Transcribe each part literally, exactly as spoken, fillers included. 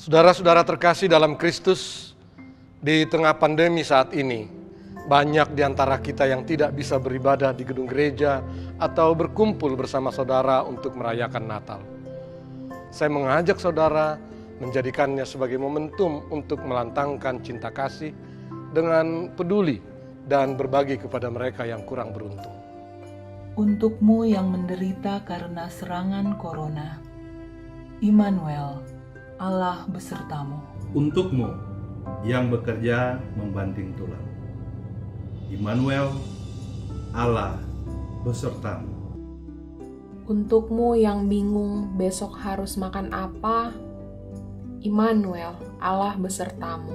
Saudara-saudara terkasih dalam Kristus, di tengah pandemi saat ini, banyak di antara kita yang tidak bisa beribadah di gedung gereja atau berkumpul bersama saudara untuk merayakan Natal. Saya mengajak saudara menjadikannya sebagai momentum untuk melantangkan cinta kasih dengan peduli dan berbagi kepada mereka yang kurang beruntung. Untukmu yang menderita karena serangan corona, Immanuel, Allah besertamu. Untukmu yang bekerja membanting tulang, Immanuel, Allah besertamu. Untukmu yang bingung besok harus makan apa, Immanuel, Allah besertamu.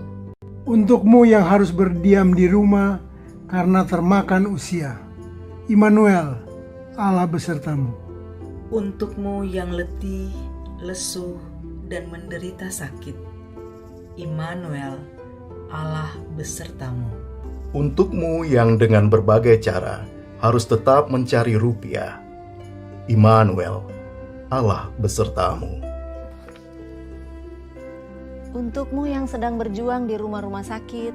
Untukmu yang harus berdiam di rumah karena termakan usia, Immanuel, Allah besertamu. Untukmu yang letih, lesu, dan menderita sakit, Immanuel, Allah besertamu. Untukmu yang dengan berbagai cara harus tetap mencari rupiah, Immanuel, Allah besertamu. Untukmu yang sedang berjuang di rumah-rumah sakit,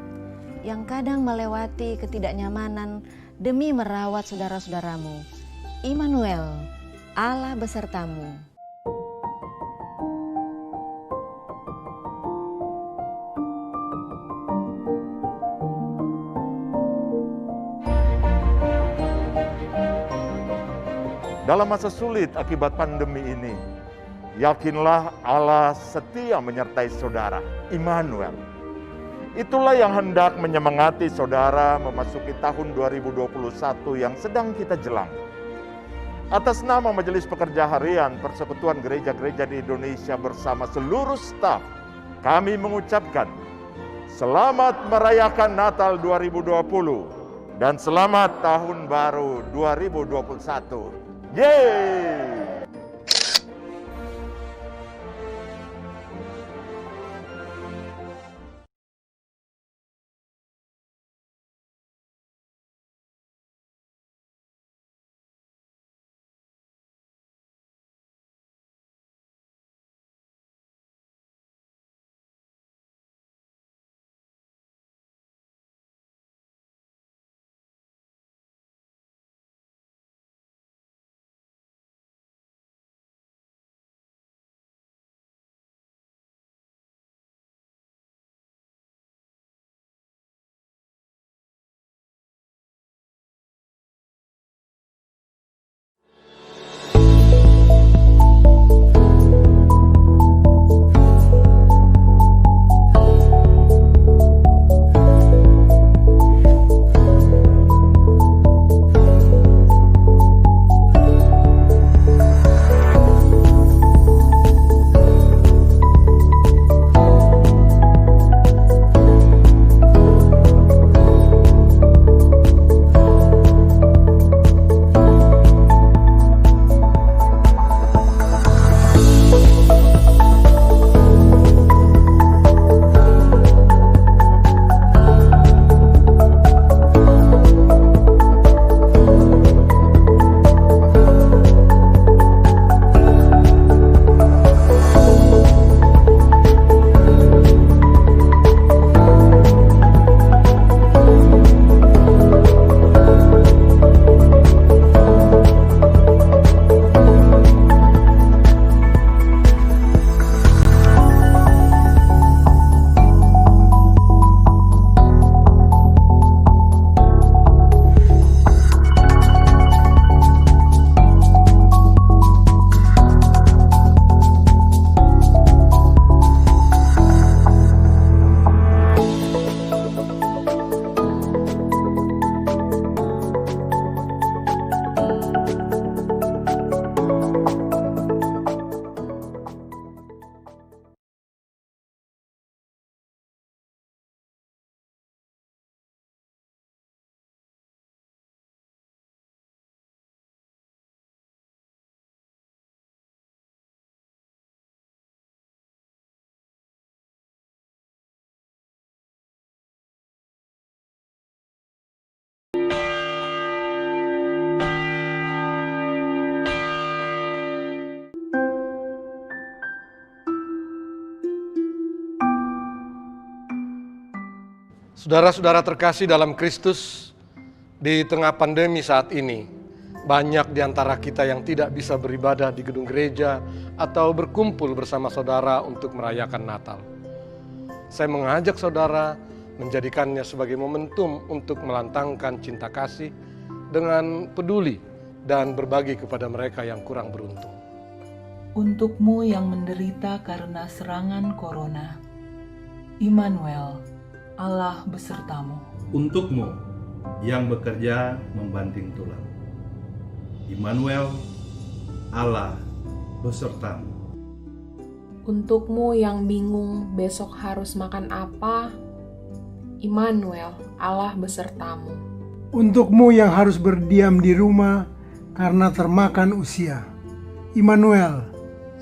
yang kadang melewati ketidaknyamanan demi merawat saudara-saudaramu, Immanuel, Allah besertamu. Dalam masa sulit akibat pandemi ini, yakinlah Allah setia menyertai saudara, Immanuel. Itulah yang hendak menyemangati saudara memasuki tahun dua ribu dua puluh satu yang sedang kita jelang. Atas nama Majelis Pekerja Harian Persekutuan Gereja-Gereja di Indonesia bersama seluruh staf, kami mengucapkan selamat merayakan Natal dua ribu dua puluh dan selamat Tahun Baru dua ribu dua puluh satu. Yeay! Saudara-saudara terkasih dalam Kristus, di tengah pandemi saat ini, banyak di antara kita yang tidak bisa beribadah di gedung gereja atau berkumpul bersama saudara untuk merayakan Natal. Saya mengajak saudara menjadikannya sebagai momentum untuk melantangkan cinta kasih dengan peduli dan berbagi kepada mereka yang kurang beruntung. Untukmu yang menderita karena serangan corona, Immanuel, Allah besertamu. Untukmu yang bekerja membanting tulang, Immanuel, Allah besertamu. Untukmu yang bingung besok harus makan apa, Immanuel, Allah besertamu. Untukmu yang harus berdiam di rumah karena termakan usia, Immanuel,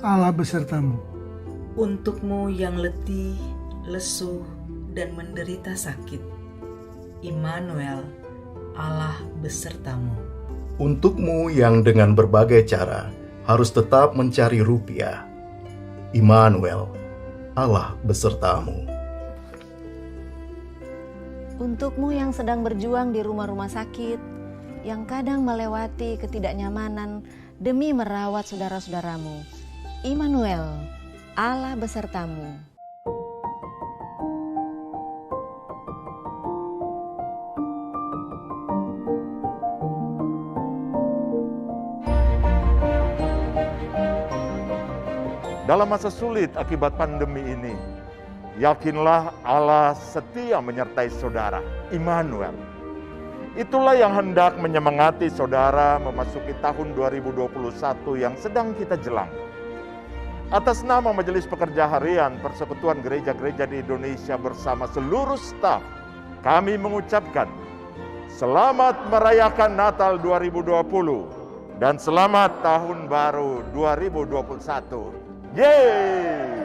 Allah besertamu. Untukmu yang letih, lesu, dan menderita sakit, Immanuel, Allah besertamu. Untukmu yang dengan berbagai cara harus tetap mencari rupiah, Immanuel, Allah besertamu. Untukmu yang sedang berjuang di rumah-rumah sakit, yang kadang melewati ketidaknyamanan demi merawat saudara-saudaramu, Immanuel, Allah besertamu. Dalam masa sulit akibat pandemi ini, yakinlah Allah setia menyertai saudara, Immanuel. Itulah yang hendak menyemangati saudara memasuki tahun dua ribu dua puluh satu yang sedang kita jelang. Atas nama Majelis Pekerja Harian Persekutuan Gereja-Gereja di Indonesia bersama seluruh staf, kami mengucapkan selamat merayakan Natal dua ribu dua puluh dan selamat Tahun Baru dua ribu dua puluh satu. Yeay!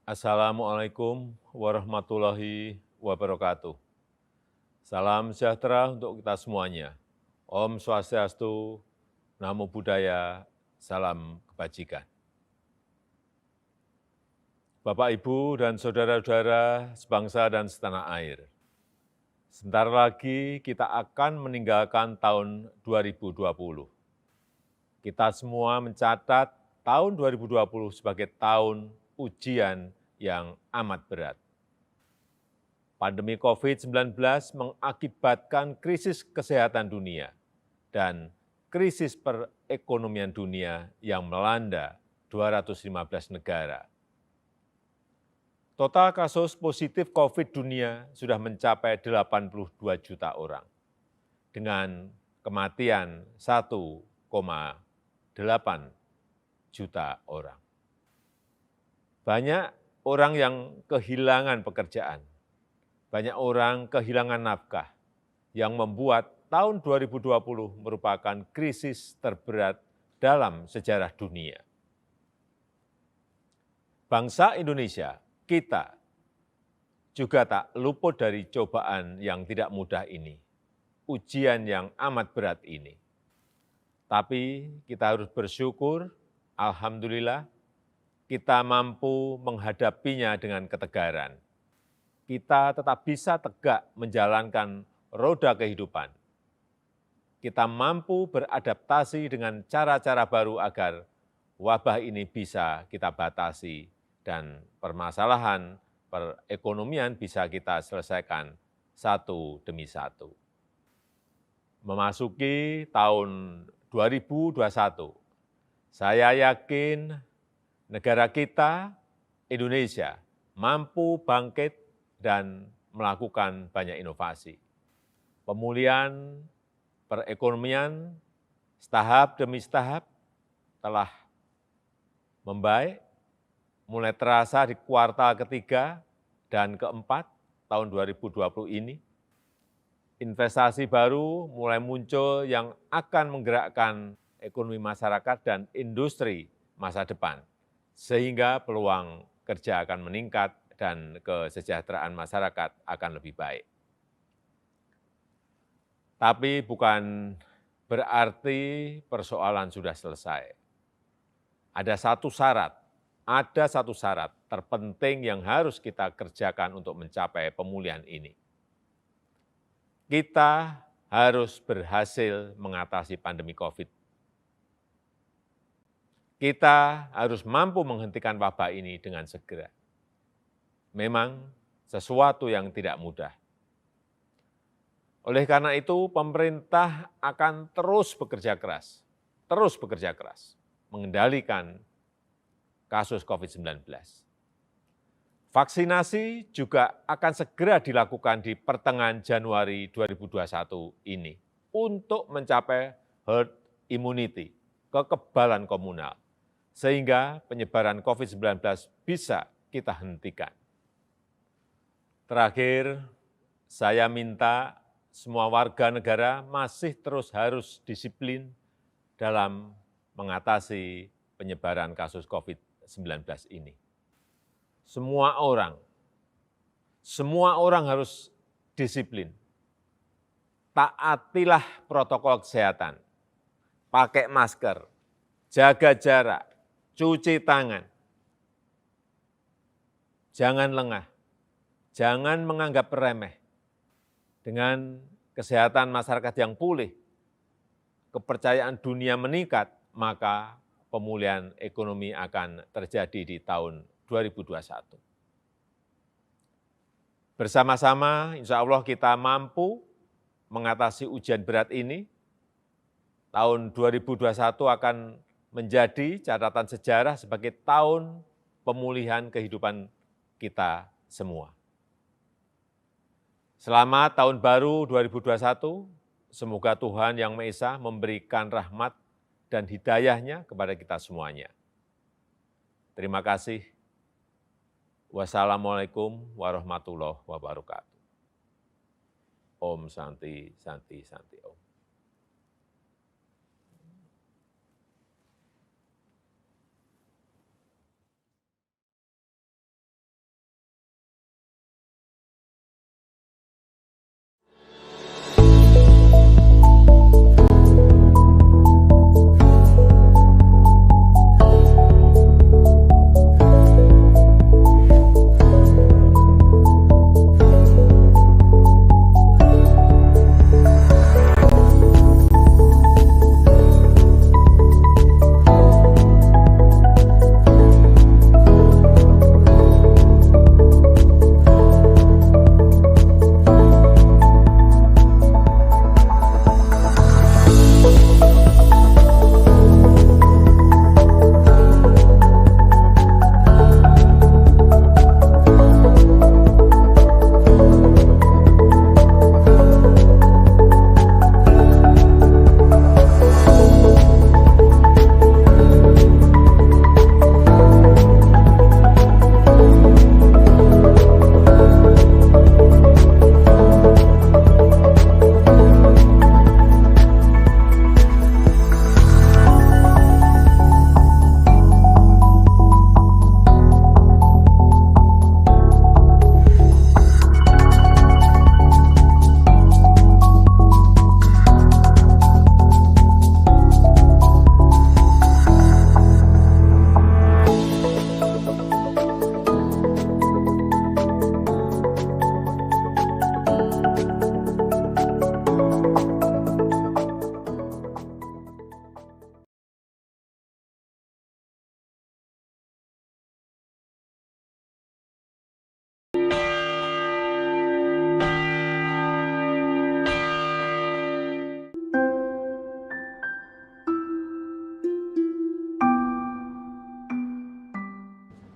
Assalamualaikum warahmatullahi wabarakatuh. Salam sejahtera untuk kita semuanya. Om Swastiastu, Namo Buddhaya, salam kebajikan. Bapak, Ibu, dan saudara-saudara sebangsa dan setanah air, sebentar lagi kita akan meninggalkan tahun dua ribu dua puluh. Kita semua mencatat tahun dua ribu dua puluh sebagai tahun ujian yang amat berat. Pandemi covid sembilan belas mengakibatkan krisis kesehatan dunia dan krisis perekonomian dunia yang melanda dua ratus lima belas negara. Total kasus positif covid dunia sudah mencapai delapan puluh dua juta orang, dengan kematian satu koma delapan juta orang. Banyak orang yang kehilangan pekerjaan, banyak orang kehilangan nafkah, yang membuat tahun dua ribu dua puluh merupakan krisis terberat dalam sejarah dunia. Bangsa Indonesia, kita juga tak luput dari cobaan yang tidak mudah ini, ujian yang amat berat ini. Tapi kita harus bersyukur, alhamdulillah, kita mampu menghadapinya dengan ketegaran. Kita tetap bisa tegak menjalankan roda kehidupan. Kita mampu beradaptasi dengan cara-cara baru agar wabah ini bisa kita batasi dan permasalahan perekonomian bisa kita selesaikan satu demi satu. Memasuki tahun dua ribu dua puluh satu, saya yakin negara kita, Indonesia, mampu bangkit dan melakukan banyak inovasi. Pemulihan perekonomian setahap demi setahap telah membaik, mulai terasa di kuartal ketiga dan keempat tahun dua ribu dua puluh ini. Investasi baru mulai muncul yang akan menggerakkan ekonomi masyarakat dan industri masa depan, sehingga peluang kerja akan meningkat dan kesejahteraan masyarakat akan lebih baik. Tapi bukan berarti persoalan sudah selesai. Ada satu syarat, ada satu syarat terpenting yang harus kita kerjakan untuk mencapai pemulihan ini. Kita harus berhasil mengatasi pandemi covid. Kita harus mampu menghentikan wabah ini dengan segera. Memang sesuatu yang tidak mudah. Oleh karena itu, pemerintah akan terus bekerja keras, terus bekerja keras mengendalikan kasus covid sembilan belas. Vaksinasi juga akan segera dilakukan di pertengahan Januari dua ribu dua puluh satu ini untuk mencapai herd immunity, kekebalan komunal, sehingga penyebaran covid sembilan belas bisa kita hentikan. Terakhir, saya minta semua warga negara masih terus harus disiplin dalam mengatasi penyebaran kasus covid sembilan belas ini. Semua orang, semua orang harus disiplin. Taatilah protokol kesehatan. Pakai masker, jaga jarak, cuci tangan. Jangan lengah, jangan menganggap remeh. Dengan kesehatan masyarakat yang pulih, kepercayaan dunia meningkat, maka pemulihan ekonomi akan terjadi di tahun dua ribu dua puluh satu. Bersama-sama, insya Allah kita mampu mengatasi ujian berat ini. Tahun dua ribu dua puluh satu akan menjadi catatan sejarah sebagai tahun pemulihan kehidupan kita semua. Selamat tahun baru dua ribu dua puluh satu. Semoga Tuhan Yang Maha Esa memberikan rahmat dan hidayah-Nya kepada kita semuanya. Terima kasih. Wassalamualaikum warahmatullahi wabarakatuh. Om Santi, Santi, Santi Om.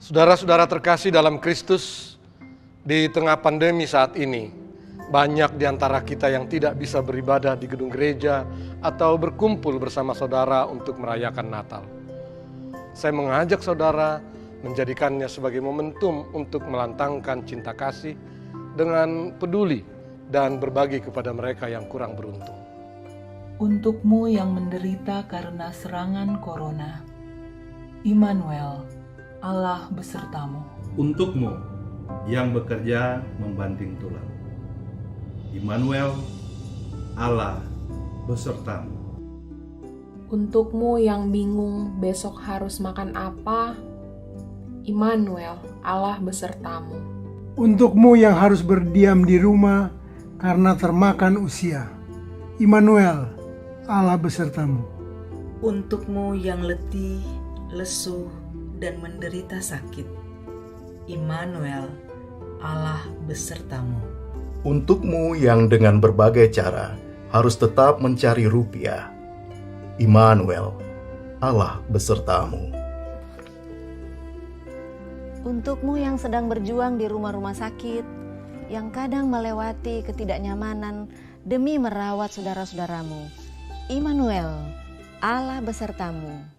Saudara-saudara terkasih dalam Kristus, di tengah pandemi saat ini, banyak di antara kita yang tidak bisa beribadah di gedung gereja atau berkumpul bersama saudara untuk merayakan Natal. Saya mengajak saudara menjadikannya sebagai momentum untuk melantangkan cinta kasih dengan peduli dan berbagi kepada mereka yang kurang beruntung. Untukmu yang menderita karena serangan corona, Immanuel, Allah besertamu. Untukmu yang bekerja membanting tulang, Immanuel, Allah besertamu. Untukmu yang bingung besok harus makan apa, Immanuel, Allah besertamu. Untukmu yang harus berdiam di rumah karena termakan usia, Immanuel, Allah besertamu. Untukmu yang letih, lesu, dan menderita sakit, Immanuel, Allah besertamu. Untukmu yang dengan berbagai cara harus tetap mencari rupiah, Immanuel, Allah besertamu. Untukmu yang sedang berjuang di rumah-rumah sakit, yang kadang melewati ketidaknyamanan demi merawat saudara-saudaramu, Immanuel, Allah besertamu.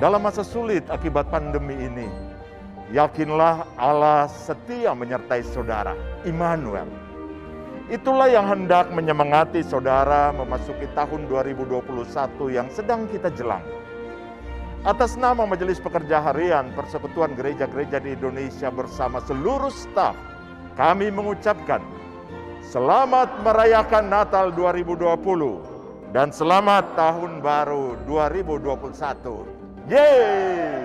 Dalam masa sulit akibat pandemi ini, yakinlah Allah setia menyertai saudara, Immanuel. Itulah yang hendak menyemangati saudara memasuki tahun dua ribu dua puluh satu yang sedang kita jelang. Atas nama Majelis Pekerja Harian Persekutuan Gereja-Gereja di Indonesia bersama seluruh staf, kami mengucapkan selamat merayakan Natal dua ribu dua puluh dan selamat Tahun Baru dua ribu dua puluh satu. Yeay!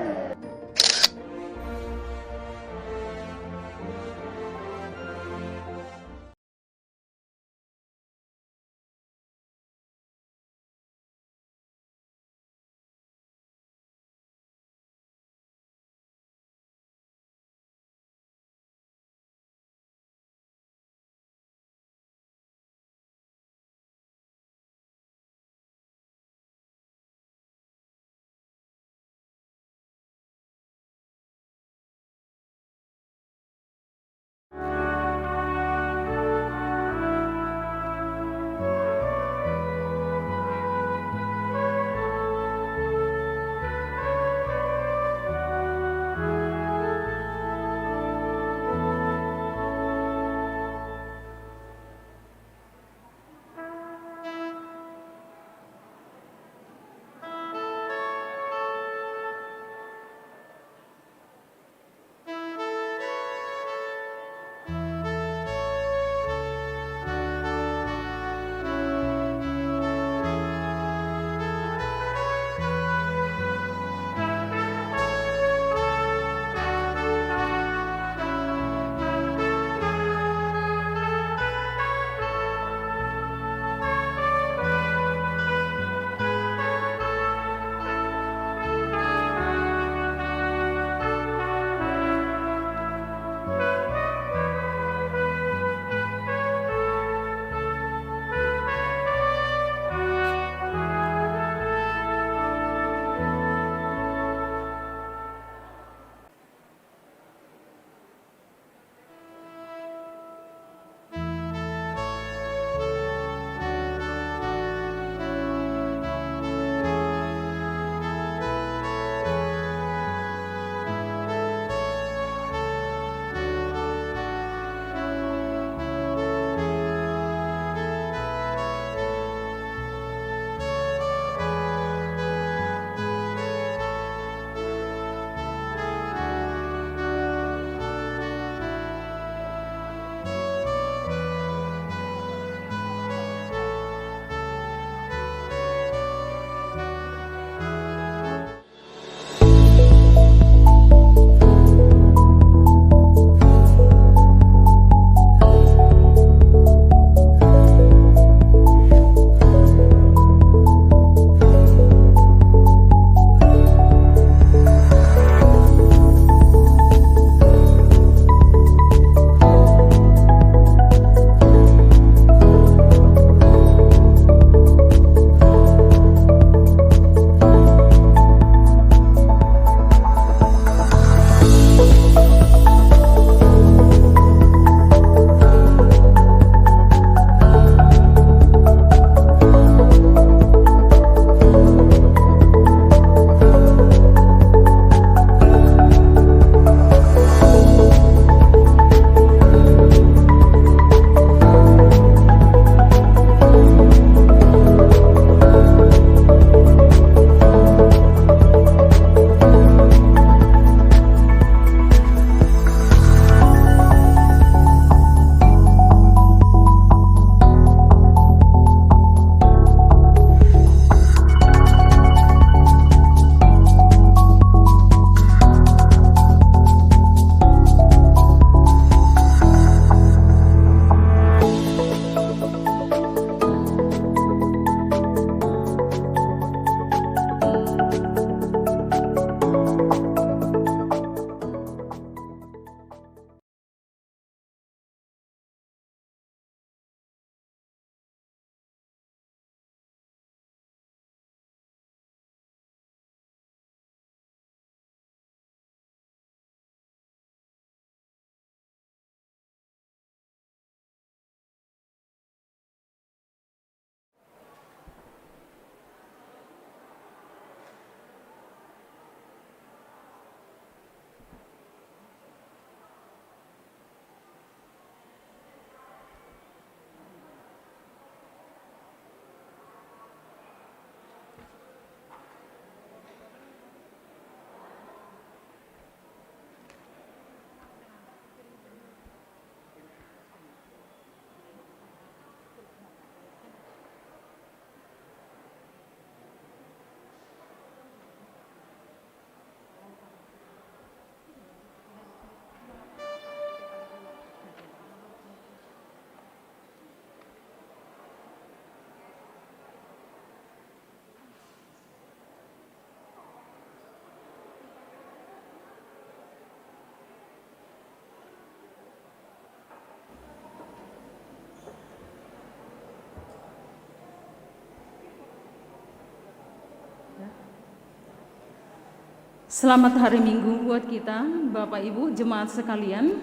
Selamat hari Minggu buat kita, Bapak Ibu, jemaat sekalian.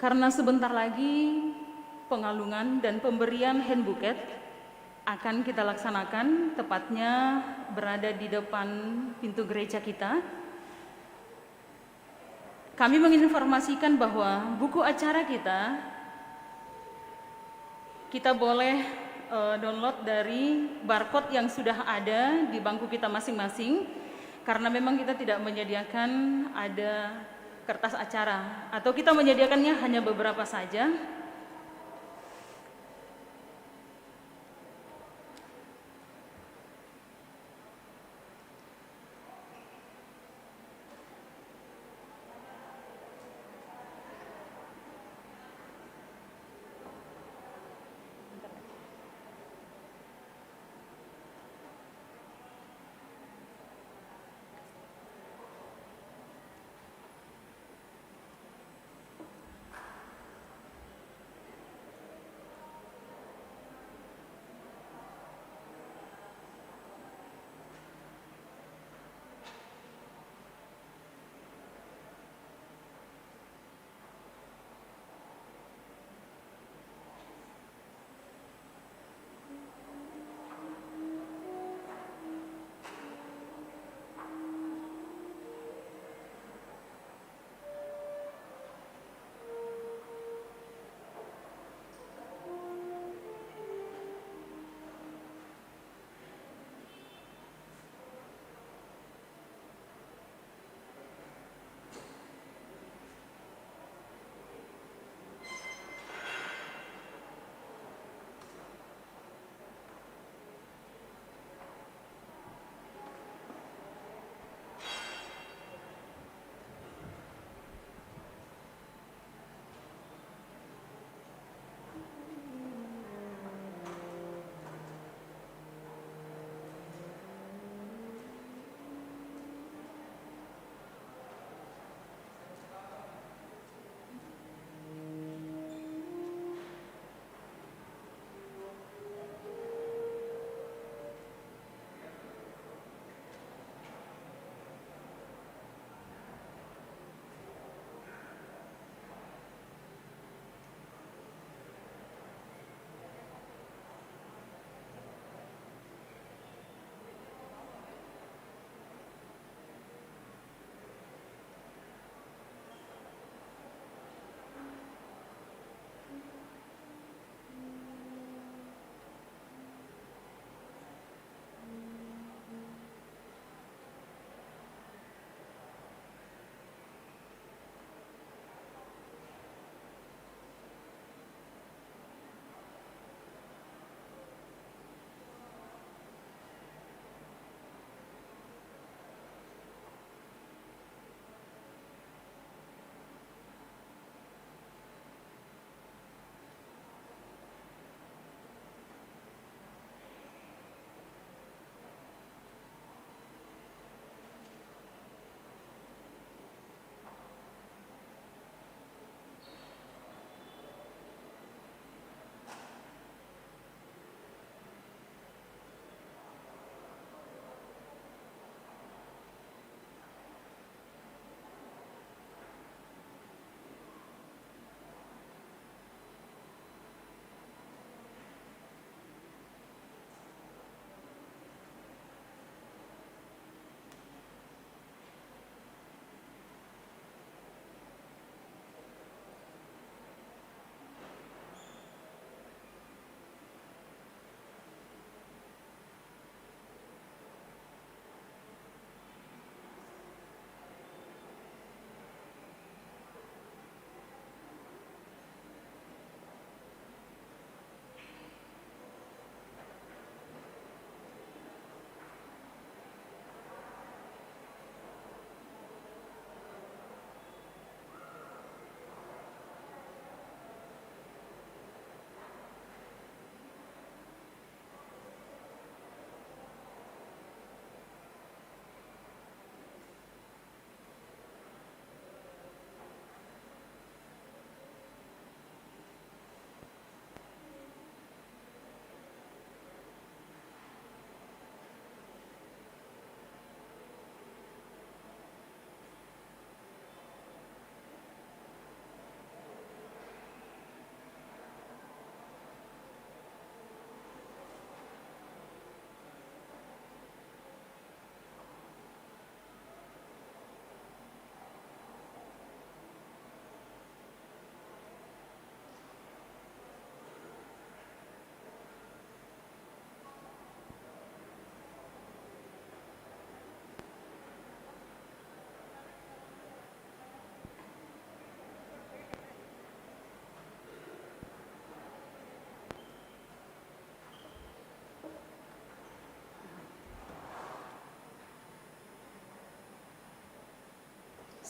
Karena sebentar lagi pengalungan dan pemberian hand bouquet akan kita laksanakan, tepatnya berada di depan pintu gereja kita. Kami menginformasikan bahwa buku acara kita, kita boleh, eh, download dari barcode yang sudah ada di bangku kita masing-masing, karena memang kita tidak menyediakan ada kertas acara, atau kita menyediakannya hanya beberapa saja.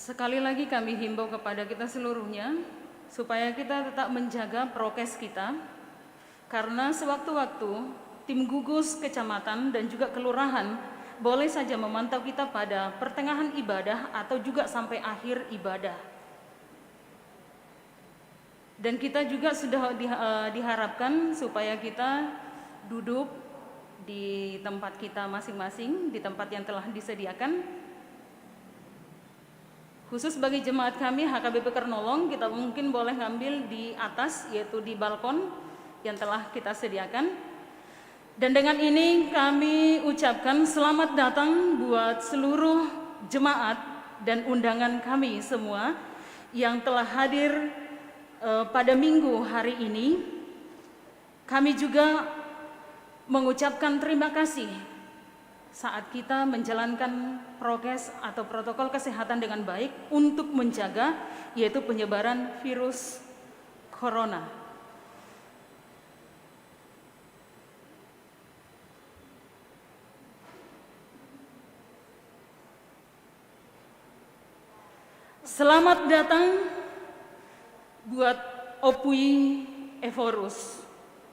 Sekali lagi kami himbau kepada kita seluruhnya, supaya kita tetap menjaga prokes kita, karena sewaktu-waktu tim gugus kecamatan dan juga kelurahan boleh saja memantau kita pada pertengahan ibadah atau juga sampai akhir ibadah. Dan kita juga sudah di-, eh, diharapkan supaya kita duduk di tempat kita masing-masing, di tempat yang telah disediakan. Khusus bagi jemaat kami H K B P Kernolong, kita mungkin boleh ngambil di atas, yaitu di balkon yang telah kita sediakan. Dan dengan ini kami ucapkan selamat datang buat seluruh jemaat dan undangan kami semua yang telah hadir, eh, pada minggu hari ini. Kami juga mengucapkan terima kasih saat kita menjalankan prokes atau protokol kesehatan dengan baik untuk mencegah, yaitu penyebaran virus corona. Selamat datang buat Ompu Ephorus,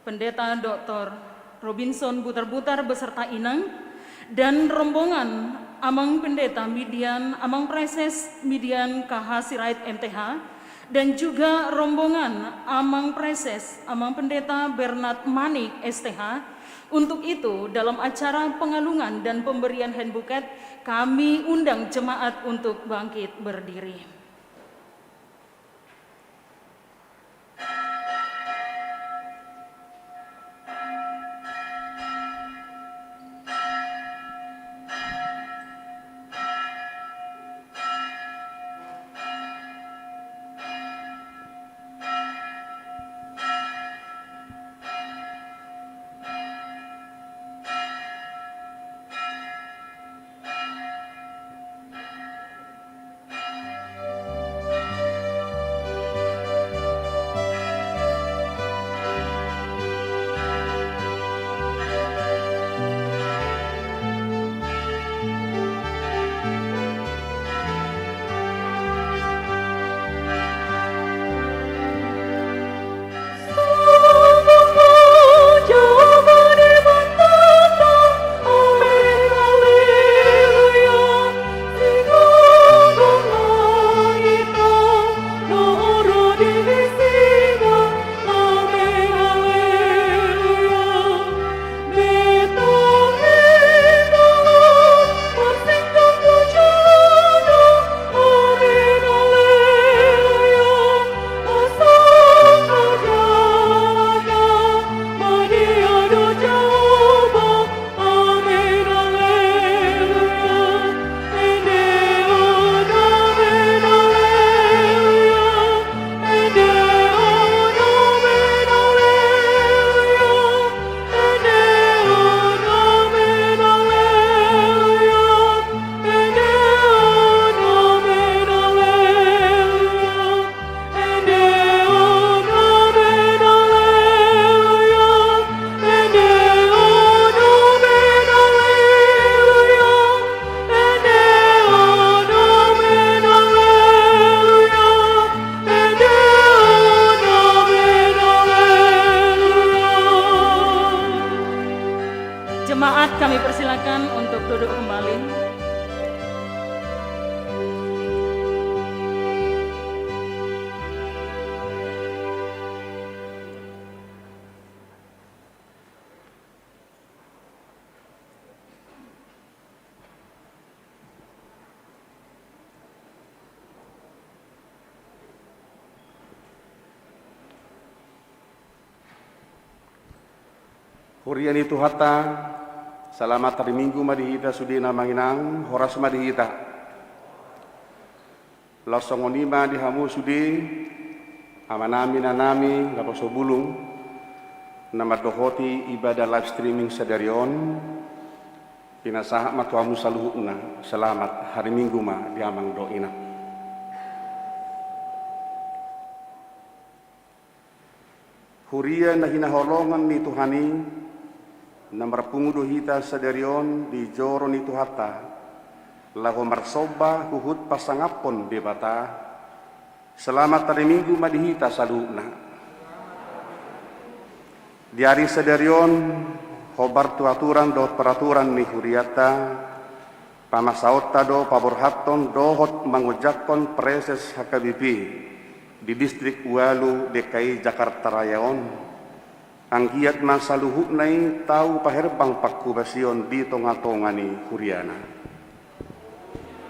Pendeta Doktor Robinson Butarbutar beserta Inang, dan rombongan Amang Pendeta Midian, Amang Praeses Midian K H Sirait M T H, dan juga rombongan Amang Praeses, Amang Pendeta Bernard Manik S T H. Untuk itu, dalam acara pengalungan dan pemberian handbuket, kami undang jemaat untuk bangkit berdiri. Jemaat, kami persilakan untuk duduk kembali. Huria ni Tuhanta, selamat hari Minggu ma di hita sude na manginang, horas ma di hita. Laos songon i ma di hamu sude, amanami, inanami, naposo bulung, na mandohoti ibadah live streaming sadari on, pinasahat ma tu hamu saluhutna, selamat hari Minggu ma di amang dohot inang. Huria na hinaholongan ni Tuhan i, na marpungu do hita sadari on di joro ni Tuhanta, Laho marsomba huhut pasangaphon Debata. Selamat hari Minggu ma di hita saluhutna. Di ari sadari on, hombar tu aturan dohot peraturan ni hurianta, pamasaonta do paborhathon dohot mangonjakhon Praeses H K B P di Distrik Ualu D K I Jakarta Raya on. Anggiat ma saluhutna i tau paherbang panghobasion di tongatonga ni huriana.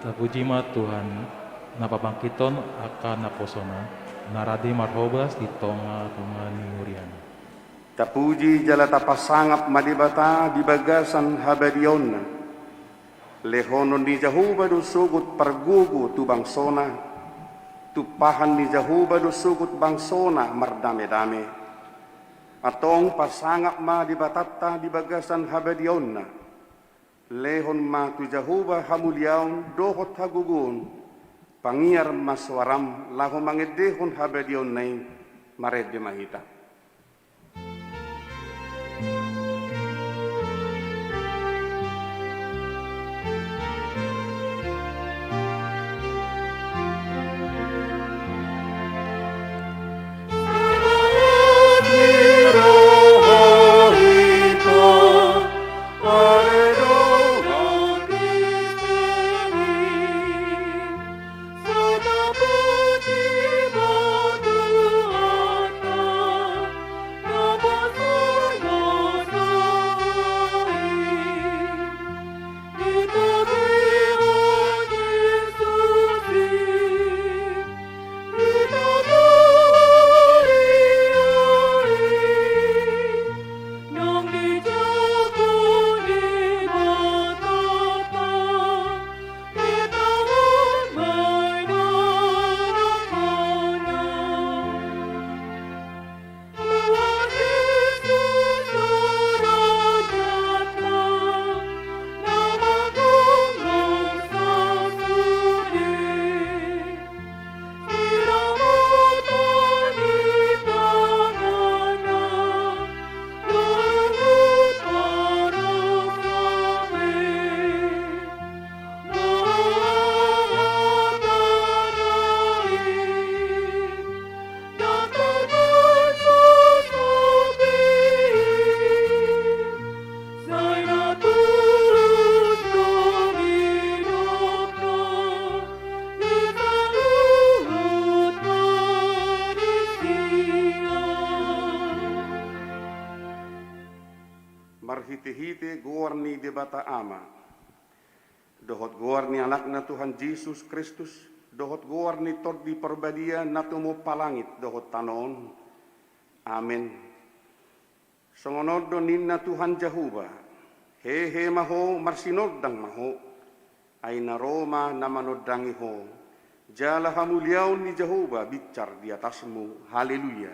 Tapuji ma Tuhan, na pabangkithon angka naposona, na rade marhobas di tongatonga ni huriana. Tapuji jala tapasangap ma Debata di bagasan habadiaonna. Lehonon ni Jahowa do sogot pargogo tu bangsona, tumpahan ni Jahowa do sogot bangsona mardamedame. Antong pasangap ma Debatanta di bagasan habadiaonna. Lehon ma tu Jahowa hamuliaon dohot hagogoon, pangiar ma soaram laho mangendehon habadiaonna i. Marende ma hita. Marhitehite goar ni Debata Ama, dohot goar ni Anakna Tuhan Jesus Kristus, dohot goar ni Tondi Parbadia na tumompa langit dohot tano on. Amen. Songon on do ninna Tuhan Jahowa: Hehe ma ho, marsinondang ma ho, ai na ro ma na manondangi ho, jala hamuliaon ni Jahowa binsar di atasmu. Haleluya.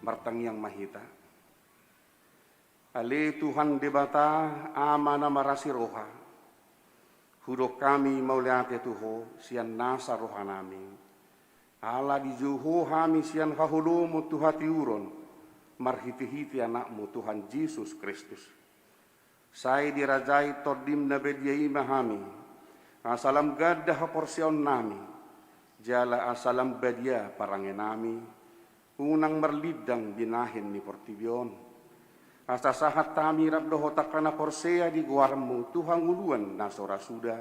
Martangiang ma hita. Ale Tuhan Debata, Ama na marasi roha, hudok hami mauliate tu Ho sian nasa rohanami, ala dijou Ho hami sian haholomon tu hatiuron, marhitehite Anakmu Tuhan Jesus Kristus. Sai dirajai Tondim na badia i ma hami, asa lam ganda haporseaonnami, jala asa lam badia parangenami, unang marlindang binahen ni portibi on. Asa sahat hami rap dohot angka na porsea di goarmu tu hangoluan na so ra suda,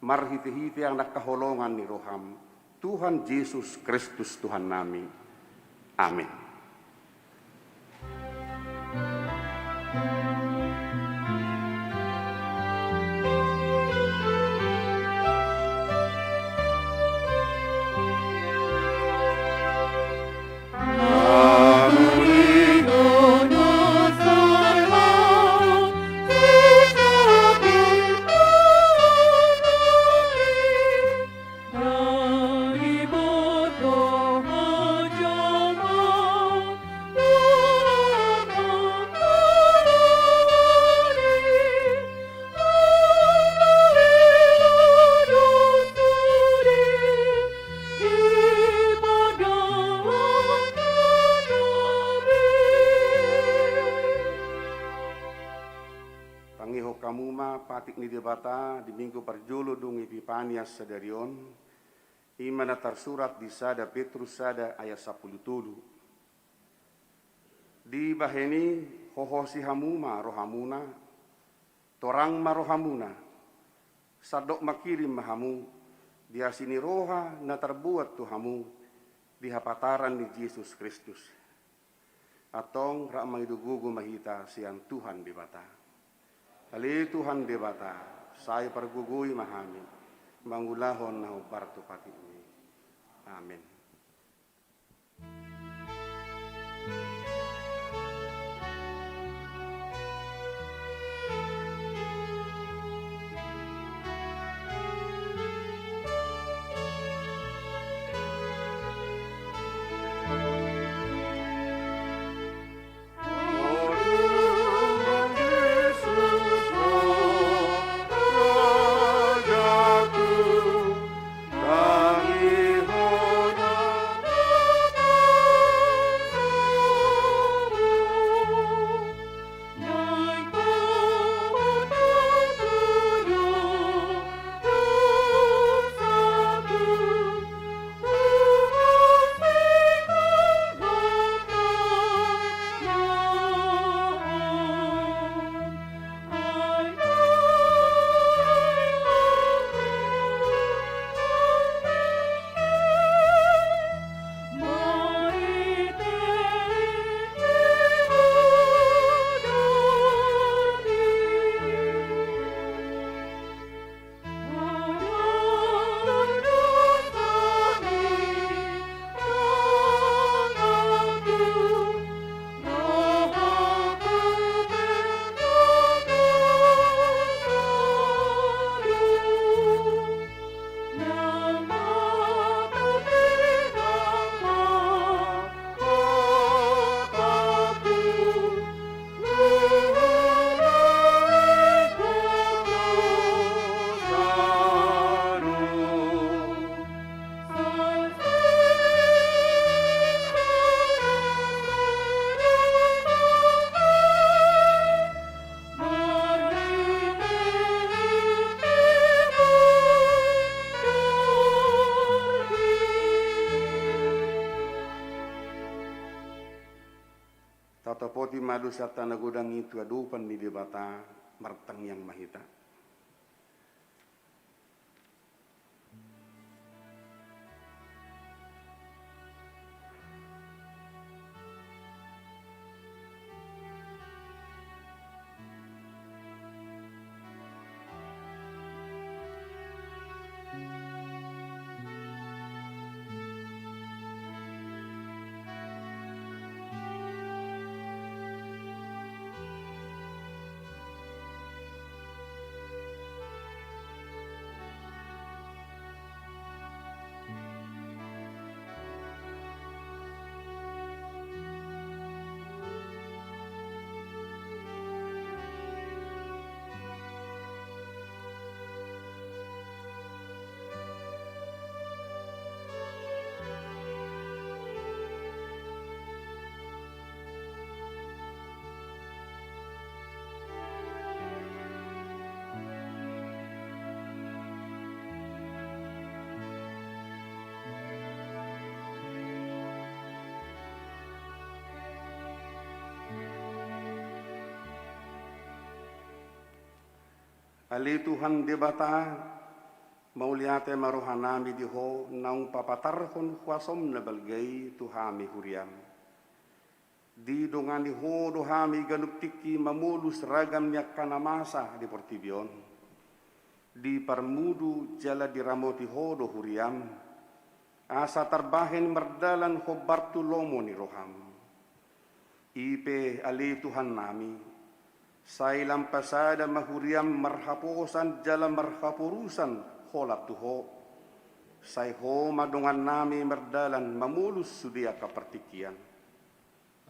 marhitehite Anak haholongan ni roham, Tuhan Jesus Kristus Tuhannami. Amen. Debata di minggu parjolo dung Epipania sadari on, i ma na tarsurat di sada Petrus sada ayat sampulu tolu. Dibahen i, hohosi hamu ma rohamuna, torang ma rohamuna, sandok mangkirim ma hamu di asi ni roha na tarbuat tu hamu di hapataran ni Jesus Kristus. Antong rap mangido gogo ma hita sian Tuhan Debata. Ale Tuhan Debata, sai pargogoi ma hami mangulahon na hombar tu patikMi. Amen. Tatopoti ma dosanta na godang i tu adopan ni Debata, martangiang ma hita. Ale Tuhan Debata, mauliate ma rohanami di Ho naung papatarhon huasoM na balga i tu hami huriaM. Didongani Ho do hami ganup tingki mamolus ragam ni angka na masa di portibi on. Diparmudu jala diramoti Ho do huriaM, asa tarbahen mardalan hombar tu lomo ni rohaM. I pe ale Tuhannami, sai lam pasada ma huriaM marhaposan jala marhaporusan holan tu Ho. Sai Ho ma dongannami mardalan mamolus sude angka partingkian.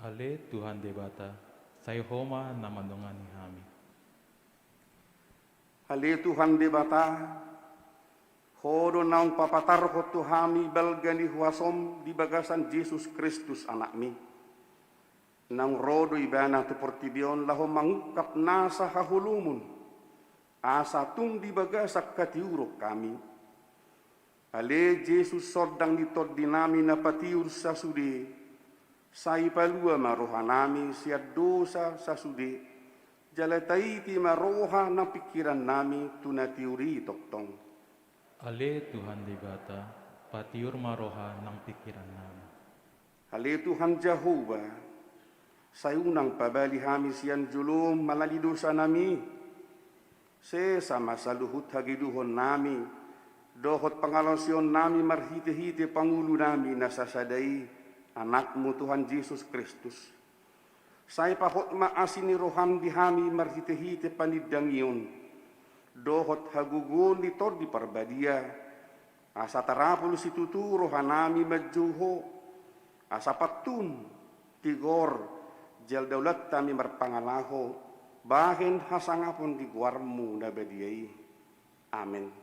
Ale Tuhan Debata, sai Ho ma na mandongani hami. Ale Tuhan Debata, Ho do naung papatarhon tu hami balga ni huasoM di bagasan Jesus Kristus AnakMi. Naung ro do Ibana tu portibi on laho mangungkap nasa haholomon, asa tung di bagasan hatiuron hami. Ale Jesus, sondang ni tondinami na patiur sasude, sai palua ma rohanami sian dosa sasude, jala taiti ma roha nang pingkirannami tu na tiur i tongtong. Ale Tuhan Debata, patiur ma roha nang pingkirannami. Ale Tuhan Jahowa, sai unang pabali hami sian jolom ala ni dosanami. Sesa ma saluhut hageduhonnami dohot pangalaosionnami marhitehite pangulunami na sasada i, Anakmu Tuhan Jesus Kristus. Sai pahot ma asi ni roham di hami marhitehite panindangion dohot hagogoon ni Tondi Parbadia, asa tarapul situtu rohanami manjou Ho, asa pantun, tigor, jala daulat hami marpangalaho bahen hasangapon di goarmu na badia i. Amen.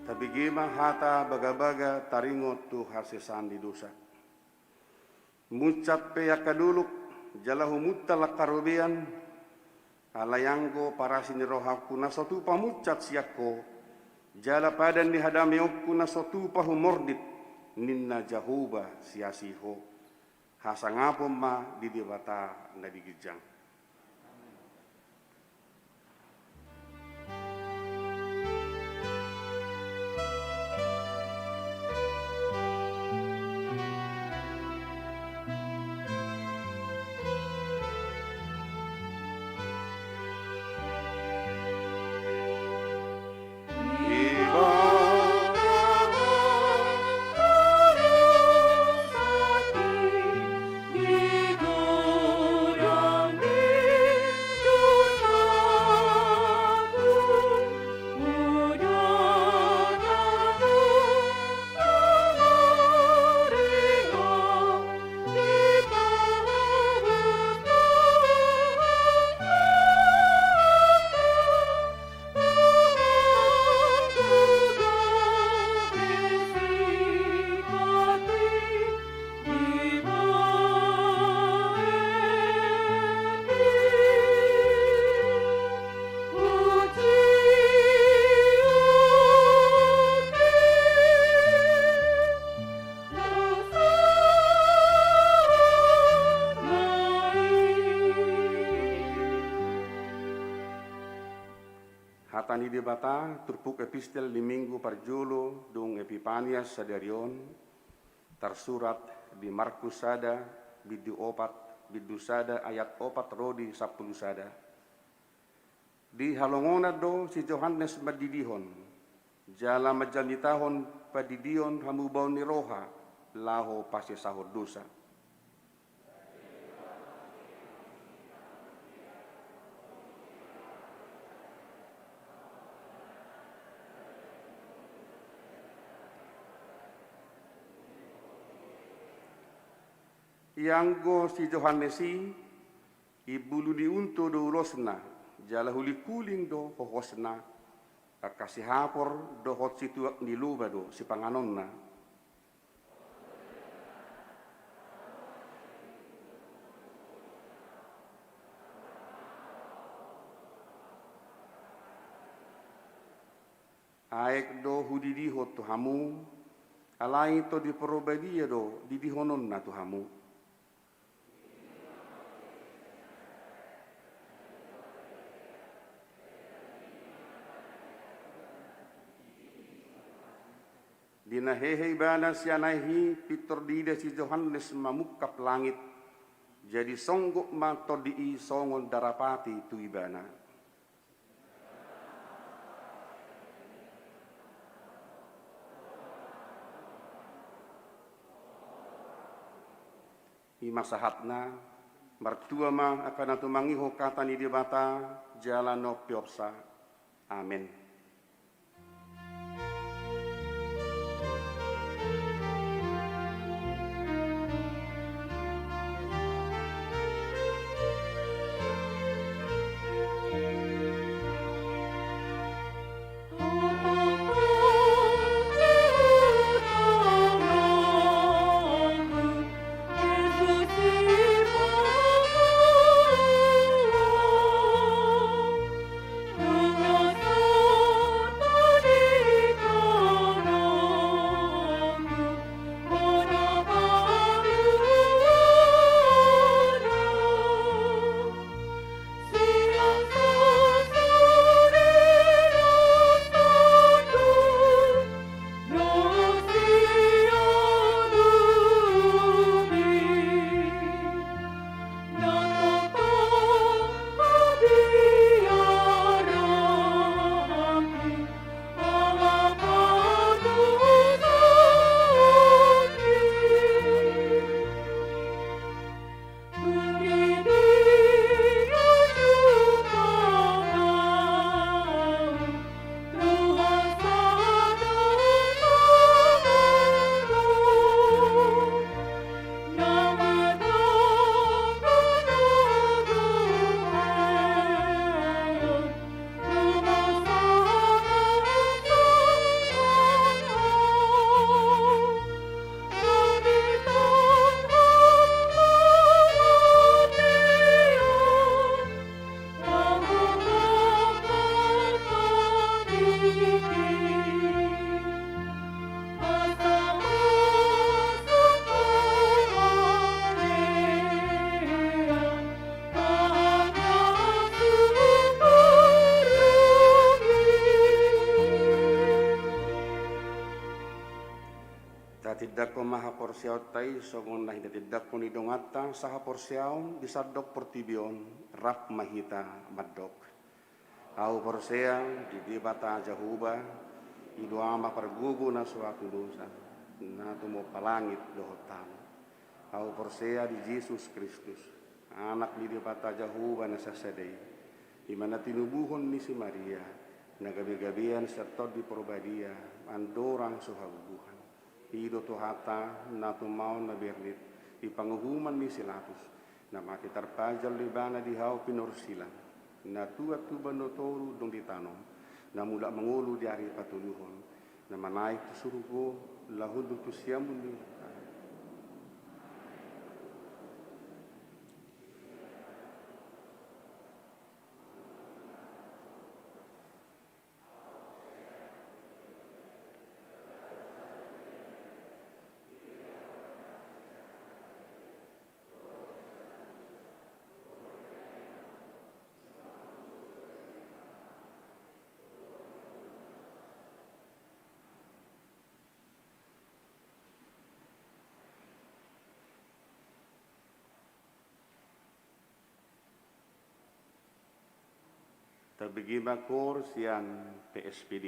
Tabege ma hata bagabaga taringot tu hasesaan ni dosa. Munsat pe angka dolok, jala humuntal angka robean, alai anggo parasi ni rohangku na so tupa munsat sian Ho, jala padan ni hadameonku na so tupa humornit, ninna Jahowa siasi Ho. Hasangapon ma di Debata na di ginjang. Hata ni Debata, turpuk epistel ni Minggu parjolo dung Epipania sadari on, tarsurat di Markus sada, bindu opat, bindu sada ayat opat ro di sampulu sada. Di halongonan do si Johannes mandidihon, jala manjamitahon pandidion hamubaon ni roha laho pasesahon dosa. Ianggo si Johannes i, imbulu ni unto do ulosna, jala hulinghuling do hohosna, angka sihapor dohot situak ni loba do sipanganonna. Aek do hudidihon tu hamu, alai Tondi Parbadia do didihononna tu hamu. Di Di na hehe ibana sian aek i, pintor diida si Johannes mamungkap langit, jadi songgop ma tondi i songon darapati tu ibana. I ma sahatna. Martua ma angka na tumangihon hata ni Debata jala na umpeopsa. Amen. Tatindangkon ma haporseaonta i songon na hinatindangkon ni donganta sahaporseaon di sandok portibi on, rap ma hita mandok. Ahu porsea di Debata Jahowa, i do Ama pargogo na so atudosan, na tumompa langit dohot tano. Ahu porsea di Jesus Kristus, Anak ni Debata Jahowa na sasada i, i ma na tinubuhon ni si Maria, na gabegabean sian Tondi Parbadia, andorang so habubuhan. I do Tuhanta, na tumaon na bernit di panguhuman ni si Pilatus, na mate tarpajal do ibana di hau pinorsilan, na tuat tu banua toru dung ditanom, na mulak mangolu di ari patoluhon, na manaek tu surgo, laho do tu siamun ni Tabege ma koor sian P S P D.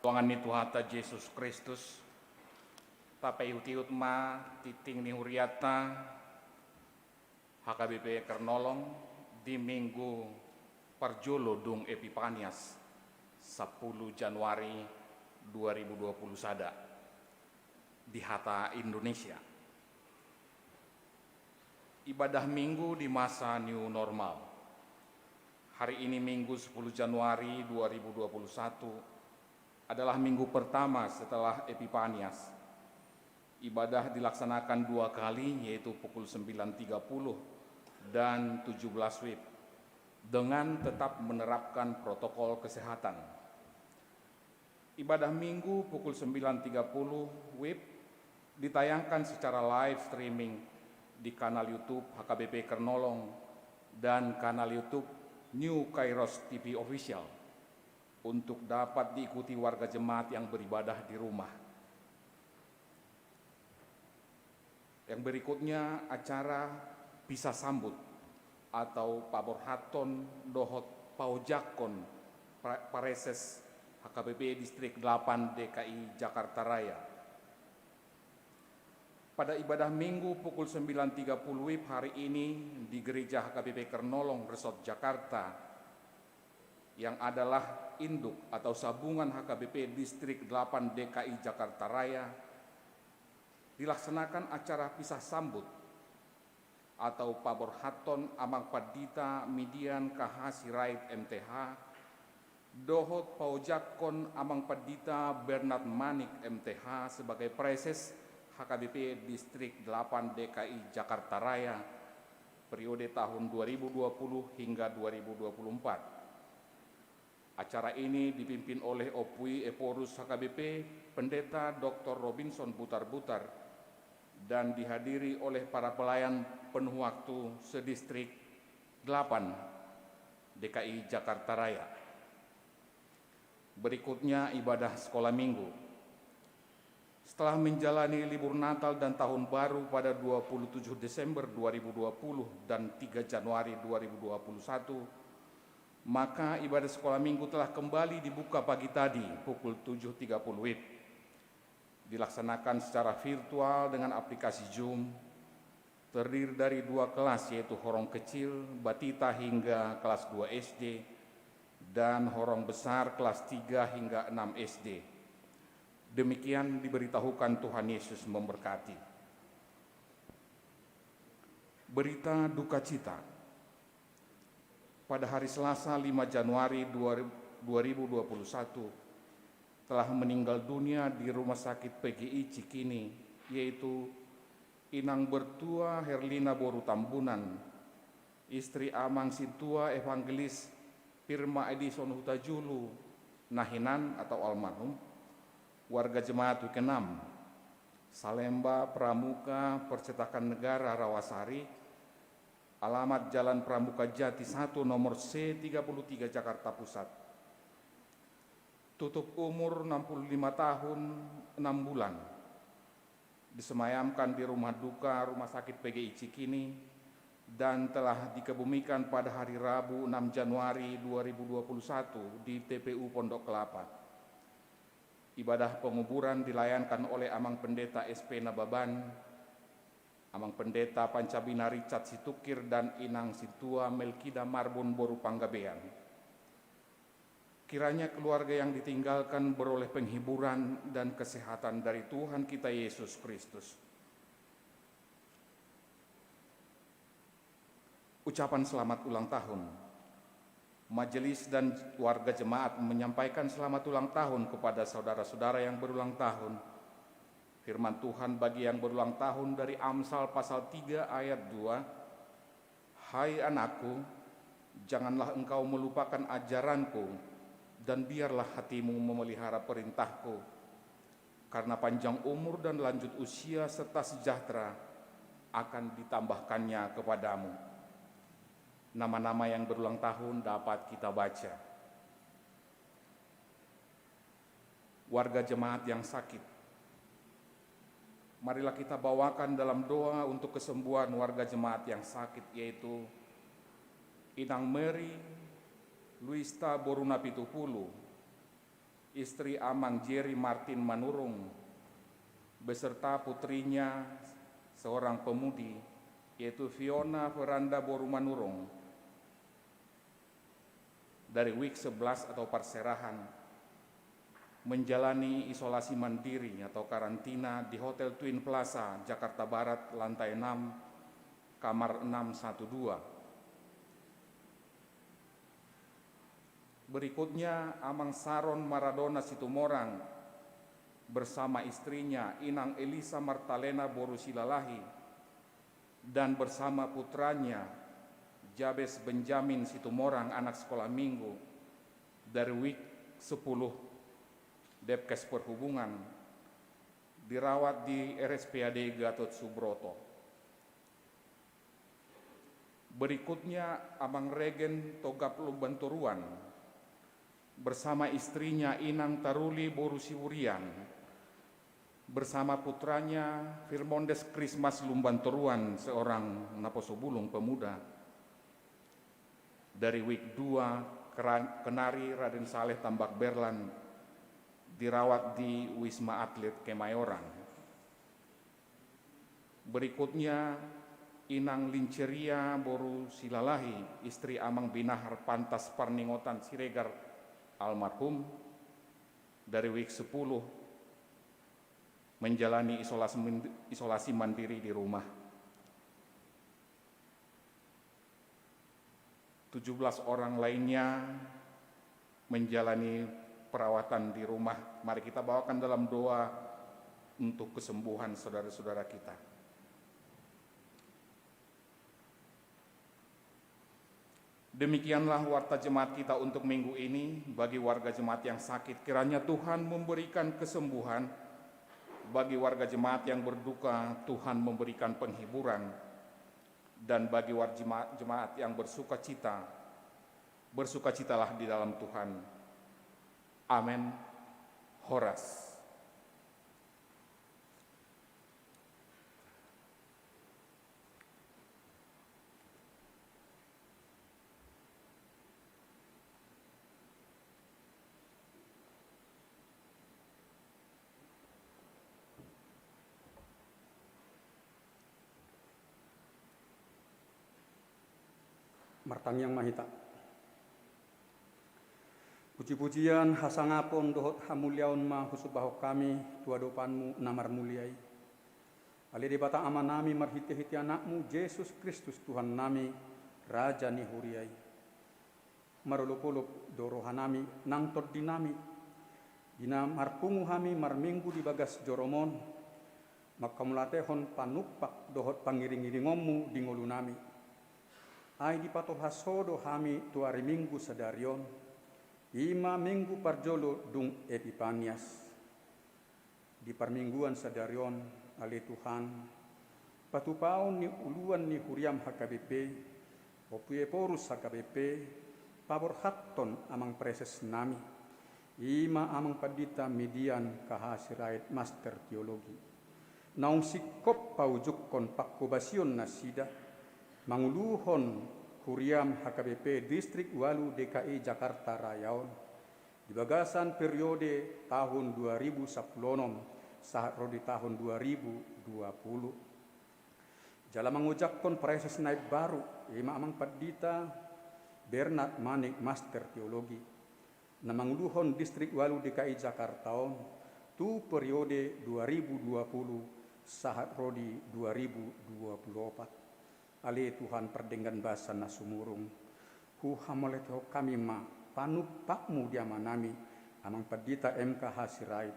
Tuhan ni Tuhanta Jesus Kristus, tapaihut-ihut ma tingting ni hurianta H K B P Kernolong di Minggu parjolo dung Epipanias, sampulu Januari dua ribu dua pulu sada, di hata Indonesia. Ibadah Minggu di masa new normal. Hari ini Minggu sepuluh Januari dua ribu dua puluh satu adalah minggu pertama setelah Epipanias. Ibadah dilaksanakan dua kali, yaitu pukul sembilan tiga puluh dan tujuh belas WIB, dengan tetap menerapkan protokol kesehatan. Ibadah Minggu pukul sembilan tiga puluh WIB ditayangkan secara live streaming di kanal YouTube H K B P Kernolong dan kanal YouTube New Kairos T V Official untuk dapat diikuti warga jemaat yang beribadah di rumah. Yang berikutnya acara pisasambut atau paborhathon dohot paojakhon pra-, praeses H K B P Distrik delapan D K I Jakarta Raya. Pada ibadah Minggu pukul sembilan tiga puluh W I B hari ini di Gereja H K B P Kernolong Resort Jakarta, yang adalah induk atau sambungan H K B P Distrik delapan D K I Jakarta Raya, dilaksanakan acara pisah sambut atau paborhathon Amang Pandita Midian K H Sirait M T H, dohot paojakhon Amang Pandita Bernard Manik M T H sebagai Praeses H K B P Distrik delapan D K I Jakarta Raya, periode tahun dua ribu dua puluh hingga dua ribu dua puluh empat. Acara ini dipimpin oleh Ompu I Ephorus H K B P, Pendeta Doktor Robinson Butarbutar, dan dihadiri oleh para pelayan penuh waktu sedistrik delapan D K I Jakarta Raya. Berikutnya ibadah sekolah minggu. Setelah menjalani libur Natal dan Tahun Baru pada dua puluh tujuh Desember dua ribu dua puluh dan tiga Januari dua ribu dua puluh satu, maka ibadah sekolah minggu telah kembali dibuka pagi tadi pukul tujuh tiga puluh W I B. Dilaksanakan secara virtual dengan aplikasi Zoom, terdiri dari dua kelas, yaitu horong kecil, batita hingga kelas dua S D, dan horong besar, kelas tiga hingga enam S D. Demikian diberitahukan. Tuhan Yesus memberkati. Berita duka cita. Pada hari Selasa, lima Januari dua ribu dua puluh satu, telah meninggal dunia di Rumah Sakit P G I Cikini, yaitu Inang Bertua Herlina boru Tambunan, istri Amang Sintua Evangelis Pirma Edison Hutajulu, na hinan atau almarhum, warga jemaat Wikenam, Salemba, Pramuka, Percetakan Negara, Rawasari, alamat Jalan Pramuka Jati satu, nomor C tiga puluh tiga, Jakarta Pusat. Tutup umur enam puluh lima tahun enam bulan. Disemayamkan di rumah duka Rumah Sakit P G I Cikini dan telah dikebumikan pada hari Rabu, enam Januari dua ribu dua puluh satu, di T P U Pondok Kelapa. Ibadah penguburan dilayankan oleh Amang Pendeta S P Nababan, Amang Pendeta Pancabina Richard Situkir, dan Inang Sintua Melkida Marbun boru Panggabean. Kiranya keluarga yang ditinggalkan beroleh penghiburan dan kesehatan dari Tuhan kita Yesus Kristus. Ucapan selamat ulang tahun. Majelis dan warga jemaat menyampaikan selamat ulang tahun kepada saudara-saudara yang berulang tahun. Firman Tuhan bagi yang berulang tahun dari Amsal pasal tiga ayat dua, "Hai anakku, janganlah engkau melupakan ajaranku, dan biarlah hatimu memelihara perintahku. Karena panjang umur dan lanjut usia serta sejahtera akan ditambahkannya kepadamu." Nama-nama yang berulang tahun dapat kita baca. Warga jemaat yang sakit. Marilah kita bawakan dalam doa untuk kesembuhan warga jemaat yang sakit, yaitu Inang Mary Luista boru Napitupulu, istri Amang Jerry Martin Manurung, beserta putrinya seorang pemudi, yaitu Fiona Veranda boru Manurung. Dari week sebelas atau parserahan, menjalani isolasi mandiri atau karantina di Hotel Twin Plaza, Jakarta Barat, lantai enam, kamar enam satu dua. Berikutnya, Amang Saron Maradona Situmorang bersama istrinya, Inang Elisa Martalena boru Silalahi, dan bersama putranya, Jabes Benjamin Situmorang, anak sekolah minggu, dari week sepuluh, Depkes Perhubungan, dirawat di R S P A D Gatot Subroto. Berikutnya, Amang Regen Togap Lumbantoruan bersama istrinya, Inang Taruli boru Siwurian, bersama putranya, Firmondes Krismas Lumbantoruan, seorang naposobulung pemuda. Dari week dua, Kera-, Kenari Raden Saleh Tambak Berlan, dirawat di Wisma Atlet Kemayoran. Berikutnya, Inang Linceria boru Silalahi, istri Amang Binahar Pantas Parningotan Siregar almarhum, dari week sepuluh menjalani isolasi mend-, isolasi mandiri di rumah. Tujuh belas orang lainnya menjalani perawatan di rumah. Mari kita bawakan dalam doa untuk kesembuhan saudara-saudara kita. Demikianlah warta jemaat kita untuk minggu ini. Bagi warga jemaat yang sakit, kiranya Tuhan memberikan kesembuhan. Bagi warga jemaat yang berduka, Tuhan memberikan penghiburan. Dan bagi war-, jema-, jemaat yang bersukacita, bersukacitalah di dalam Tuhan. Amen. Horas. Martangiang ma hita. Puji-pujian, hasangapon dohot hamuliaon ma husumbahon hami tu adopanmu na marmulia i. Ale Debata Amanami, marhite-hite Anakmu Jesus Kristus Tuhannami, Raja ni huria i. Marolop-olop do rohanami nang tondinami, di na marpungu hami marminggu di bagas jorom on, manghamauliatehon panumpak dohot pangiring-iringonmu di ngolunami. Ai dipatolhas Ho do hami tu ari Minggu sadari on, i ma minggu parjolo dung Epipanias. Di parmingguan sadari on, ale Tuhan, patupaon ni uluan ni huriam H K B P, Ompu Ephorus H K B P, paborhathon amang presesnami, i ma Amang Pandita Midian K H Sirait, Master Teologi, naung singkop paujunghon panghobasion nasida manguluhon huriam H K B P Distrik Ualu D K I Jakarta Raya on, di bagasan periode tahun dua ribu sampulu onom sahat ro di tahun dua ribu dua puluh. Jala mangojakhon preses na imbaru, i ma Amang Pandita Bernard Manik, Master Teologi, na manguluhon Distrik Ualu D K I Jakarta on tu periode dua ribu dua puluh sahat ro di dua ribu dua puluh opat. Ale Tuhan pardenggan basa na sumurung, huhamauliatehon hami ma panumpakmu di amanami, Amang Pandita M K H Sirait,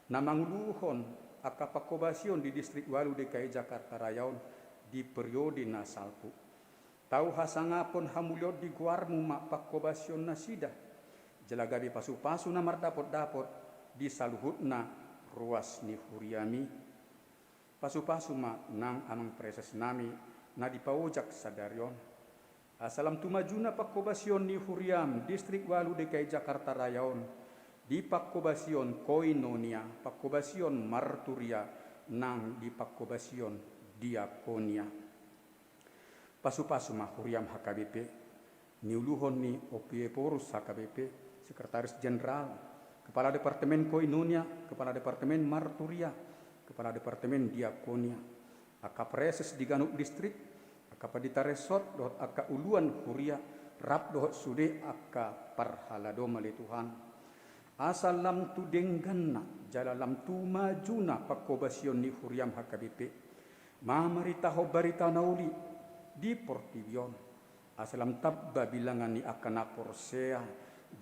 na manguluhon angka panghobasion di Distrik Ualu D K I Jakarta Raya on di periode na salpu. Tau hasangapon hamuliaon di goarmu ma panghobasion nasida, jala gabe pasu-pasu na mardapot-dapot di saluhutna ruas ni huriami. Pasu-pasu ma nang amang presesnami na dipaojak sadari on, asa lam tu majuna panghobasion ni huriam Distrik Ualu D K I Jakarta Raya on di panghobasion koinonia, panghobasion marturia, nang di panghobasion diakonia. Pasu-pasu ma huriam H K B P, niuluhon ni Ompu Ephorus H K B P, Sekretaris Jenderal, Kepala Departemen Koinonia, Kepala Departemen Marturia, Kepala Departemen Diakonia, angka preses di ganup distrik, angka pandita resort dohot angka uluan huria, rap dohot sude angka parhalado, ale Tuhan. Asa lam tu dengganna jala lam tu majuna panghobasion ni huriam H K B P, mamaritahon barita na uli di portibi on, asa lam tamba bilangan ni angka na porsea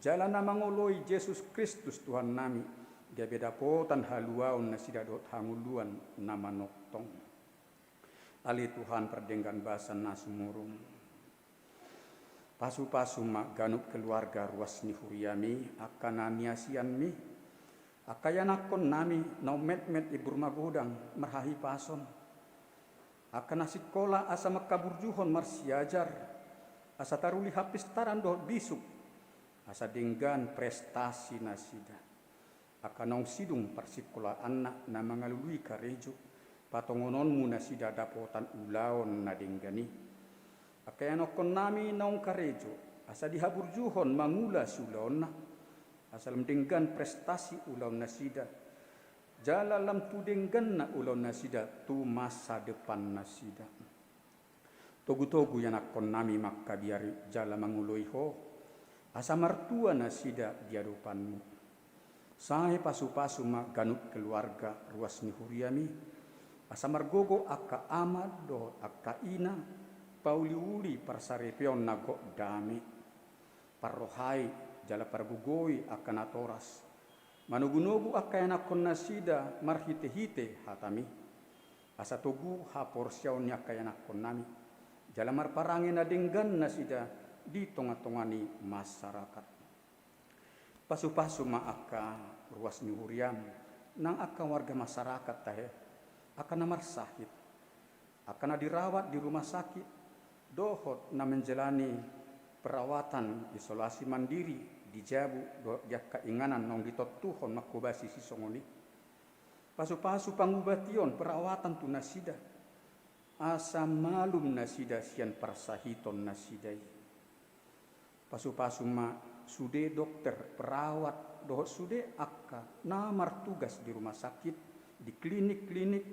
jala na mangoloi Jesus Kristus Tuhannami, gabe dapotan haluaon nasida dohot hangoluan na manongtong. Ale Tuhan pardenggan basa na sumurung, pasu-pasu ma ganup keluarga ruas ni huriami, angka na niasianmi, angka ianakkonnami naung metmet imbur magodang marhahipason, angka na singkola asa mangkaburjuhon marsiajar, asa taruli hapistaran dohot bisuk, asa denggan prestasi nasida. Angka naung sidung parsingkolaanna na mangalului karejo, patongononmu nasida dapotan ulaon na denggan i. Angka ianakkonnami naung karejo, asa dihaburjuhon mangula siulaonna, asa lam denggan prestasi ulaon nasida. jala lam tu dengganna ulaon nasida tu masa depan nasida. Togu-togu ianakkon nami mangkabiari jala mangoloi Ho, asa martua nasida di adopanMu. Sai pasu-pasu ma ganup keluarga ruas ni huriaMi, asa margogo angka ama dohot angka ina, pauli-uli parsaripeon na gok dame. Parrohai jala pargogoi angka natoras, manogu-nogu angka ianakkon nasida marhite-hite hataMi. Asa togu haporseaon ni angka ianakkon nami, jala marparange na denggan nasida di tonga-tonga ni masyarakat. Pasu-pasu ma angka ruas ni huriaM, nang angka warga masyarakat tahe, angka na marsahit, angka na dirawat di rumah sakit, dohot na menjalani perawatan isolasi mandiri di jabu dohot di angka inganan naung ditontuhon mangkobasi sisongon i. Pasu-pasu pangubation perawatan tu nasida, asa malum nasida sian parsahiton nasida i. Pasu-pasu ma sude dokter, perawat, dohot sude angka na martugas di rumah sakit, di klinik-klinik,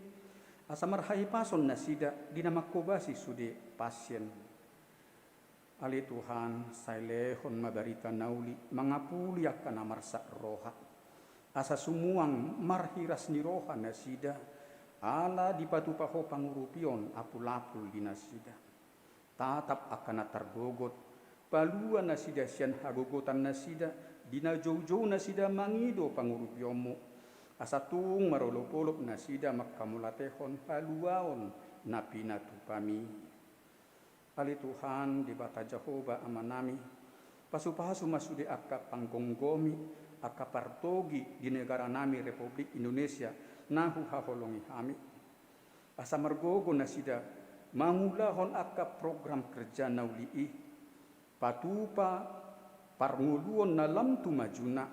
asa marhahipason nasida di na mangkobasi sude pasien. Ale Tuhan, sai lehon ma barita na uli mangapuli angka na marsak roha, asa sumuang marhiras ni roha nasida, ala dipatupa Ho pangurupion apul-apul di nasida. Tatap angka na targogot, palua nasida sian hagogotan nasida, di na jou-jou nasida mangido pangurupionMu, asa tung marolop-olop nasida mangkamauliatehon haluaon na pinatupaMi. Ale Tuhan, Debata Jahowa Amanami, pasu-pasu ma sude angka panggomgomi, angka partogi di negaranami Republik Indonesia na huhaholongi hami. Asa margogo nasida mangulahon angka program kerja na uli i, patupa parngoluon na lam tu majuna,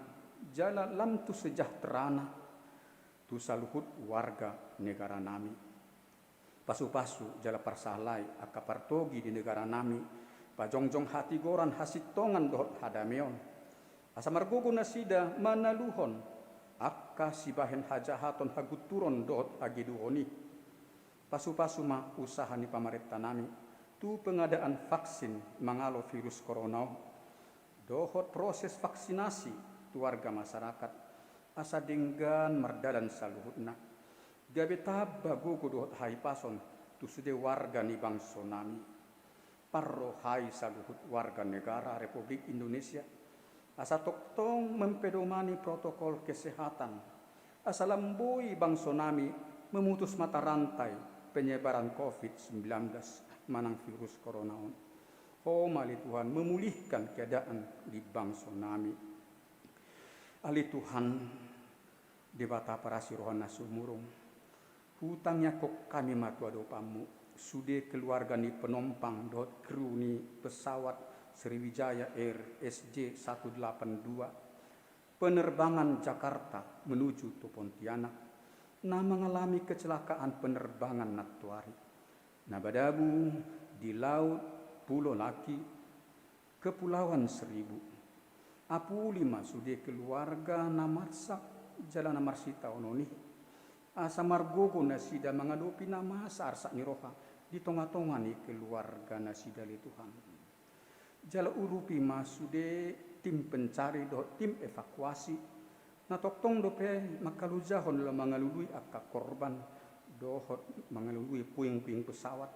jala lam tu sejahterana, tu saluhut warga negaranami. Pasu-pasu jala parsahalai angka partogi di negaranami, pajongjong hatigoran, hasintongan dohot hadameon. Asa margogo nasida manaluhon angka sibahen hajahaton, hagunturon dohot hageduhon i. Pasu-pasu ma usaha ni pamarentanami tu pengadaan vaksin mangalo virus corona on, dohot proses vaksinasi tu warga masyarakat, asa denggan mardalan saluhutna. Gabe tamba gogo dohot hahipason tu sude warga ni bangsonami. Parrohai saluhut warga negara Republik Indonesia, asa tongtong mempedomani protokol kesehatan, asa lam boi bangsonami memutus mata rantai penyebaran covid sembilan belas manang virus corona on. Ho ma ale Tuhan memulihkan keadaan di bangsonami. Ale Tuhan, Debata parasi roha na sumurung, hutangiangkon hami ma tu adopanMu sude keluarga ni penumpang dohot kru ni pesawat Sriwijaya Air S J satu delapan dua, penerbangan Jakarta menuju tu Pontianak, na mangalami kecelakaan penerbangan nantoari, na madabu di laut Pulo Laki, Kepulauan Seribu. Apuli ma sude keluarga na marsak jala na marsitaonon i, asa margogo nasida mangadopi na masa arsak ni roha di tonga-tonga ni keluarga nasida, ale Tuhan. Jala urupi ma sude tim pencari dohot tim evakuasi, na tongtong dope mangkalojahon laho mangalului angka korban dohot mangalului puing-puing pesawat,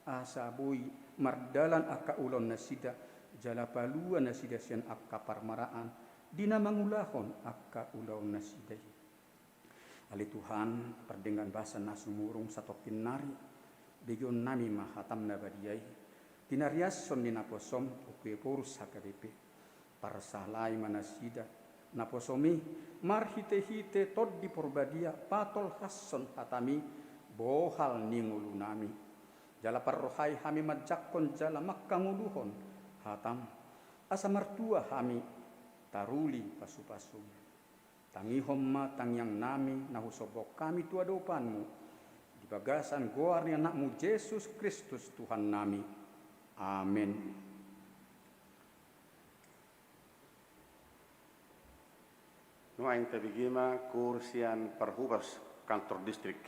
asa boi mardalan angka ulaon nasida, jala palua nasida sian angka parmaraan di na mangulahon angka ulaon nasida i. Ale Tuhan, pardenggan basa na sumurung satongkin nari, begeonnami ma hataM na badia i, tinariashon ni naposoM, Ompu Ephorus H K B P. Parsahalai ma nasida, naposoMi, marhite-hite Tondi Porbadia patolhashon hataMi, bohal ni ngolunami. Jala parrohai hami manjangkon jala mangkangoluhon hataM, asa martua hami taruli pasu-pasuM. Tangihon ma tangiangnami na husombahon hami tu adopanMu, di bagasan goar ni AnakMu Jesus Kristus Tuhannami. Amen. Nuaeng tabege ma koor sian parhobas kantor distrik.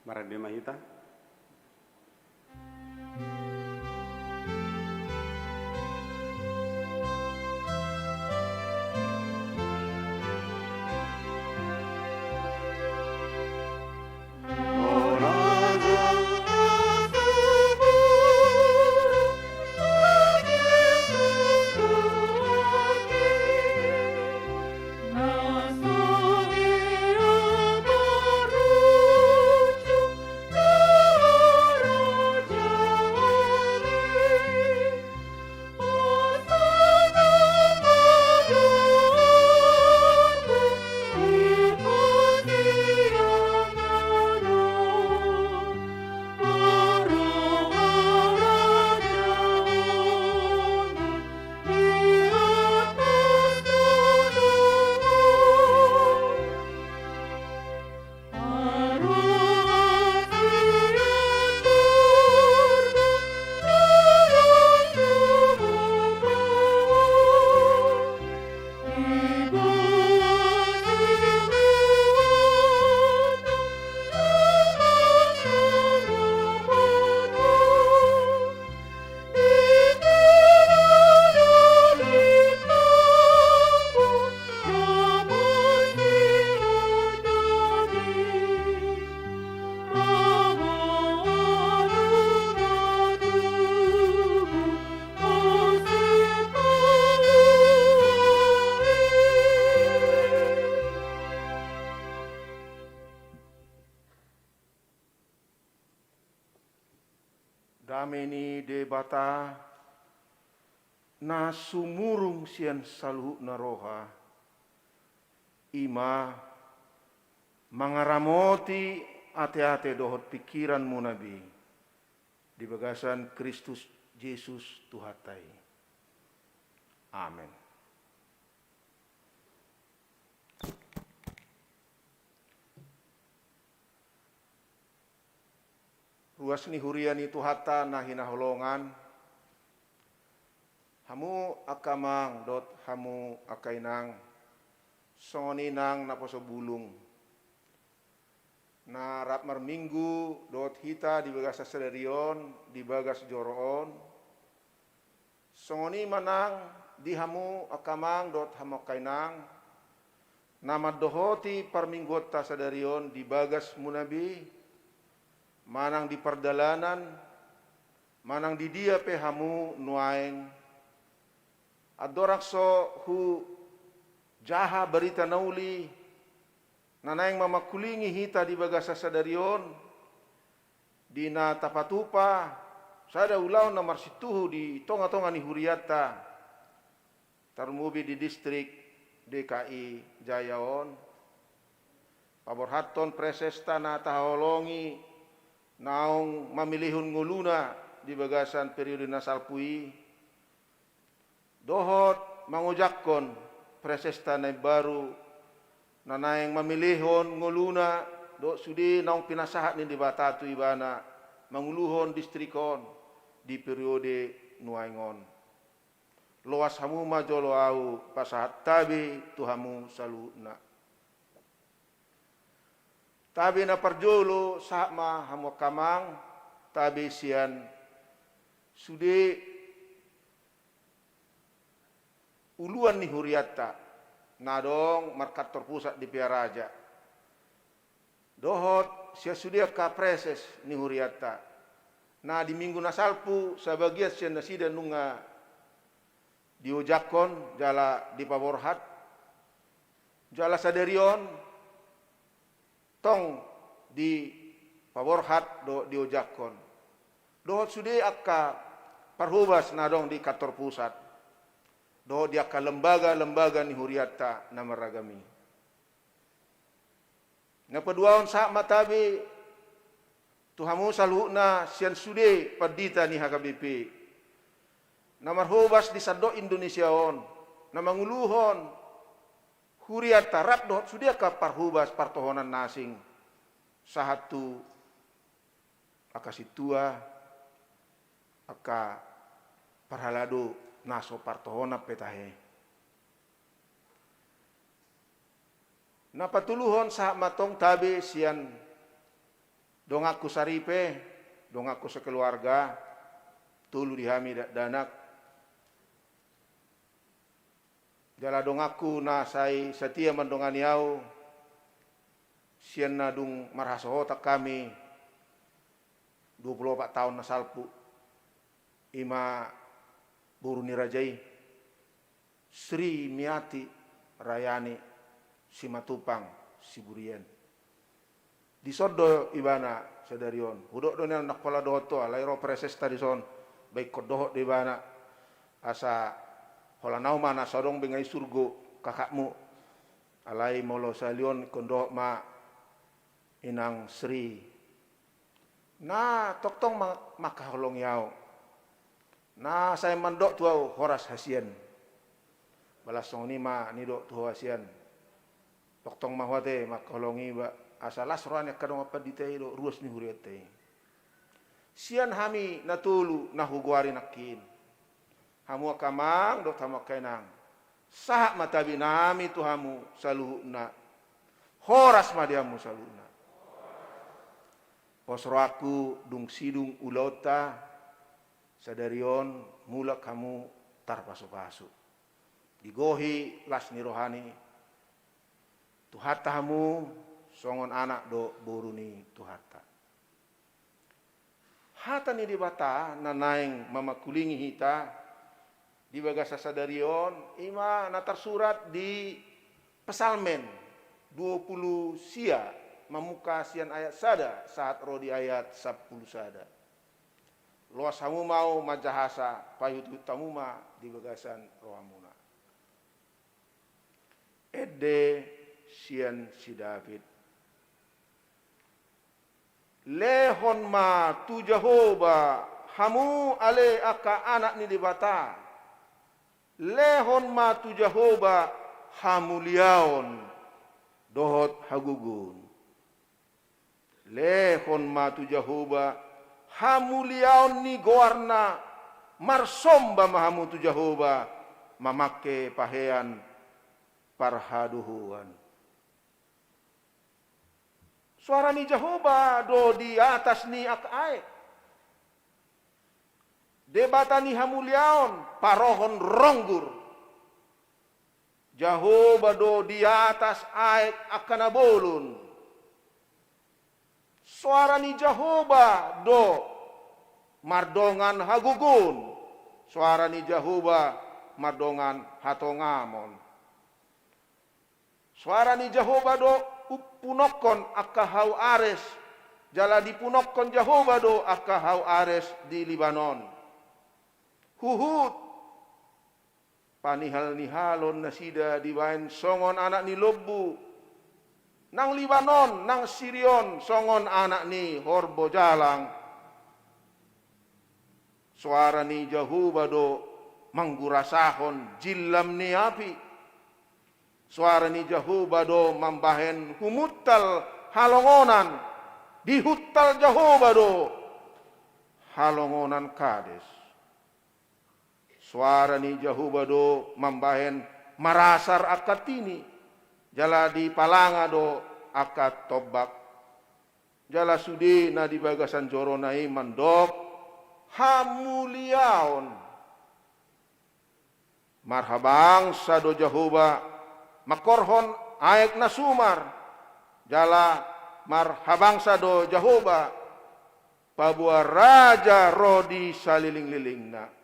Marende ma hita. Dame ni Debata, na sumurung sian saluhutna roha, i ma mangaramoti ateate dohot pingkiranmuna be, di bagasan Kristus Jesus Tuhanta i. Amen. Ruas ni huria ni Tuhanta na hinaholongan, hamu angka amang dohot hamu angka inang, songon i nang naposo bulung, na rap marminggu dohot hita di bagasan sadari on, di bagas joro on, songon i ma nang di hamu angka amang dohot hamu angka inang, na mandohoti parmingguonta sadari on di bagasmuna be, manang di pardalanan, manang di dia pe hamu nuaeng. Andorang so hujaha barita na uli, na naeng mamangkulingi hita di bagasan sadari on, di na tapatupa sada ulaon na marsintuhu di tongatonga ni hurianta, tarlumobi di distrik D K I Jaya on, paborhathon presesta na tahaholongi naung mamilihon ngoluna di bagasan periode na salpu i, dohot mangojakhon presesta na imbaru na naeng mamilihon ngoluna dohot sude naung pinasahat ni Debata tu ibana manguluhon distrik on di periode nuaeng on. Loas hamu ma jolo ahu pasahat tabe tu hamu saluhutna. Tabe na parjolo sahat ma hamu angka amang, tabe sian sude uluan ni hurianta na adong markantor pusat di Pearaja, dohot sian sude angka preses ni hurianta, na di minggu na salpu sabagian sian nasida nunga diojakhon jala dipaborhat, jala sadari on tong dipaborhat dohot diojakhon, dohot sude angka parhobas na adong di kantor pusat dohot di angka lembaga-lembaga ni hurianta na marragam i. Na paduahon sahat ma tabe tu hamu saluhutna sian sude pandita ni H K B P na marhobas di sandok Indonesia on, na manguluhon hurianta rap dohot sude angka parhobas partohonan na asing, sahat tu angka sintua, angka parhalado na so partohonan pe tahe. Na patoluhon sahat ma tong tabe sian Donganku saripe, donganku sekeluarga, tolu di hami dakdanak. Jala donganku na sai satia mandongani au, sian na dung marhasohotan hami dua pulu opat taon na salpu, ima boru ni raja i, Sri Miati Rayani Simatupang Siburian. Dison do ibana sadari on. Hudok do nian ndang pola dohot ho, alai ro presesta dison, ba ingkon dohot do ibana. Asa holan au ma na so adong be nga i surgo kakakmu. Alai molo sahali on ingkon dohot ma Inang Sri. Na tongtong ma-, mangkaholongi au. Na sai mandok tu au horas hasian. Balas songon i ma nidok tu ho hasian. Tongtong ma ho ate mangkaholongi iba, asa las roha ni angka dongan pandita i dohot ruas ni hurianta i. Sian hami na tolu na hugoari nangkin. Hamu angka amang dohot hamu angka inang. Sahat ma tabi nami tu hamu saluhutna. Horas ma di hamu saluhutna. Pos rohangku dung sidung ulaonta, sadari on mulak hamu tarpasupasu. Digohi las ni roha ni Tuhanta hamu songon anak dohot boru ni Tuhanta. Hata ni Debata na naeng mamangkulingi hita di bagasan sadari on, ima na tarsurat di Psalmen dua pulu sia, mamungka sian ayat sada sahat ro di ayat sampulu sada. Loas hamu ma au manjahasa, paihutihut hamu ma di bagasan rohamuna. Ende sian si David. Lehon ma tu Jahowa hamu ale angka anak ni Debata. Lehon ma tu Jahowa hamuliaon dohot hagogoon. Lehon ma tu Jahowa hamuliaon ni goarna, marsomba ma hamu tu Jahowa mamangke pahean parhadohoan. Soara ni Jahowa do di atas ni angka aek. Debata ni hamuliaon, parohon ronggur. Jahowa do di atas aek angka na bolon. Soara ni Jahowa do mardongan hagogoon. Soara ni Jahowa mardongan hatongamon. Soara ni Jahowa do umpunonhon angka hau ares, jala dipunonhon Jahowa do angka hau ares di Libanon. Huhut panihalnihalon nasida dibaen songon anak ni lombu, nang Libanon, nang Sirion songon anak ni horbo jalang. Soara ni Jahowa do manggurasahon jillam ni api. Soara ni Jahowa do mambahen humuntal halongonan, dihuntal Jahowa do halongonan Kades. Soara ni Jahowa do mambahen marasar angka tini, jala dipalanga do angka tombak. Jala sude na di bagasan jorona i mandok hamuliaon. Marhabangsa do Jahowa mangkorhon aek na sumar, jala marhabangsa do Jahowa paboa raja ro di salelenglelengna.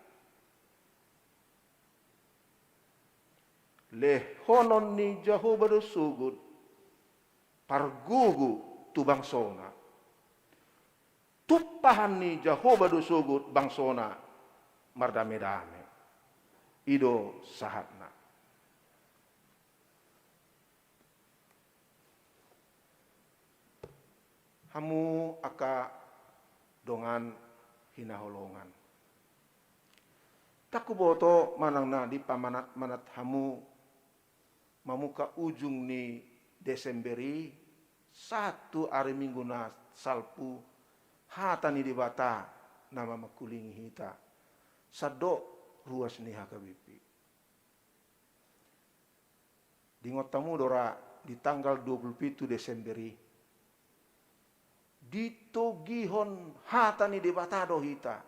Lehonon ni Jahowa do sogot pargogo tu bangsona. Tumpahan ni Jahowa do sogot bangsona mardamedame. I do sahatna. Hamu angka dongan hinaholongan. Ndang huboto manang na dipamanatmanat hamu mamungka ujung ni Desember i, sahat tu ari Minggu na salpu, hata ni Debata na mamangkulingi hita. Sandok ruas ni H K B P. Diingot hamu do ra di tanggal dua pulu pitu Desember i, Ditogihon hata ni Debata do hita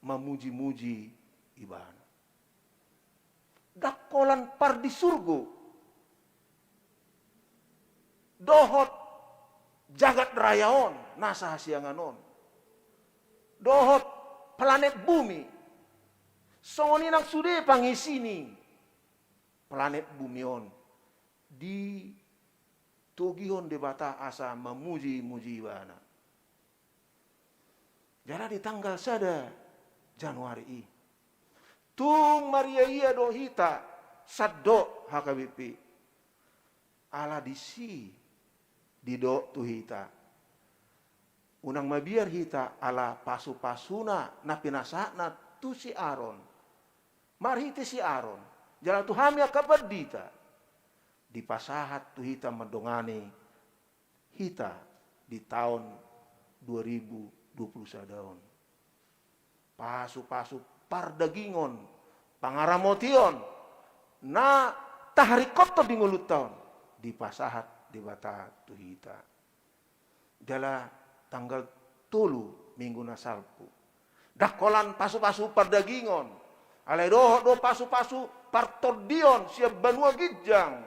mamuji-muji Ibana. Ndang holan pardisurgo dohot jagat raya on, nasa hasiangan on, dohot planet bumi. Songon i nang sude pangisi ni planet bumi on ditogihon Debata asa mamuji-muji Ibana. Jala di tanggal sada Januari i, tung mariaia do hita sandok H K B P. Ala disi didok tu hita, unang mabiar hita ala pasu-pasuna na pinasahatna tu si Aron, marhite si Aron, jala tu hami angka pandita, dipasahat tu hita mandongani hita di taon dua ribu dua puluh sada on. Pasu-pasu pardagingon, pangaramotion na taharingkothon di ngolunta on, dipasahat Debata tu hita. Jala tanggal tolu, Minggu na salpu, ndang holan pasu-pasu pardagingon, alai dohot do pasu-pasu partondion sian banua ginjang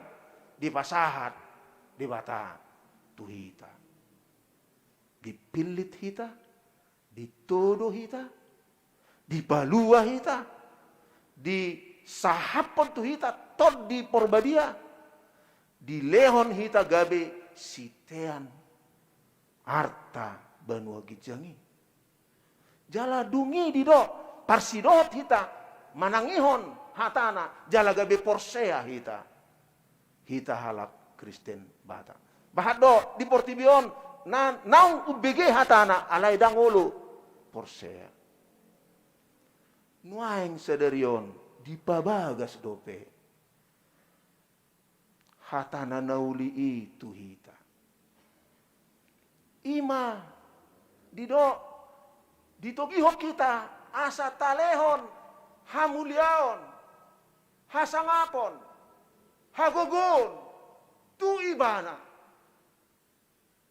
dipasahat Debata tu hita. Dipillit hita, ditodo hita, dipalua hita, disahaphon tu hita Tondi Porbadia, dilehon hita gabe sitean arta banua ginjang i. Jala dung i didok, parsidohot hita manangihon hatana, jala gabe porsea hita. Hita halak Kristen Batak. Bahat do di portibi on na naung umbege hatana, alai ndang olo porsea. Nuaeng sadari on dipabagas dope hatana na uli i tu hita. I ma didok, ditogihon hita asa talehon hamuliaon, hasangapon, hagogoon tu Ibana.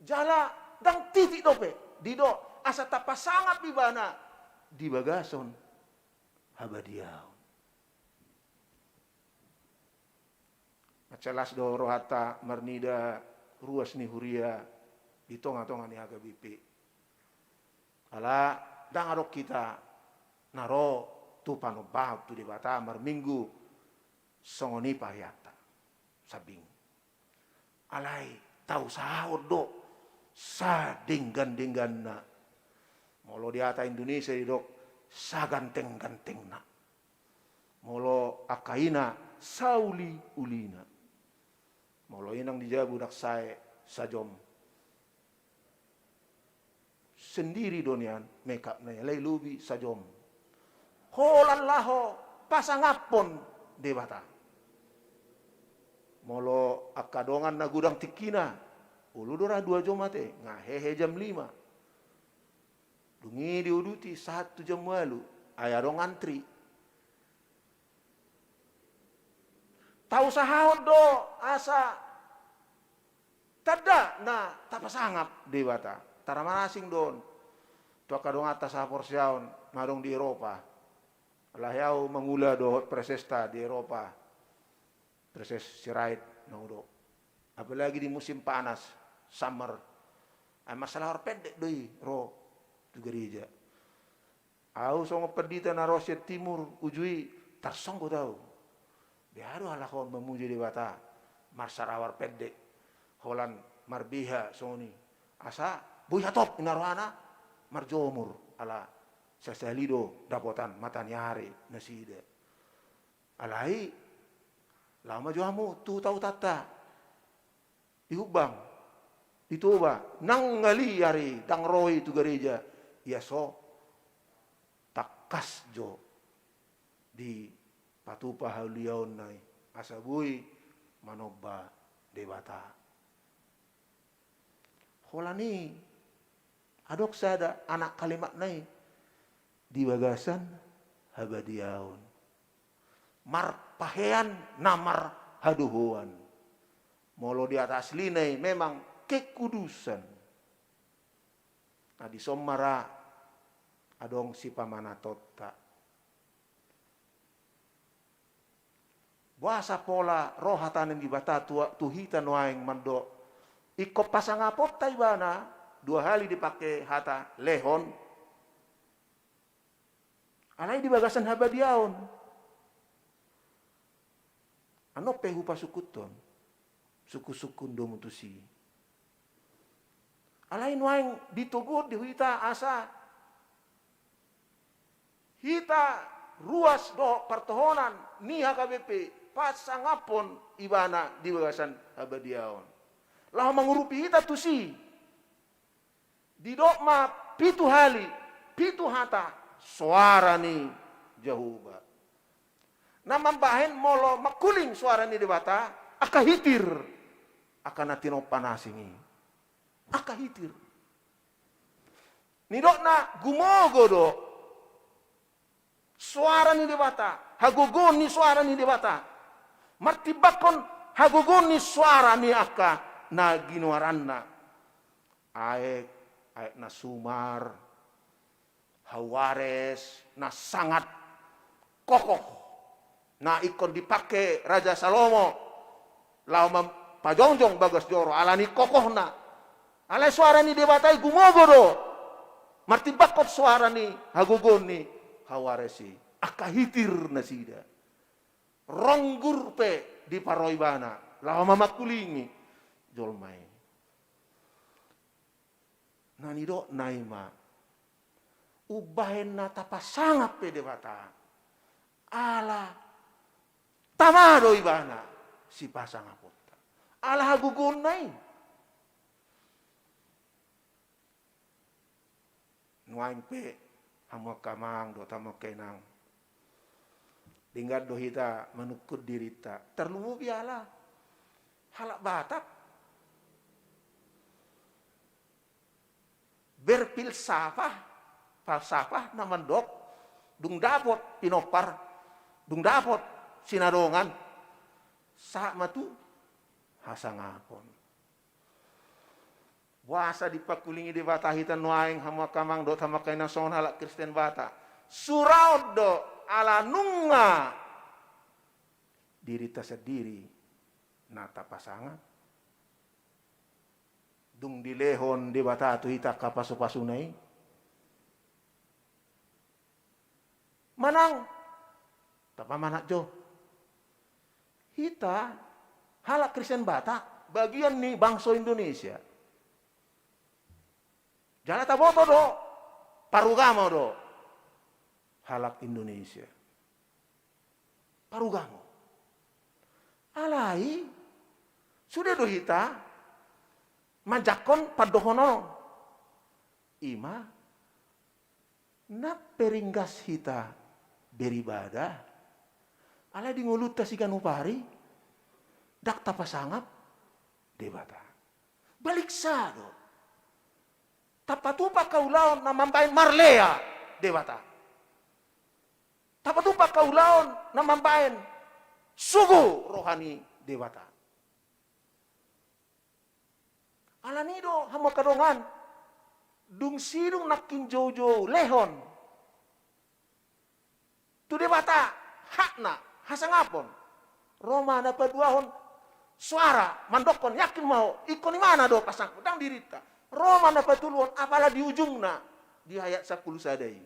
Jala ndang titik dope didok asa tapasangap Ibana di bagasan habadiaon. Mansai las do rohanta marnida ruas ni huria di tonga-tonga ni H K B P. Ala ndang adong hita na ro tu panombaon tu Debata marminggu songon i paheanta sambing. Alai tausahahon do sadenggan-dengganna. Molo di hata Indonesia didok saganteng-gantengna. Molo angka ina sauli-ulina. Molo inang di jabu ndang sae sajom. Sendiri do nian make up na i, alai lobi sajom. Holan laho pasangaphon Debata. Molo angka dongan na godang tingkina, olo do ra dua jom ate, nga hehe jam lima. Dung i diuduti sahat tu jam ualu, ai adong antri. Tausahahon do asa tanda na tapasangap Debata. Tara marasing do on tu angka donganta sahaporseaon na adong di Eropa. Alai ahu mangula dohot presesta di Eropa, Preses Sirait na hudok. Apalagi di musim panas, summer. Ai marsalawar pendek do i ro tu gareja. Ahu songon pandita na ro sian timur uju i, tarsonggot ahu. Beha do halak on mamuji Debata marsalawar pendek, holan marbeha songon i. Asa boi hatop inna rohana marjomur, ala sasahali do dapotan mata ni ari nasida. Alai laho ma jo hamu tu hutahutanta di Humbang, di Toba, nang ngali ari ndang ro i tu gareja, ia so tangkas jo dipatupa hauliaonna i asa boi manomba Debata. Holan i adong sada anak kalimatna i di bagasan habadiaon. Marpahean na marhadohoan. Molo di hata aslina i memang kekudusan. Na dison ma ra adong sipamanatonta. Boasa pola ro hata ni Debata tu, tu hita nuaeng mandok, ingkon pasangaponta ibana, dua hali dipake hata lehon. Alai di bagasan habadiaon. Annon pe hupasungkunhon, sungkunsungkun domu tusi. Alai nuaeng ditoguhon di hita asa hita ruas dohot partohonan ni H K B P pasangaphon ibana di bagasan habadiaon. Laho mangurupi hita tusi. Didok ma pitu hali, pitu hata, soara ni Jahowa. Na mambahen molo mangkuling soara ni Debata, angka hitir, angka na tinompa na asing i. Angka hitir. Nidokna gumogo do soara ni Debata, hagogoon ni soara ni Debata. Martimbangkon hagogoon ni soara ni angka na ginoaranna. Aek, aek na sumar, hau ares na sangat kokoh, na ingkon dipake Raja Salomo laho mampajongjong bagas joro, ala ni kokohna. Alai soara ni Debata i gumogo do, martimbangkon soara ni hagogoon ni hau ares i. Angka hitir nasida. Ronggur pe diparo ibana, laho ma mangkulingi jolma i. Na nidokna i ma, umbahen na tapasangap pe Debata, ala tama do ibana sipasangaponta. Ala hagogoonna i. Nuaeng pe, hamu angka amang dohot hamu angka inang, denggan do hita manungkun dirinta, tarlumobi ala halak Batak. Berfilsafah, falsafah na mandok, dung dapot pinompar, dung dapot sinadongan, sahat ma tu hasangapon. Boasa dipangkulingi Debata hita nuaeng, hamu angka amang dohot hamu angka inang, songon halak Kristen Batak? Suraon do ala nunga dirinta sandiri na tapasangap. Dung dilehon Debata tu hita angka pasupasuna i, manang tapamanat jo, hita halak Kristen Batak bagian ni bangso Indonesia. Jala taboto do, parugamo do halak Indonesia. Parugamo. Alai sude do hita manjangkon pandohonon on. I ma, nang pe ringgas hita beribadah, alai di ngolunta siganup ari ndang tapasangap Debata. Baliksa do. Tapatupa angka ulaon na mambahen marlea Debata. Tapatupa angka ulaon na mambahen sogo roha ni Debata. Alani do, hamu angka dongan, dung sidung nangkin joujou lehon tu Debata hakna hasangapon, ro ma na paduahon soara mandokkon, yakin ma ho, ingkon ibana do pasangap, ndang dirinta. Ro ma na patoluhon, apala di ujungna, di ayat sampulu sada i.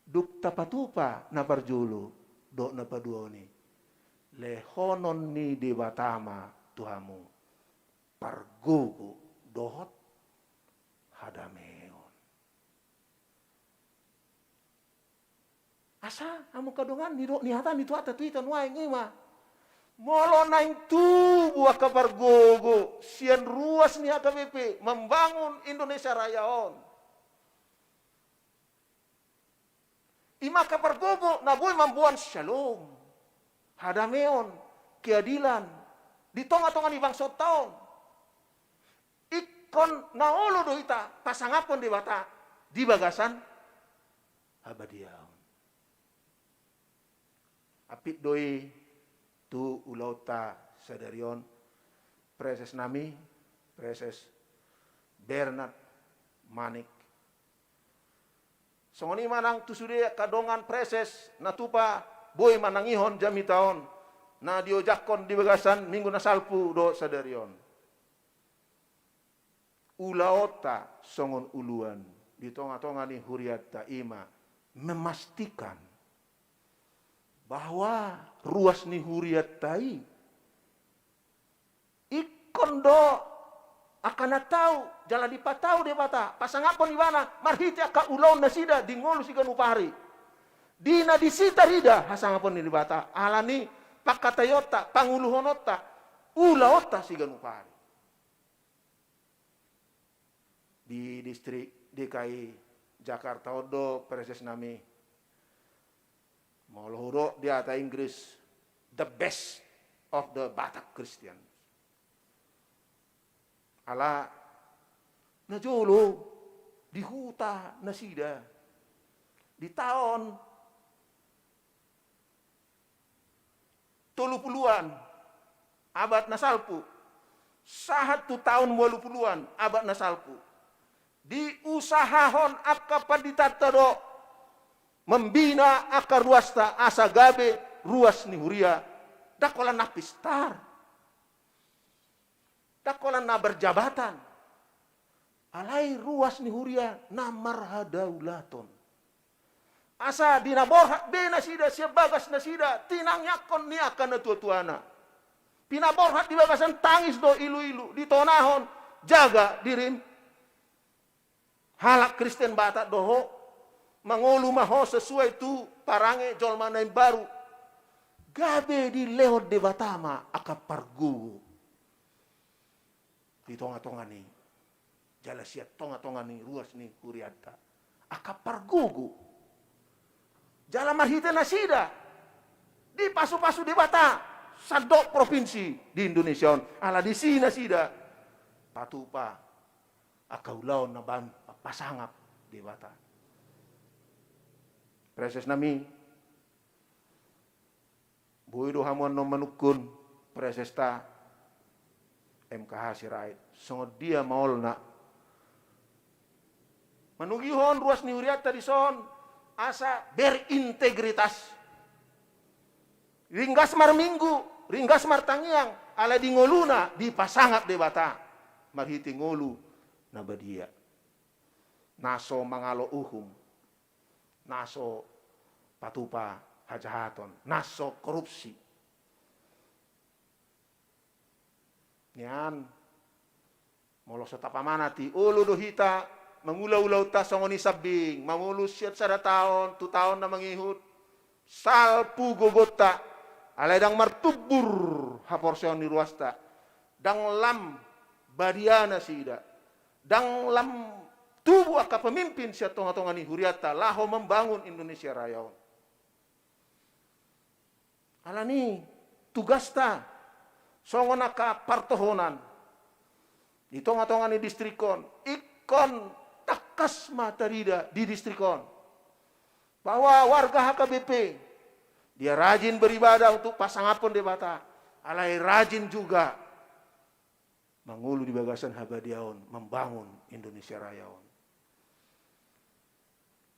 Dung tapatupa na parjolo dohot na paduahon i, lehonon ni Debata ma tu hamu pargogo dohot hadameon. Asa, hamu angka dongan, nidok ni hata ni Tuhanta tu hita nuaeng i ma, molo naeng tubu angka pargogo sian ruas ni H K B P mambangun Indonesia Raya on, i ma angka pargogo na boi mamboan syalom, hadameon, keadilan di tongatonga ni bangsonta on. Ingkon na olo do hita pasangaphon Debata di bagasan habadiaon. Apit do i tu ulaonta sadari on, Praeses nami, Praeses Bernard Manik. Songon i ma nang tu sude angka dongan preses na tupa boi manangihon jamita on na diojakhon di bagasan minggu na salpu dohot sadari on. Ulaonta songon uluan di tonga-tonga ni hurianta i ma memastikan bahwa ruas ni hurianta i ingkon do angka na tau jala dipatau Debata pasangaphon ibana marhite angka ulaon nasida di ngolu siganup ari. Di na disi tarida hasangapon ni Debata ala ni pangkataionta, panguluhononta, ulaonta siganup ari. Di distrik D K I Jakarta on do presesnami. Molo hudok di hata Inggris, the best of the Batak Christian. Ala najolo di huta nasida di taon tolu puluan abad na salpu sahat tu taon ualu puluan abad na salpu, diusahahon angka panditanta do mambina angka ruasta asa gabe ruas ni huria. Ndang holan na pistar, ndang holan na berjabatan, alai ruas ni huria na marhadaulaton. Asa di na borhat be nasida sian bagas nasida tinangiangkon ni angka natuatuana. Pinaborhat di bagasan tangis do iluilu, ditonahon, jaga dirim. Halak Kristen Batak do ho, mangolu ma ho sesuai tu parange jolma na imbaru. Gabe dilehon Debata ma angka pargogo di tonga-tonga ni, jala sian tonga-tonga ni ruas ni hurianta angka pargogo. Jala marhite nasida dipasupasu Debata sandok provinsi di Indonesia on, ala disi nasida patupa angka ulaon na baen pasangap Debata. Presesnami, boi do hamu annon manungkun presesta M K H Sirait songon dia maolna manogihon ruas ni hurianta dison asa berintegritas. Ringgas marminggu, ringgas martangiang, ala di ngoluna dipasangap Debata marhite ngolu na badia, na so mangalo uhum, na so patupa hajahaton, na so korupsi. Nian, molo so tapamanat i, olo do hita mangula ulaonta songon i sambing, mangolu sian sada taon tu taon na mangihut, salpu gogonta, alai ndang martumbur haporseaon ni ruasta, ndang lam badia nasida, ndang lam tubu angka pemimpin sian tonga-tonga ni hurianta laho membangun Indonesia Raya on. Alani tugasta songon angka partohonan di tonga-tonga ni distrik on, ingkon tangkas ma tarida di distrik on bahwa warga H K B P dia rajin beribadah untuk pasangaphon Debata, alai rajin juga mangolu di bagasan habadiaon, membangun Indonesia Raya on.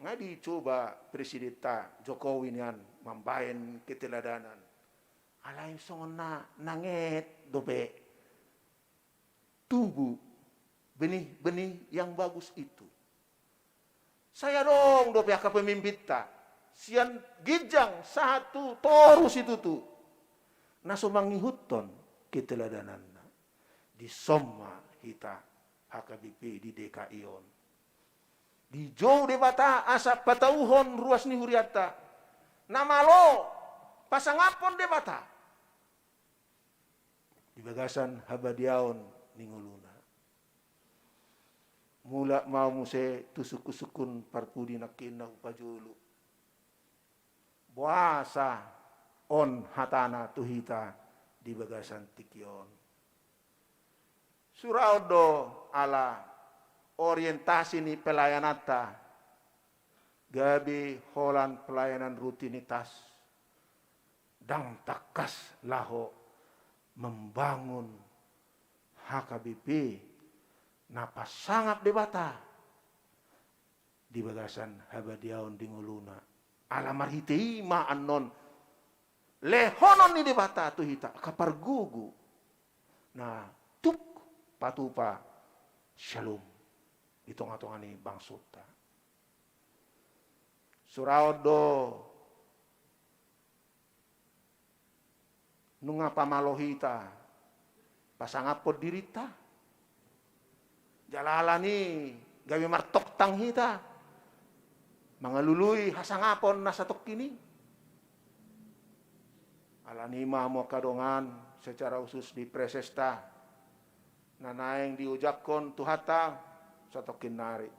Nga dicoba presidenta Jokowi nian mambaen keteladanan. Alai songon na nanget dope tubu benih-benih yang bagus itu. Sai adong dope angka pemimpinta sian ginjang sahat tu toru situtu na so mangihuthon keteladananna. Dison ma hita H K B P di D K I on. Dijou Debata asa patauhon ruas ni hurianta na malo pasangaphon Debata di bagasan habadiaon ni ngoluna. Mulak ma muse tu sungkun-sungkun parpudi nangkin na hupajolo. Boasa on hatana tu hita di bagasan tingki on? Suraon do ala orientasi ni pelayananta gabe holan pelayanan rutinitas, ndang tangkas laho membangun H K B P na pasangap Debata, di bagasan habadiaon di ngoluna. Ala marhite i ma annon lehonon ni Debata tu hita angka pargogo na tuk patupa syalom di tonga-tonga ni bangsonta. Suraon do nunga pamalo hita pasangaphon dirinta. Jala alani gabe martongtang hita mangalului hasangapon na satongkin i. Alani i ma hamu angka dongan, secara khusus di presesta na naeng diojakhon Tuhanta satongkin nari.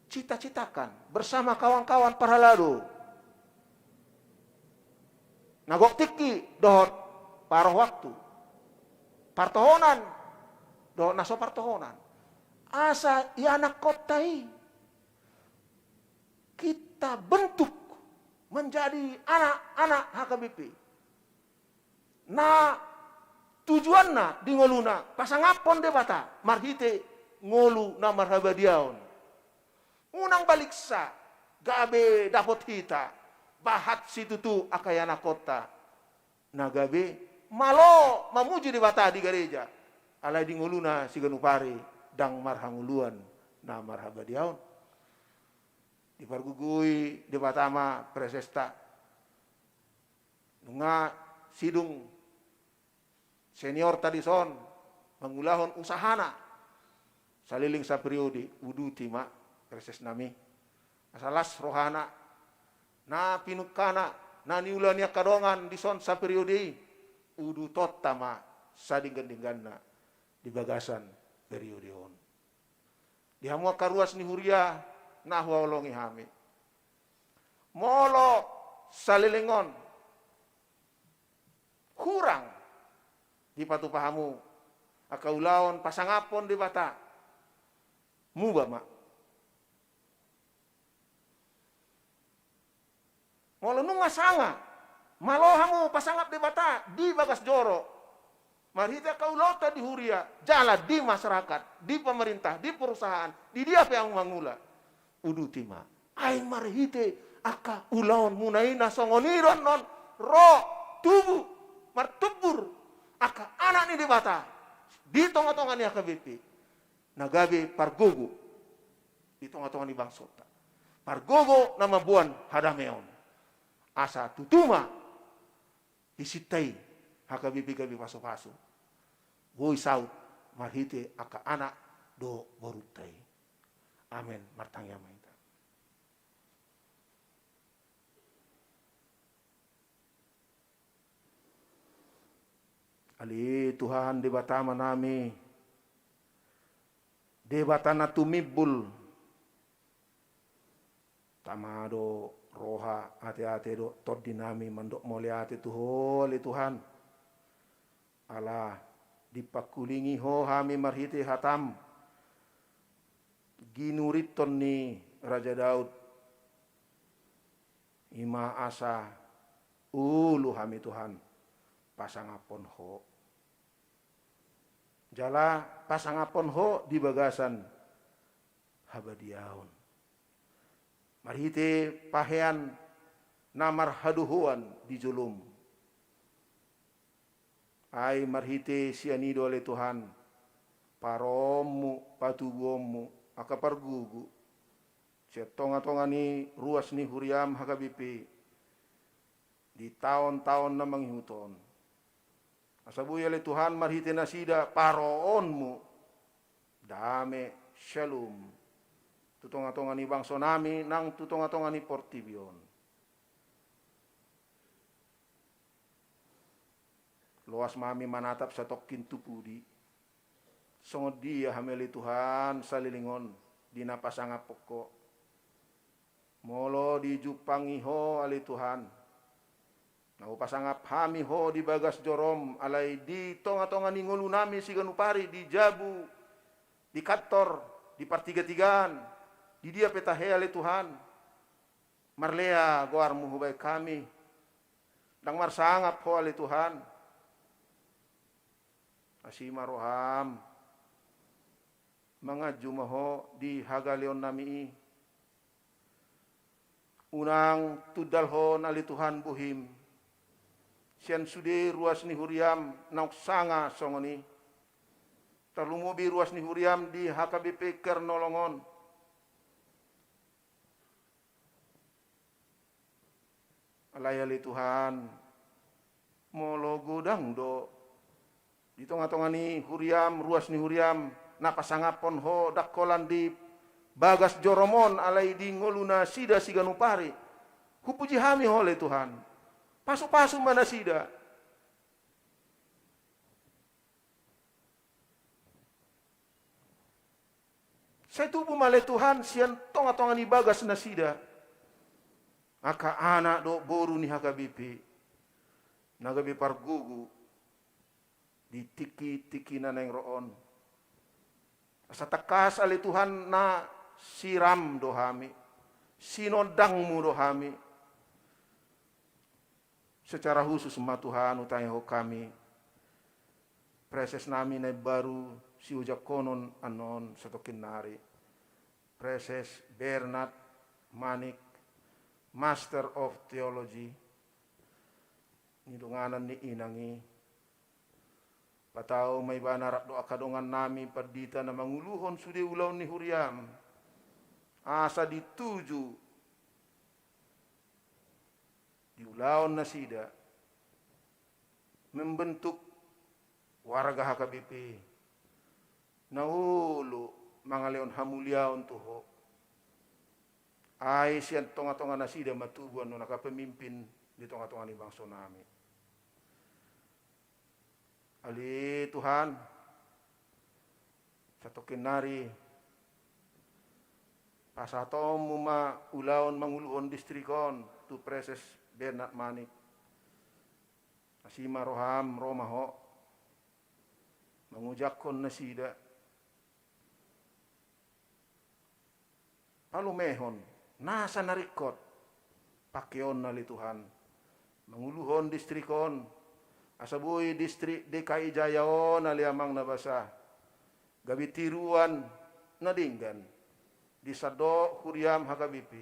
Cita-citakan bersama kawan-kawan parhalado na gok tingki dohot paroh waktu, partohonan dohot na so partohonan, asa ianakhonta i kita bentuk menjadi anak-anak H K B P. Na tujuanna di ngoluna pasangaphon Debata marhite ngolu na marhabadiaon. Unang baliksa gabe dapot hita bahat situtu angka ianakhonta na gabe malo mamuji Debata di gareja, alai di ngoluna siganup ari ndang marhangoluan na marhabadiaon. Dipargogoi Debata ma presesta. Nunga sidung seniorta dison mangulahon usahana saleleng saperiode, uduti ma presesnami. Asa las rohana, na pinungkana, na niula ni angka dongan dison saperiode i, udutonta ma sadenggan-dengganna di bagasan periode on. Di hamu angka ruas ni huria na huhaholongi hami, molo saleleng on hurang dipatupa hamu angka ulaon pasangaphon Debata, muba ma. Molo nunga sanga malo hamu pasangap Debata di bagas joro, marhite angka ulaonta di huria jala di masyarakat, di pemerintah, di perusahaan, di dia pe hamu mangula, uduti ma. Ai marhite angka ulaonmuna i na songon i do annon ro tubu martumbur angka anak ni Debata di tonga-tonga ni H K B P na gabe pargogo di tonga-tonga ni bangsonta, pargogo na mamboan hadameon. Asa tutu ma di sinta i H K B P gabe pasu-pasu, boi saut marhite angka anak dohot borunta i. Amen. Martangiang ma hita. Ale Tuhan Debata Amanami, Debata na tumimbul, tama do roha, ate-ate dohot tondinami mandok mauliate tu Ho, ale Tuhan. Ala dipangkulingi Ho hami marhite hataM, ginurithon ni Raja Daud, i ma asa olo hami Tuhan pasangaphon Ho. Jala pasangaphon Ho di bagasan habadiaon marhite pahean na marhadohoan di joloM. Ai marhite sian i do ale Tuhan, paroonMu, patubuonMu angka pargogo sian tonga-tonga ni ruas ni huriaM H K B P di taon-taon na mangihut on. Asa boi ale Tuhan marhite nasida paroonMu dame, syalom, tu tonga-tonga ni bangsonami nang tu tonga-tonga ni portibi on. Loas ma hami manatap satongkin tu pudi. Songon dia hami ale Tuhan saleleng on di na pasangaphon Ho? Molo dijumpangi Ho ale Tuhan, na hupasangap hami Ho di bagas joroM, alai di tonga-tonga ni ngolunami siganup ari, di jabu, di kantor, di partiga-tigaan, di dia pe tahe ale Tuhan, marlea goarMu hubahen hami. Ndang marsangap Ho ale Tuhan. Asi ma rohaM. Manganju ma Ho di hagaleonnami i. Unang tundalhon ale Tuhan bohim sian sude ruas ni huriam naung sanga songon i. Tarlumobi ruas ni huriam di H K B P Kernolong on. Alai ale Tuhan, molo godang do di tonga-tonga ni huriam, ruas ni huriam, na pasangaphon Ho ndang holan di bagas jorom on alai di ngolu nasida siganup ari, hupuji hami Ho ale Tuhan. Pasu-pasu ma nasida. Sai tubu ma ale Tuhan sian tonga-tonga ni bagas nasida angka anak dohot boru ni H K B P na gabe pargogo di tingki-tingki na naeng ro on. Asa tangkas ale Tuhan na siram do hami, sinondangmu do hami. Secara khusus ma Tuhan hutangihon hami Praeses nami na imbaru siojak honon annon satongkin nari, Praeses Bernard Manik, Master of Theology, ni donganan ni inang i. Patau ma ibana rap dohot angka dongan nami pandita na manguluhon sude ulaon ni huriam, asa dituju di ulaon nasida membentuk warga H K B P na olo mangalehon hamuliaon tu Ho. Ai sian tonga-tonga nasida ma tubu annon angka pemimpin di tonga-tonga ni bangso nami. Ale Tuhan, satongkin nari pasahatonmu ma ulaon manguluhon distrik on tu Praeses Bernard Manik. Asi ma roham, ro ma Ho mangojakhon nasida. Palumehon nasa na ringkot pangkeonna ale Tuhan manguluhon distrik on, asa boi distrik D K I Jaya on ale Amang na basa gabe tiruan na denggan di sandok huriam H K B P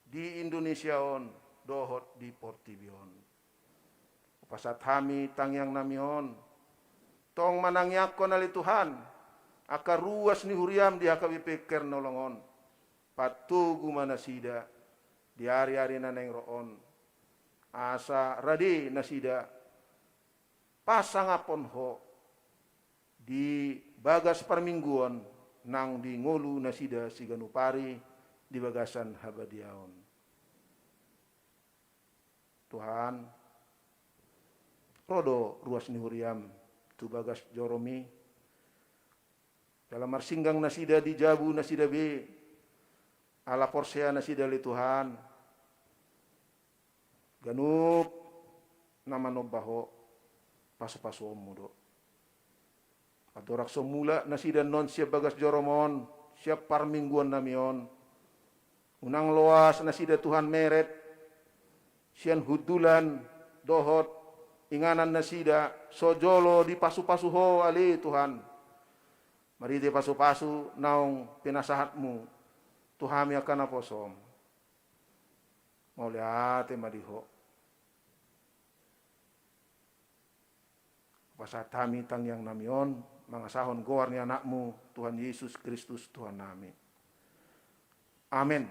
di Indonesia on dohot di portibi on. Hupasahat hami tangiang nami on. Tong manangiangkon ale Tuhan angka ruas ni huriam di H K B P Kernolong on. Patogu ma nasida di ari-ari na naeng ro on, asa rade nasida pasangaphon Ho di bagas parmingguon nang di ngolu nasida siganup ari di bagasan habadiaon. Tuhan, ro do ruas ni huriam tu bagas jorom i. Jala marsinggang nasida di jabu nasida be ala porsea nasida ale Tuhan. Ganup na manomba Ho, pasu-pasuonmu do. Andorang so mulak nasida annon sian bagas jorom on, sian parmingguon nami on, unang loas nasida Tuhan meret sian hundulan dohot inganan nasida so jolo dipasu-pasu Ho ale Tuhan. Marhite pasu-pasu naung pinasahatmu tu hami angka naposom. Mauliate ma di Ho. Pasahat hami tangiang nami on mangasahon goar ni Anakmu Tuhan Yesus Kristus Tuhan nami. Amen.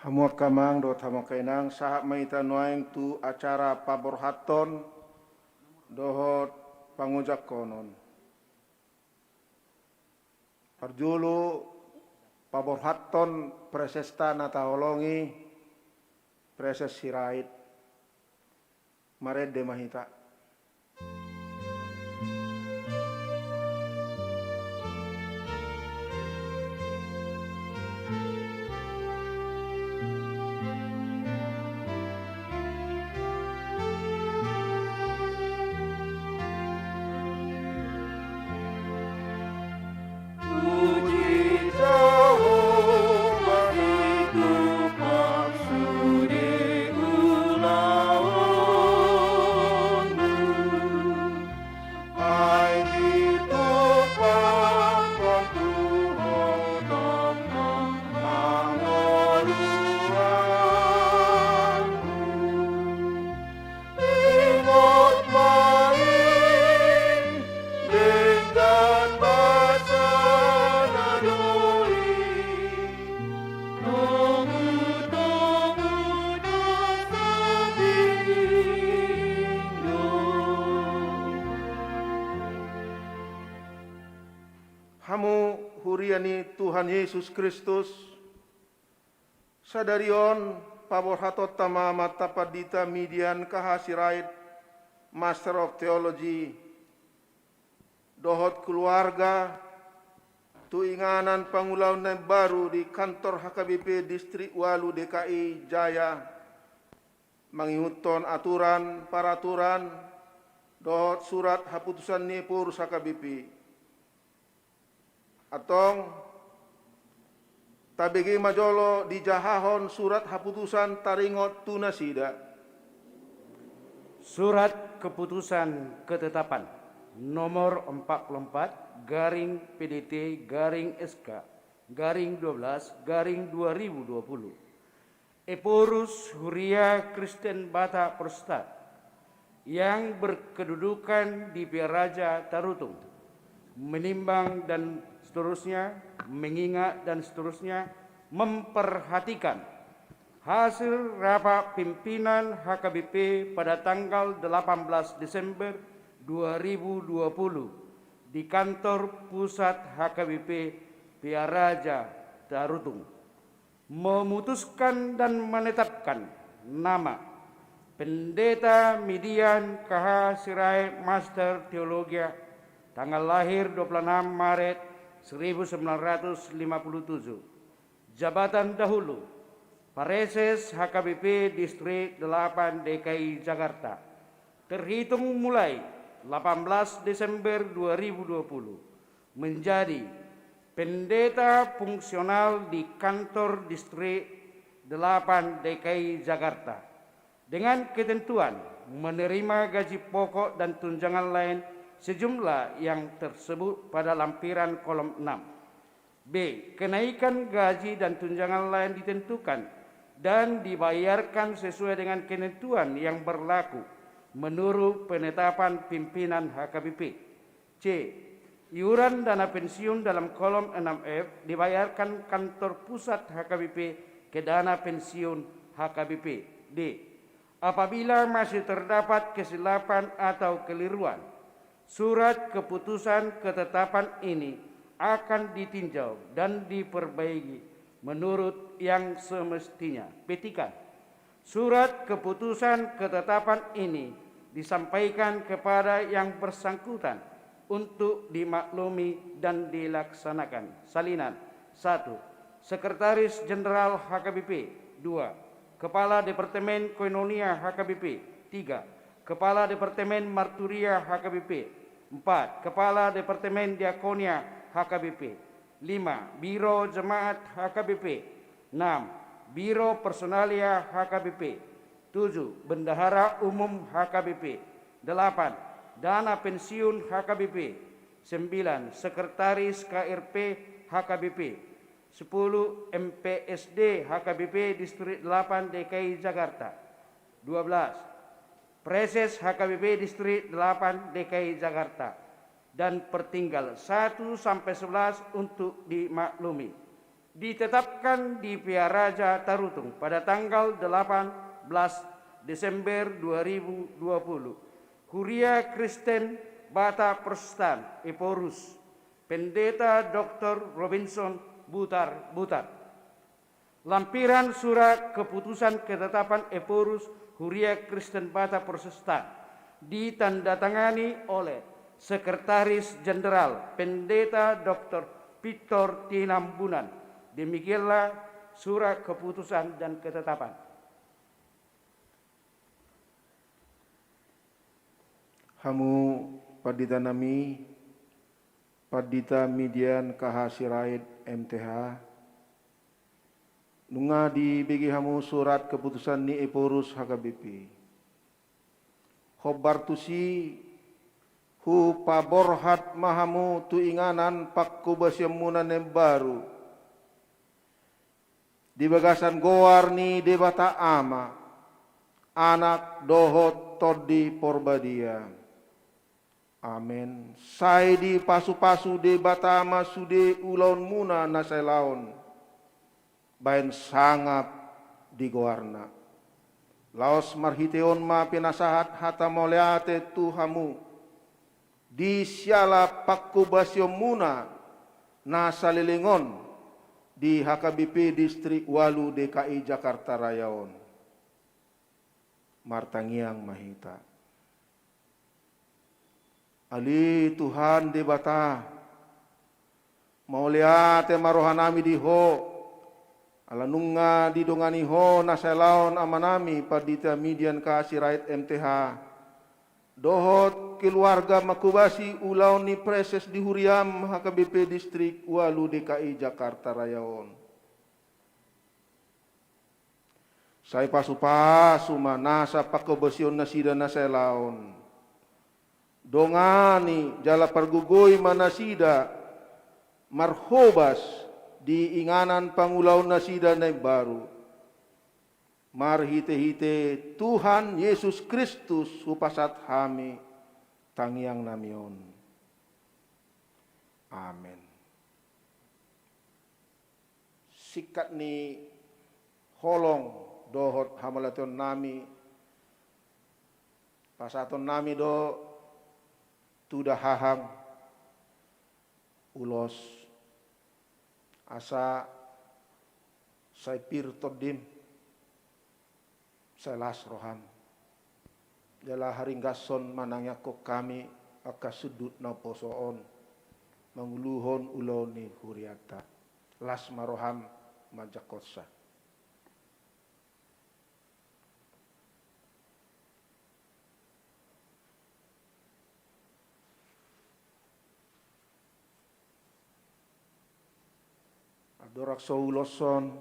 Hamu angka amang dohot hamu angka inang, sahat ma hita nuaeng tu acara paborhathon dohot pangojangkonon. Parjolo paborhathon presesta na taholongi, Preses Sirait. Marende ma hita. Ingot ma i denggan basa na dao i, tongu-tongu do sanding do. Hamu huria ni Tuhan Yesus Kristus, sadari on paborhatonta ma amanta pandita Midian K H Sirait, Master of Theology, dohot keluarga tu inganan pangulaon na imbaru di kantor H K B P Distrik Ualu D K I Jaya, mangihuthon aturan, paraturan, dohot surat haputusan ni Ephorus H K B P. Antong, tabege ma jolo dijahahon surat haputusan taringot tu nasida. Surat keputusan ketetapan nomor empat puluh empat garing P D T garing S K garing dua belas garing dua ribu dua puluh. Ephorus Huria Kristen Batak Protestan yang berkedudukan di Pearaja Tarutung, menimbang dan seterusnya, mengingat dan seterusnya, memperhatikan hasil rapat pimpinan H K B P pada tanggal delapan belas Desember dua ribu dua puluh di kantor pusat H K B P Pearaja Tarutung. Memutuskan dan menetapkan nama Pendeta Midian K H Sirait, Master Teologia, tanggal lahir dua puluh enam Maret seribu sembilan ratus lima puluh tujuh. Jabatan dahulu, Praeses H K B P Distrik delapan D K I Jakarta, terhitung mulai delapan belas Desember dua ribu dua puluh, menjadi pendeta fungsional di kantor Distrik delapan D K I Jakarta, dengan ketentuan menerima gaji pokok dan tunjangan lain sejumlah yang tersebut pada lampiran kolom enam. B. Kenaikan gaji dan tunjangan lain ditentukan dan dibayarkan sesuai dengan ketentuan yang berlaku menurut penetapan pimpinan H K B P. C. Iuran dana pensiun dalam kolom enam F dibayarkan kantor pusat H K B P ke dana pensiun H K B P. D. Apabila masih terdapat kesilapan atau keliruan, surat keputusan ketetapan ini akan ditinjau dan diperbaiki menurut yang semestinya. Petikan. Surat keputusan ketetapan ini disampaikan kepada yang bersangkutan untuk dimaklumi dan dilaksanakan. Salinan. Satu. Sekretaris Jenderal H K B P. Dua. Kepala Departemen Koinonia H K B P. Tiga. Kepala Departemen Marturia H K B P. Empat. Kepala Departemen Diakonia H K B P. Lima. Biro Jemaat H K B P. Enam. Biro Personalia H K B P. Tujuh. Bendahara Umum H K B P. Delapan. Dana Pensiun H K B P. Sembilan. Sekretaris K R P H K B P. Sepuluh. M P S D H K B P Distrik delapan D K I Jakarta. Dua belas. Praeses H K B P Distrik delapan D K I Jakarta. Dan pertinggal satu sampai sebelas untuk dimaklumi. Ditetapkan di Pearaja Tarutung pada tanggal delapan belas Desember dua ribu dua puluh, Huria Kristen Batak Protestan Ephorus, Pendeta Doktor Robinson Butar-Butar. Lampiran surat keputusan ketetapan Ephorus Huria Kristen Batak Protestan ditandatangani oleh Sekretaris Jenderal Pendeta Doktor Victor Tinambunan. Demikianlah surat keputusan dan ketetapan. Hamu pandita nami, Pandita Midian K H Sirait M T H, nunga dibege hamu surat keputusan ni Ephorus H K B P. Hombar tusi, hupaborhat ma hamu tu inganan pangkobasionmuna na imbaru di bagasan goar ni Debata Ama, Anak dohot Tondi Porbadia. Amen. Sai dipasupasu Debata ma sude ulaonmuna na salelengon bahen sangap di goarna. Laos marhite on ma pinasahat hata mauliate tu hamu di siala pangkobasionmuna na salelengon di H K B P Distrik Ualu D K I Jakarta Raya on. Martangiang ma hita. Ale Tuhan Debata, mauliate ma rohanami di Ho, ala nunga didongani Ho na salelengon amanami Pandita Midian K H Sirait M T H, dohot keluarga manghobasi ulaon ni praeses di huriam H K B P Distrik Ualu D K I Jakarta Raya on. Sai pasupasu ma nasa pangkobasion nasida na salelengon. Dongani jala pargogoi ma nasida marhobas di inganan pangulaon nasida na imbaru. Marhitehite Tuhan Jesus Kristus hupasahat hami tangiangnami on. Amen. Singkat ni holong dohot hamauliateonnami, pasahatonnami do tu dahahang ulos, asa sai pir tondim, sai las roham. Jala haringgashon manangiangkon hami angka sundut na poso on, manguluhon ulaon ni hurianta. Las ma roham manjangkonsa. Andorang so huuloshon,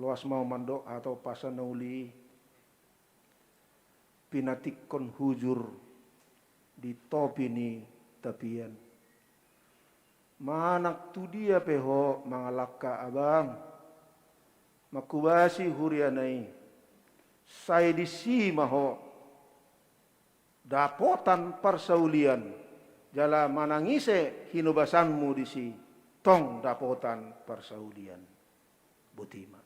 loas ma au mandok hata umpasa na uli i, pinantikhon hujur di topi ni tapian. Manang tudia pe ho mangalangka abang, manghobasi huriana i, sai disi ma ho dapotan parsaulian, jala manang ise hinobasanmu disi, tong dapotan parsaulian. Boti ma.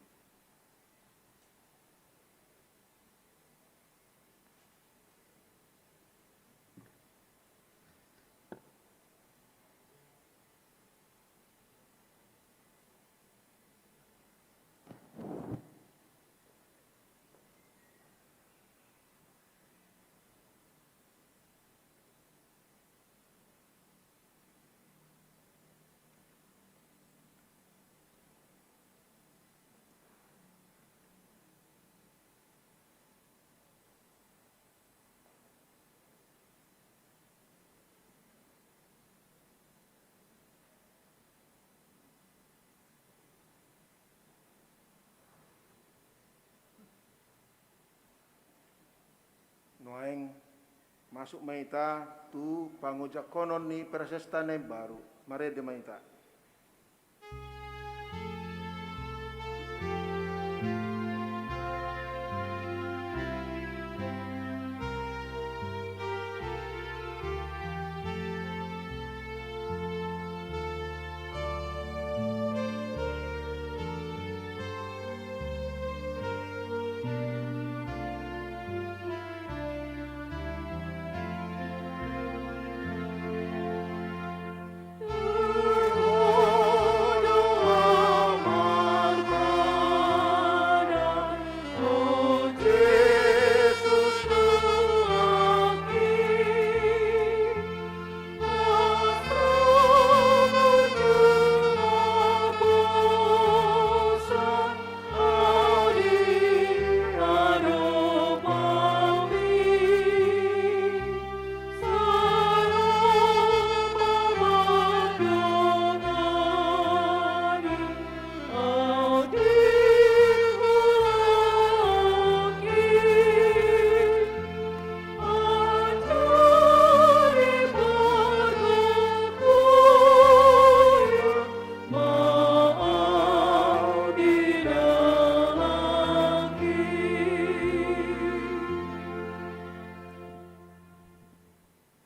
Nuaeng masuk ma hita tu pangojangkonon ni praesesta na imbaru. Marende ma hita.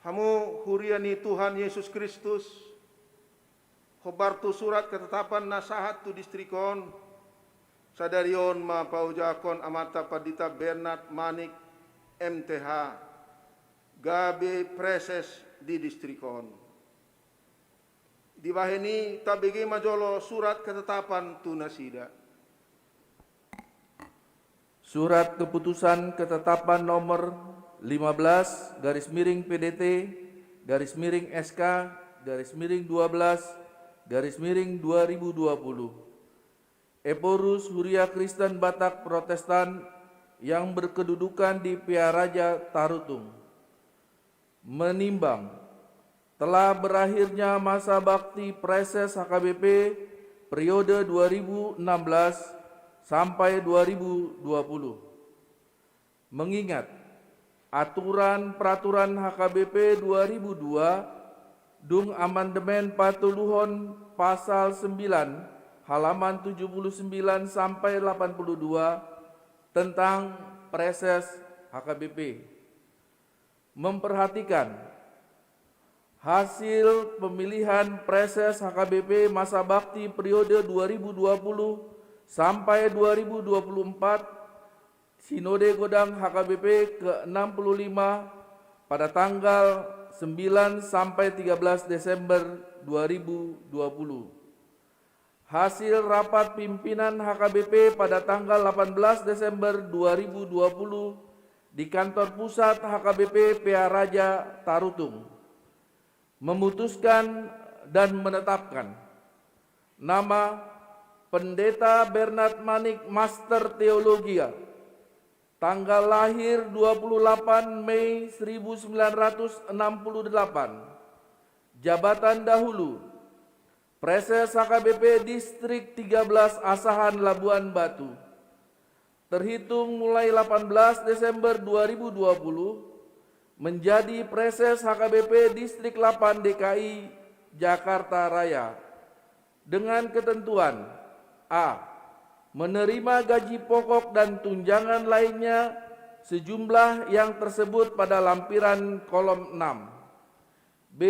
Hamu huria ni Tuhan Yesus Kristus, hombar tu surat ketetapan na sahat tu distrik on, sadari on ma paojakhon amanta Pandita Bernard Manik, M T H, gabe praeses di distrik on. Dibahen i tabege ma jolo surat ketetapan tu nasida. Surat keputusan ketetapan nomor lima belas garis miring P D T garis miring S K garis miring dua belas garis miring dua ribu dua puluh. Ephorus Huria Kristen Batak Protestan yang berkedudukan di Pearaja Tarutung. Menimbang telah berakhirnya masa bakti praeses H K B P periode dua ribu enam belas sampai dua ribu dua puluh. Mengingat aturan peraturan H K B P dua ribu dua, dung amandemen patoluhon pasal sembilan, halaman tujuh puluh sembilan sampai delapan puluh dua, tentang praeses H K B P. Memperhatikan hasil pemilihan praeses H K B P masa bakti periode dua ribu dua puluh sampai dua ribu dua puluh empat, Sinode Godang H K B P ke enam puluh lima, pada tanggal sembilan sampai tiga belas Desember dua ribu dua puluh. Hasil rapat pimpinan H K B P pada tanggal delapan belas Desember dua ribu dua puluh di kantor pusat H K B P Pearaja Tarutung. Memutuskan dan menetapkan nama Pendeta Bernard Manik, Master Teologia, tanggal lahir dua puluh delapan Mei seribu sembilan ratus enam puluh delapan. Jabatan dahulu, Praeses H K B P Distrik tiga belas Asahan Labuan Batu. Terhitung mulai delapan belas Desember dua ribu dua puluh, menjadi Praeses H K B P Distrik delapan D K I Jakarta Raya. Dengan ketentuan: A. Menerima gaji pokok dan tunjangan lainnya sejumlah yang tersebut pada lampiran kolom enam. B.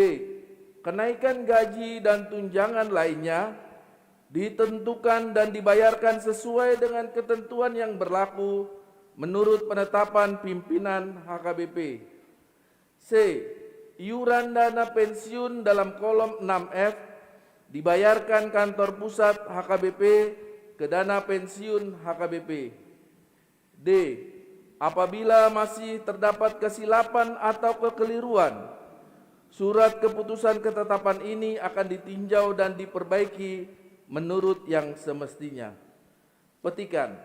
Kenaikan gaji dan tunjangan lainnya ditentukan dan dibayarkan sesuai dengan ketentuan yang berlaku menurut penetapan pimpinan H K B P. C. Iuran dana pensiun dalam kolom enam F dibayarkan kantor pusat H K B P ke dana pensiun H K B P. D. Apabila masih terdapat kesilapan atau kekeliruan, surat keputusan ketetapan ini akan ditinjau dan diperbaiki menurut yang semestinya. Petikan,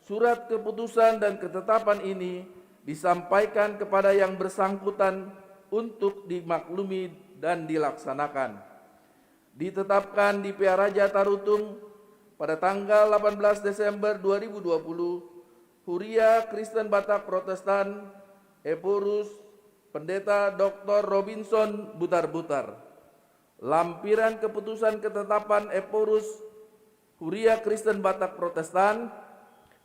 surat keputusan dan ketetapan ini disampaikan kepada yang bersangkutan untuk dimaklumi dan dilaksanakan. Ditetapkan di Pearaja Tarutung pada tanggal delapan belas Desember dua ribu dua puluh, Huria Kristen Batak Protestan, Ephorus, Pendeta Doktor Robinson Butarbutar. Lampiran keputusan ketetapan Ephorus Huria Kristen Batak Protestan,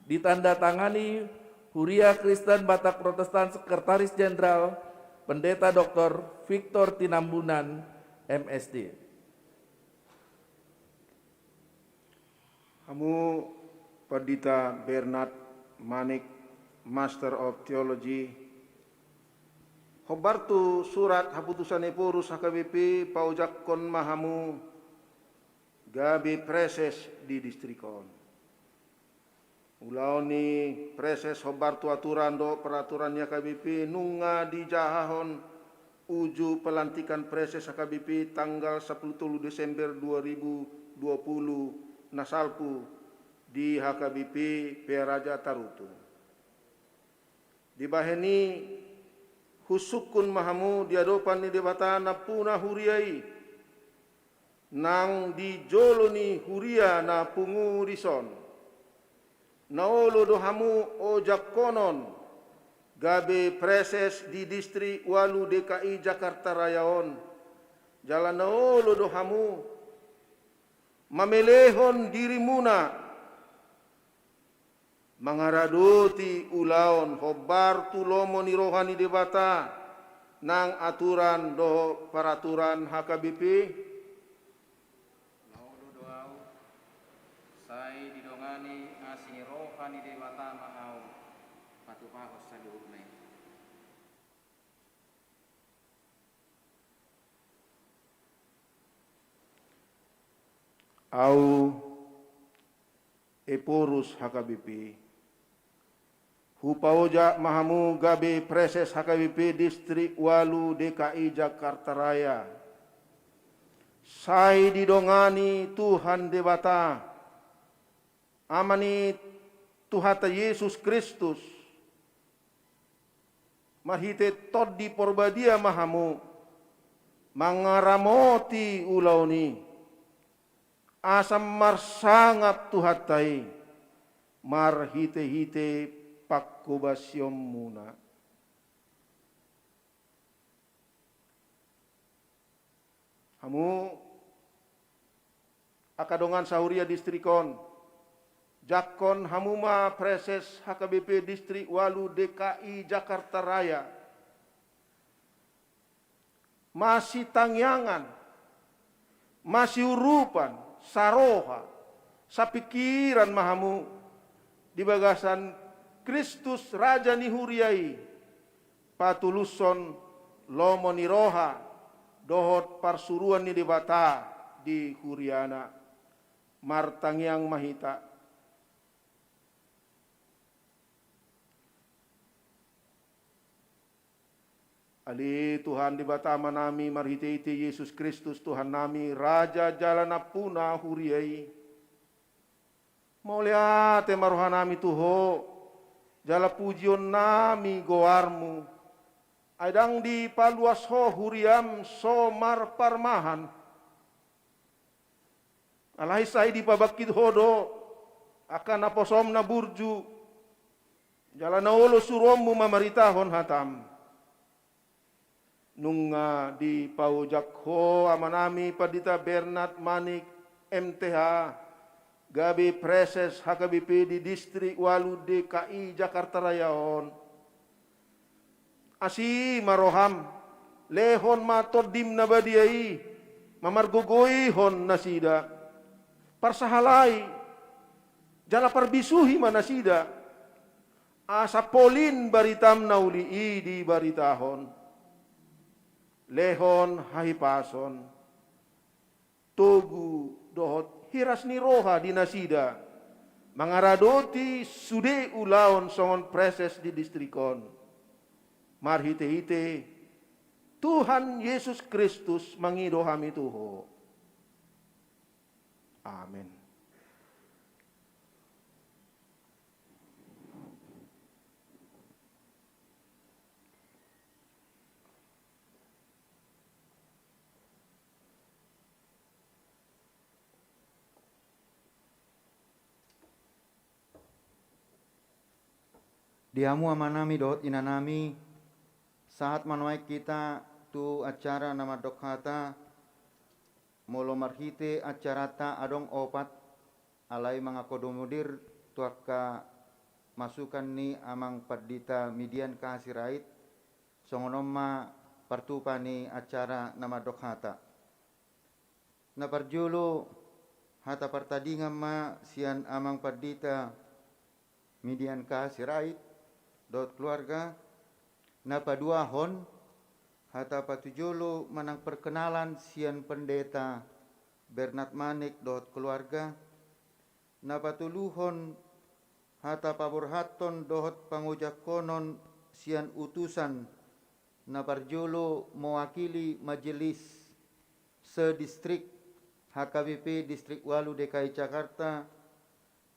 ditandatangani Huria Kristen Batak Protestan Sekretaris Jenderal, Pendeta Doktor Victor Tinambunan, M S D. Hamu Pandita Bernard Manik, Master of Theology, hombar tu surat haputusan Ephorus H K B P paojakhon ma hamu gabe praeses di distrik on. Ulaon ni praeses hombar tu aturan dohot peraturan ni H K B P nunga dijahahon uju pelantikan praeses H K B P tanggal sampulu tolu Desember dua ribu dua puluh na salpu di H K B P Pearaja Tarutung. Dibahen i, husungkun ma hamu di adopan ni Debata nampuna huria i, nang di jolo ni huria na pungu dison. Na olo do hamu ojakhonon gabe praeses di distrik ualu D K I Jakarta Raya on. Jala na olo do hamu mamelehon dirimuna mangaradoti ulaon hombar tu lomo ni roha ni Debata, nang aturan dohot paraturan H K B P. Laho do ahu, sai didongani asi ni roha ni Debata ma ahu, patupahon saluhutna i. Ahu, Ephorus H K B P. Hupaojak ma hamu gabe Praeses H K B P Distrik Ualu D K I Jakarta Raya. Sai didongani Tuhan Debata, Ama ni Tuhanta Jesus Kristus, marhite Tondi Porbadia ma hamu mangaramoti ulaon i, asa marsangap Tuhanta i marhite-hite panghobasionmuna. Hamu angka dongan sahuria distrik on, jangkon hamu ma Praeses H K B P Distrik Ualu D K I Jakarta Raya. Masitangiangan, masiurupan, saroha, sapingkiran ma hamu di bagasan Kristus Raja ni huria i, patulushon lomo ni roha dohot parsuruan ni Debata di huriana. Martangiang ma hita. Ale Tuhan Debata Amanami, marhite-hite Jesus Kristus Tuhannami, Raja jala nampuna huria i, mauliate ma rohanami tu Ho, jala pujionnami goarmu. Ai ndang dipaluas Ho huriam so marparmahan. Alai sai dipabangkit Ho do angka naposom na burju, jala na olo suruonmu mamaritahon hatam. Nunga dipaojak Ho Amanami Pandita Bernard Manik, M T H, gabe Praeses H K B P di Distrik Ualu D K I Jakarta Raya on. Asi ma roham, lehon ma Tondim na badia i, mamargogoihon nasida. Parsahalai, jala parbisuhi ma nasida, asa polin baritam na uli i dibaritahon. Lehon hahipason, togu dohot hiras ni roha di nasida mangaradoti sude ulaon songon praeses di distrik on. Marhite-hite Tuhan Jesus Kristus mangido hami tu Ho. Amen. Di hamu amanami dohot inanami, sahat ma nuaeng hita tu acara na mandok hata, molo marhite acaranta adong opat, alai mangakomodir tu angka masukan ni Amang Pandita Midian K H Sirait, songon on ma partupa ni acara na mandok hata. Na parjolo, hata partadingan ma sian Amang Pandita Midian K H Sirait dohot keluarga. Na paduahon, hata patujolo manang perkenalan sian Pendeta Bernard Manik dohot keluarga. Na patoluhon, hata paborhathon dohot pangojahon sian utusan, na parjolo mewakili majelis sedistrik H K B P Distrik Ualu D K I Jakarta,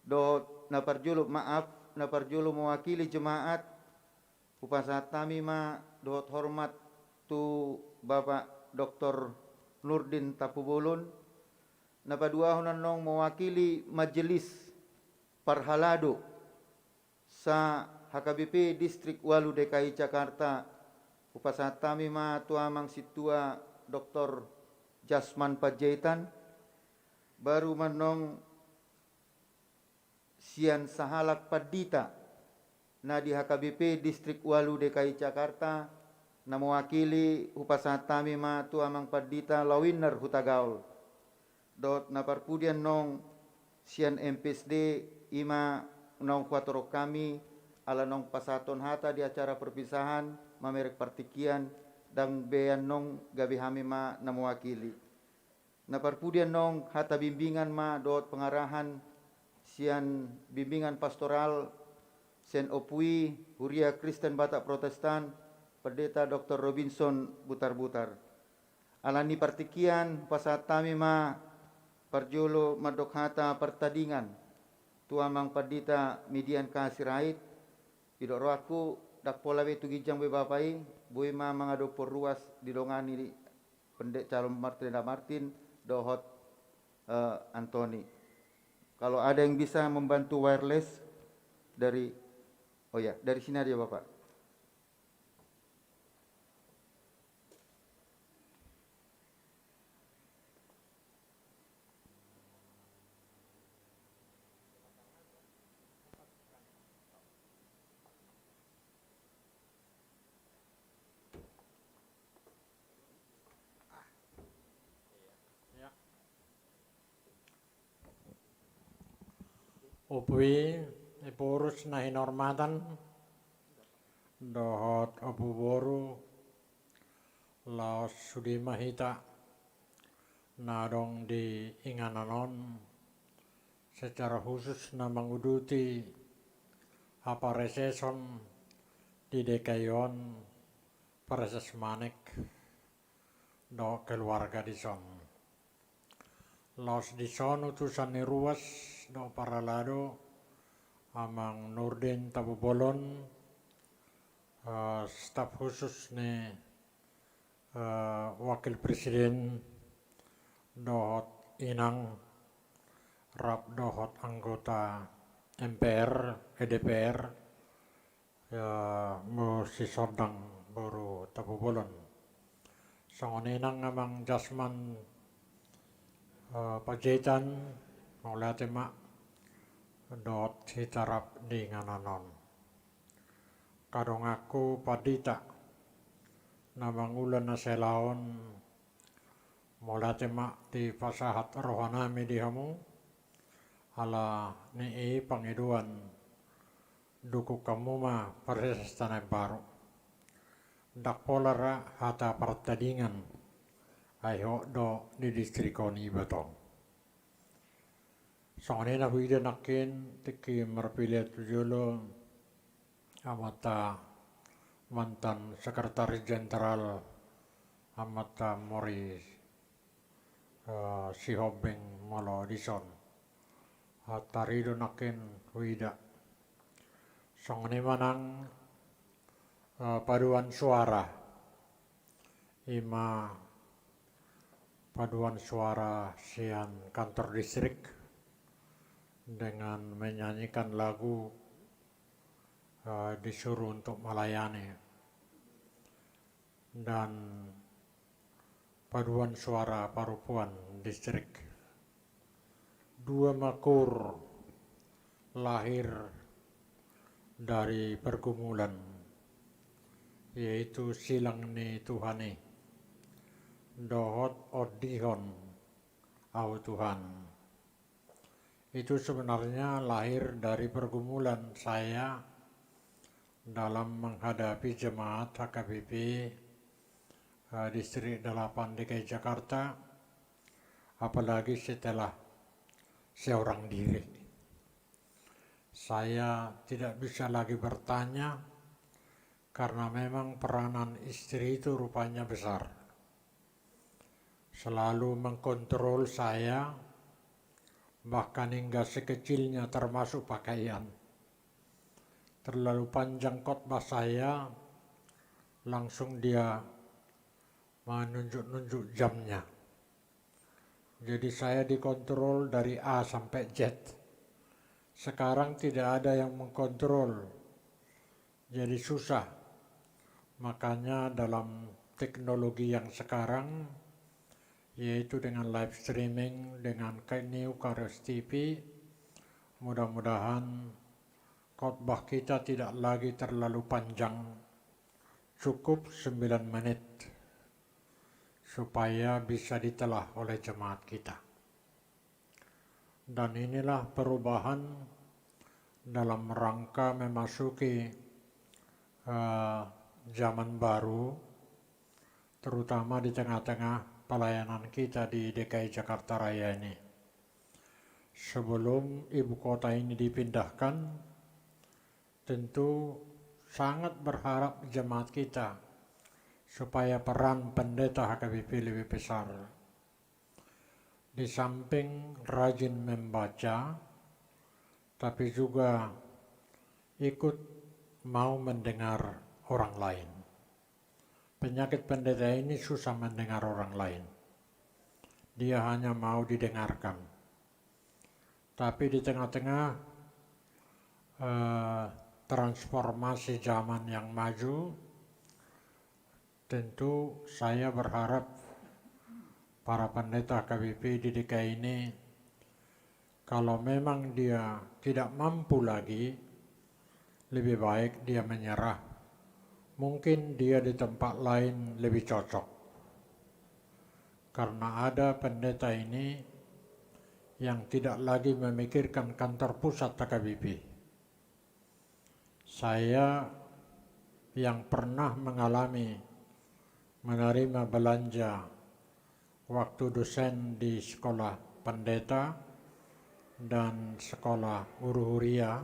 dohot na parjolo, maaf, na parjolo mewakili jemaat, hupasahat hami ma dohot hormat tu Bapak Doktor Nurdin Tampubolon. Na paduahon annon mewakili majelis parhalado sa H K B P Distrik Ualu D K I Jakarta, hupasahat hami ma tu Amang Sintua Doktor Jasman Panjaitan. Baru ma annon sian sahalak pandita na di H K B P Distrik Ualu D K I Jakarta, Na mewakili hupasahat hami ma tu Amang Pandita Lawinner Hutagaol. Dohot na parpudi annon sian M P S D, i ma naung huaturhon hami ala naung pasahathon hata di acara perpisahan mamereng partingkian, ndang be annon gabe hami ma na mewakili. Na parpudi annon hata bimbingan ma dohot pengarahan sian bimbingan pastoral sian Ompu i Huria Kristen Batak Protestan, Pendeta Doktor Robinson Butarbutar. Ala ni partingkian, pasahat hami ma parjolo mandok hata partadingan tu Amang Pandita Midian K Sirait. Didok rohangku, ndang pola be tu ginjang be Bapa i, boi ma mangadophon ruas didongani Pende-, calon Martin, Martin dohot, eh, Antoni. Kalau ada yang bisa membantu wireless dari, oh ya, dari sini aja, Bapak. Ompu i, Ephorus na hinarmatan, dohot ompu boru, laos sude ma hita na adong di inganan on, secara khusus na manguduti hapareseson di D K I on, Praeses Manik dohot keluarga dison. Laos dison utusan ni ruas dohot parhalado, Amang Nurdin Tabubolon, eh, staf khusus ni, eh, Wakil Presiden dohot Inang, rap dohot anggota M P R, eh, D P R, ya, Muse Sondang boru Tabubolon. Songon i nang Amang Jasman, eh, Panjaitan, mauliate ma, dohot hita rap di inganan on. Angka donganku pandita na mangula na sahali on, mauliate ma dipasahat rohanami di hamu, ala ni i pangidoan dukung hamu ma Praeses Tano Imbaru. Ndang pola ra hata partadingan, ai hot do di distrik on iba tong. Songon i na huida nangkin, tingki marpilian tu jolo, amanta mantan Sekretaris Jenderal, amanta mori, eh, Sihombing molo dison. Hatari do nangkin huida. Songon i ma nang, eh, paduan suara. I ma paduan suara sian kantor distrik dengan menyanyikan lagu, eh, Disuruh Untuk Melayani. Dan paduan suara parompuan distrik. Dua ma koor lahir dari pergumulan, yaitu Silang ni Tuhan i dohot Ondihon Ahu Tuhan. Itu sebenarnya lahir dari pergumulan saya dalam menghadapi jemaat H K B P, eh, Distrik Delapan D K I Jakarta, apalagi setelah seorang diri. Saya tidak bisa lagi bertanya karena memang peranan istri itu rupanya besar. Selalu mengkontrol saya, bahkan hingga sekecilnya termasuk pakaian. Terlalu panjang khotbah saya, langsung dia menunjuk-nunjuk jamnya. Jadi saya dikontrol dari A sampai Z. Sekarang tidak ada yang mengkontrol. Jadi susah. Makanya dalam teknologi yang sekarang, yaitu dengan live streaming, dengan Ka-, New Kairos T V, mudah-mudahan khotbah kita tidak lagi terlalu panjang, Cukup sembilan menit supaya bisa ditelah oleh jemaat kita. Dan inilah perubahan dalam rangka memasuki, eh, zaman baru, terutama di tengah-tengah pelayanan kita di D K I Jakarta Raya ini. Sebelum ibu kota ini dipindahkan, tentu sangat berharap jemaat kita supaya peran pendeta H K B P lebih besar. Di samping rajin membaca, tapi juga ikut mau mendengar orang lain. Penyakit pendeta ini susah mendengar orang lain. Dia hanya mau didengarkan. Tapi di tengah-tengah, eh, transformasi zaman yang maju, tentu saya berharap para pendeta H K B P di D K I ini, kalau memang dia tidak mampu lagi, lebih baik dia menyerah. Mungkin dia di tempat lain lebih cocok. Karena ada pendeta ini yang tidak lagi memikirkan kantor pusat H K B P. Saya yang pernah mengalami menerima belanja waktu dosen di sekolah pendeta dan sekolah guru huria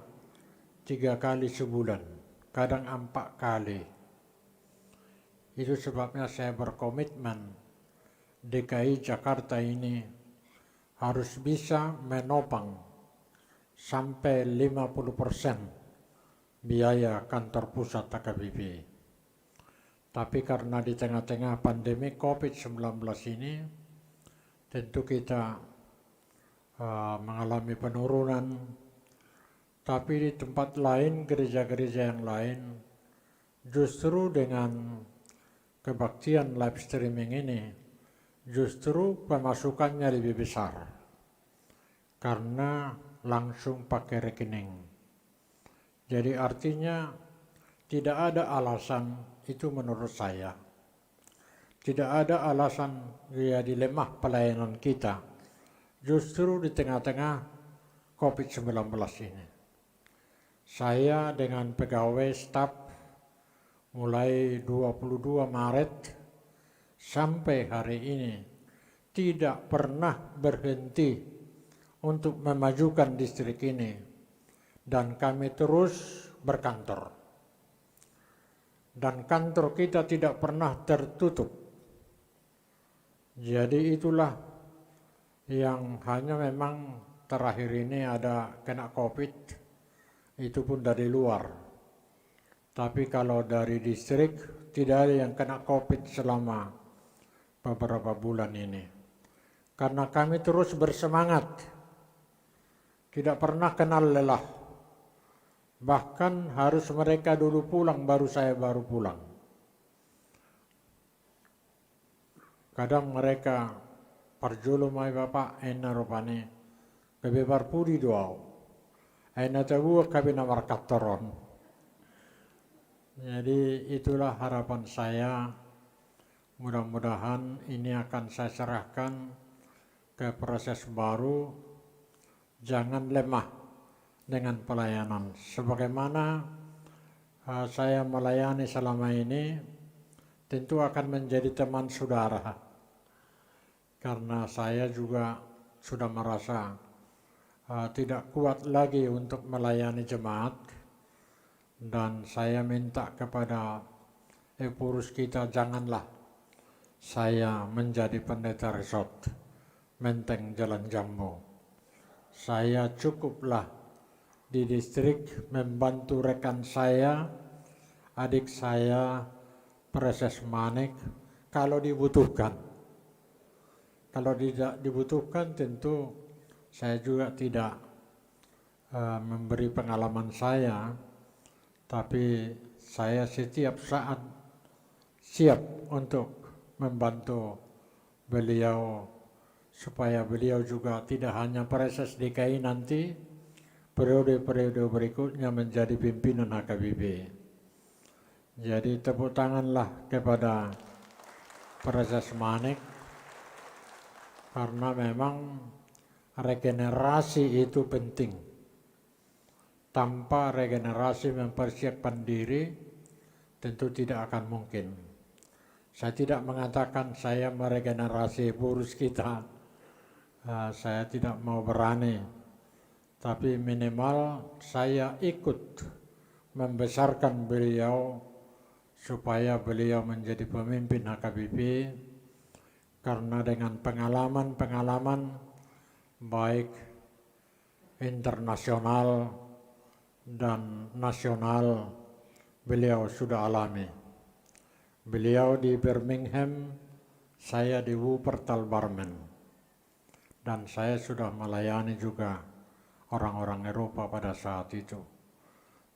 tiga kali sebulan, kadang empat kali. Itu sebabnya saya berkomitmen D K I Jakarta ini harus bisa menopang sampai lima puluh persen biaya kantor pusat H K B P. Tapi karena di tengah-tengah pandemi covid sembilan belas ini, tentu kita, eh, mengalami penurunan. Tapi di tempat lain, gereja-gereja yang lain, justru dengan kebaktian live streaming ini, justru pemasukannya lebih besar. Karena langsung pakai rekening. Jadi artinya tidak ada alasan, itu menurut saya. Tidak ada alasan jadi lemah pelayanan kita. Justru di tengah-tengah covid sembilan belas ini. Saya dengan pegawai staf mulai dua puluh dua Maret sampai hari ini tidak pernah berhenti untuk memajukan distrik ini, dan kami terus berkantor. Dan kantor kita tidak pernah tertutup. Jadi itulah yang hanya memang terakhir ini ada kena covid, itu pun dari luar. Tapi kalau dari distrik, tidak ada yang kena covid selama beberapa bulan ini. Karena kami terus bersemangat, tidak pernah kenal lelah. Bahkan harus mereka dulu pulang, baru saya baru pulang. Kadang mereka, "Parjolo ma i, Bapak," ninna rupani, "gabe parpudi do ahu. Ai na tabuat hape na markantor on." Jadi itulah harapan saya. Mudah-mudahan ini akan saya serahkan ke proses baru. Jangan lemah dengan pelayanan. Sebagaimana, eh, saya melayani selama ini, tentu akan menjadi teman saudara. Karena saya juga sudah merasa, eh, tidak kuat lagi untuk melayani jemaat. Dan saya minta kepada Epurus kita, janganlah saya menjadi pendeta resort Menteng Jalan Jambu. Saya cukuplah di distrik membantu rekan saya, adik saya, Prases Manik, kalau dibutuhkan. Kalau tidak dibutuhkan, tentu saya juga tidak, eh, memberi pengalaman saya, tapi saya setiap saat siap untuk membantu beliau, supaya beliau juga tidak hanya prases D K I nanti, periode-periode berikutnya menjadi pimpinan H K B P. Jadi tepuk tanganlah kepada Prases Manik, karena memang regenerasi itu penting. Tanpa regenerasi mempersiapkan diri, tentu tidak akan mungkin. Saya tidak mengatakan saya meregenerasi Ephorus kita. Eh, saya tidak mau berani. Tapi minimal saya ikut membesarkan beliau supaya beliau menjadi pemimpin H K B P, karena dengan pengalaman-pengalaman baik internasional dan nasional beliau sudah alami. Beliau di Birmingham, saya di Wuppertal Barmen. Dan saya sudah melayani juga orang-orang Eropa pada saat itu.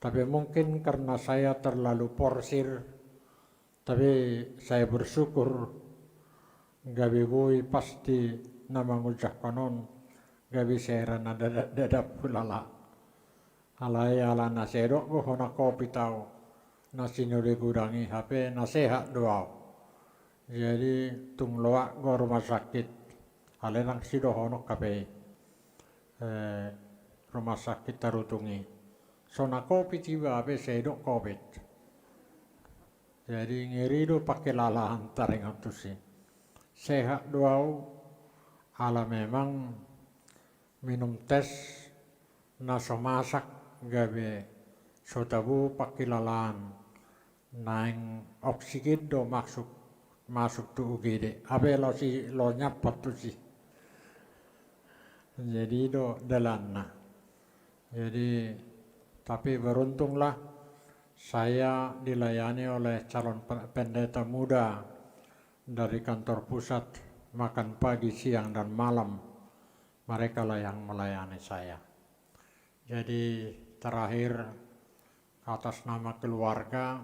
Tapi mungkin karena saya terlalu porsir, tapi saya bersyukur gabe boi pasti na mangunjahkon on, gabe sera na dada-, dadap hulala. Alai ala na sai dok do hona covid au, na sinur di gudang i hape na sehat do au. Jadi tung loak do rumah sakit, alai ndang sidohonon hape i. Eh, rumah sakit Tarutung i. So na covid iba hape sai dok covid. Jadi ngeri do pangkilalaan taringot tusi. Sehat do au, ala memang minum tes na so masak gabe so tabo pangkilalaan, naeng oksigen do masuk, masuk tu U G D. Hape laos i, laos nyampat tusi. Jadi do dalanna. Jadi, tapi beruntunglah saya dilayani oleh calon pe-, pendeta muda dari kantor pusat, makan pagi, siang, dan malam. Merekalah yang melayani saya. Jadi, terakhir, atas nama keluarga,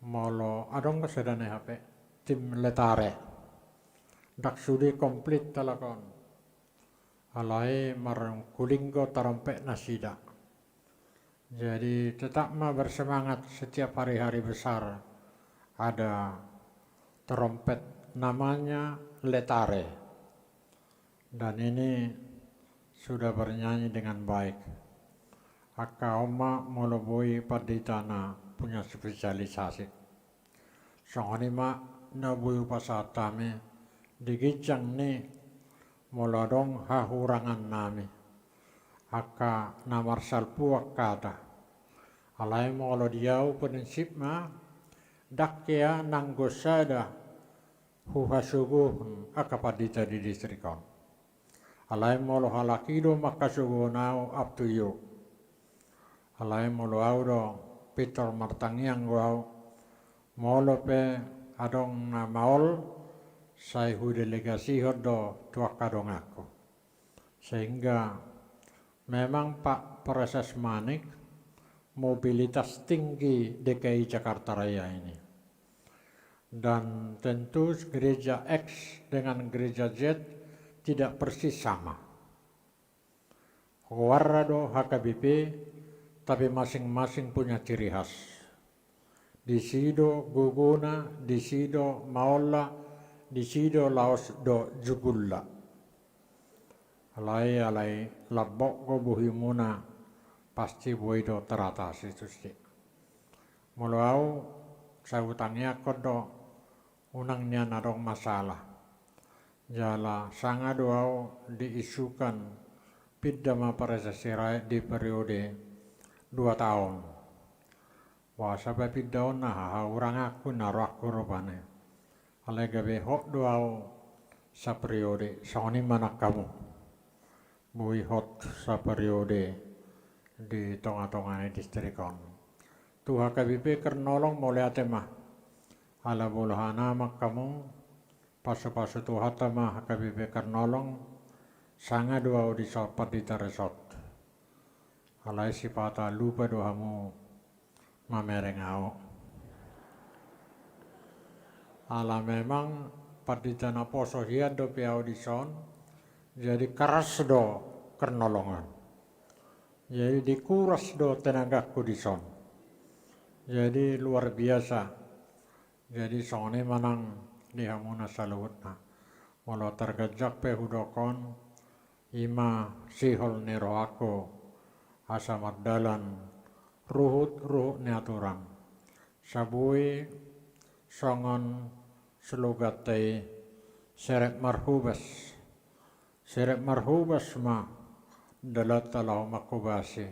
molo adong do sada na hape, tim Letare. Ndang sude komplit halak on. Alai marhulinggo tarompet nasida. Jadi tetap ma bersemangat setiap hari-hari besar ada trompet namanya Letare. Dan ini sudah bernyanyi dengan baik. Angka on ma molo boi pandita na punya spesialisasi. Songon i ma na boi hupasahat hami di ginjang ni molo adong hahurangan nami. Angka na marsalpu angkata. Alai molo di au prinsip ma, ndang hea nanggo sada huhasogohon angka pandita di distrik on. Alai molo halak i do manghasogohon au, up to you. Alai molo au do pintor martangiang do au, molo pe adong na maol, sai hudelegasihon do tu angka donganku. Sehingga memang Pak Prases Manik mobilitas tinggi D K I Jakarta Raya ini. Dan tentu gereja X dengan gereja Z tidak persis sama. Goarna do H K B P, tapi masing-masing punya ciri khas. Disi do gogona, disi do maolna, disi do laos do jugulna. Alai, alai lambok do bohimuna, pasti boi do teratasi tusi. Molo au, sai hutangiangkon do, unang nian adong masalah. Jala sanga do au diisukan pinda ma Prases Sirait di periode dua taon. Boasa pe pinda on, na hahuranganku na rohangku rupani. Alai gabe hot do au saperiode, songon i ma nang hamu. Boi hot saperiode di tonga-tonga ni distrik on. Tu H K B P Kernolong mauliate ma. Ala bola hanama hamu, pasu-pasu Tuhanta ma H K B P Kernolong, sanga do au dison pandita resort. Alai sipata lupa do hamu mamereng au. Ala memang pandita naposo hian dope au dison, jadi keras do Kernolong on. Jadi dikuras do tenagaku dison. Jadi luar biasa. Jadi songon i ma nang di hamuna saluhutna. Molo targanjang pe hudok on, i ma sihol ni rohangku asa mardalan ruhut-ruhut ni aturan. Sabui songon sloganta i, serep marhobas. Serep marhobas ma dalanta laho manghobasi.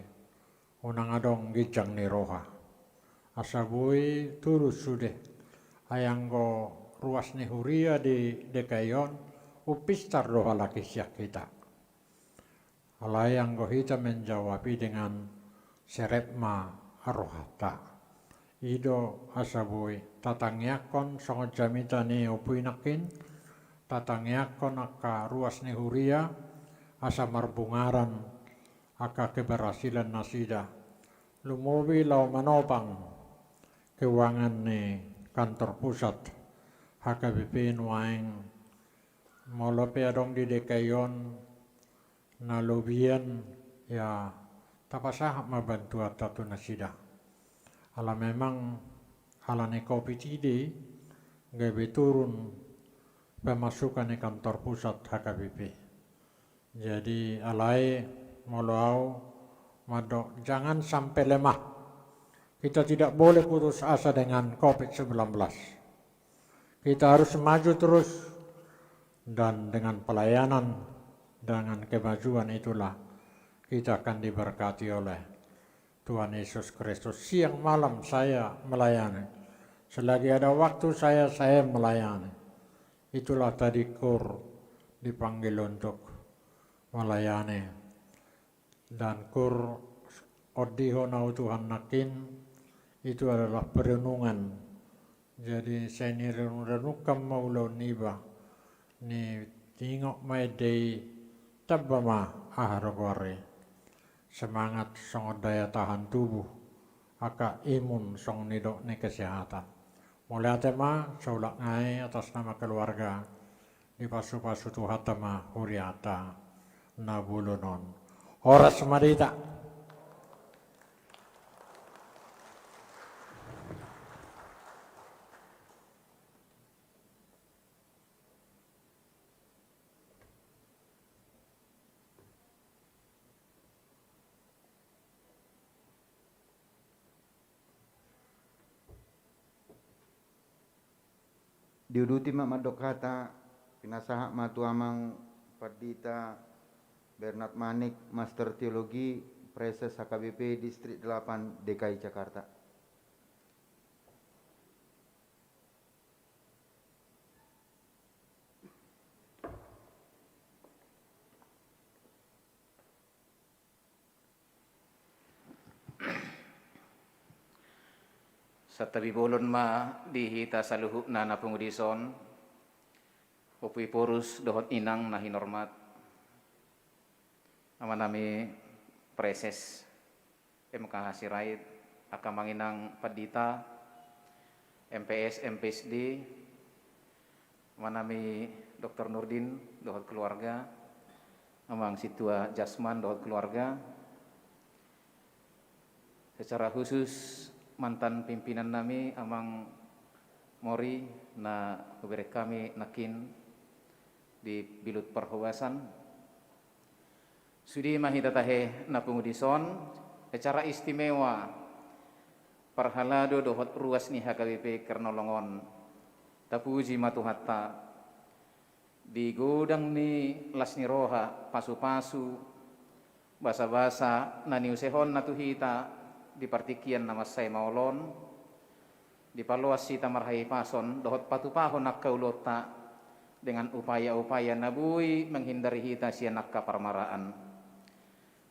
Unang adong ginjang ni roha. Asa boi tulus sude. Ai anggo ruas ni huria di D K I on, umpistar do halak i sian hita. Alai anggo hita menjawab i dengan serep ma rohanta. I do asa boi tatangiangkon songon jamita ni ompu i nangkin, tatangiangkon angka ruas ni huria, asa marbungaran angka keberhasilan nasida. Lumobi laho manopang keuangan ni kantor pusat H K B P nuaeng, molo pe adong di D K I on na lobian, ya, tapasahat ma bantuanta tu nasida. Ala memang ala ni covid i do i gabe turun pemasukan ni kantor pusat H K B P. Jadi alai molo au mandok, jangan sampai lemah. Kita tidak boleh putus asa dengan covid sembilan belas. Kita harus maju terus, dan dengan pelayanan, dengan kemajuan itulah kita akan diberkati oleh Tuhan Yesus Kristus. Siang malam saya melayani. Selagi ada waktu saya, saya melayani. Itulah tadi KUR dipanggil untuk melayani. Dan KUR, ondihon au Tuhan nangkin, itu adalah perenungan. Jadi sai nirenungrenungkan ma ulaon niba, niingot ma ende i, tamba ma aha do goar i. Semangat songon daya tahan tubuh, angka imun songon nidok ni kesehatan. Mauliate ma, saulak nai atas nama keluarga, dipasupasu Tuhanta ma huriata na bolon on. Horas ma di hita. Diuduti ma mandok hata, pinasahat ma tu amang Pandita Bernard Manik, Master Teologi, Praeses H K B P Distrik delapan D K I Jakarta. Santabi bolon ma di hita saluhutna na pungu dison, Ompu Ephorus dohot Inang na hinormat, Amanami Praeses M K H Sirait, angka amang inang pandita, M P S, M P S D, Amanami Doktor Nurdin dohot keluarga, Amang Sintua Jasman dohot keluarga, secara khusus mantan pimpinannami Amang Mori na hubereng hami nangkin di bilut parhobasan. Sude ma hita tahe na pungu dison, acara istimewa parhalado dohot ruas ni H K B P Kernolong on. Tapuji ma Tuhanta. Di godang ni las ni roha, pasupasu, basabasa na niusehonna tu hita di partingkian na mansai maol on, dipaloas hita marhahipason dohot patupahon angka ulaonta dengan upaya-upaya na boi menghindari hita sian angka parmaraan.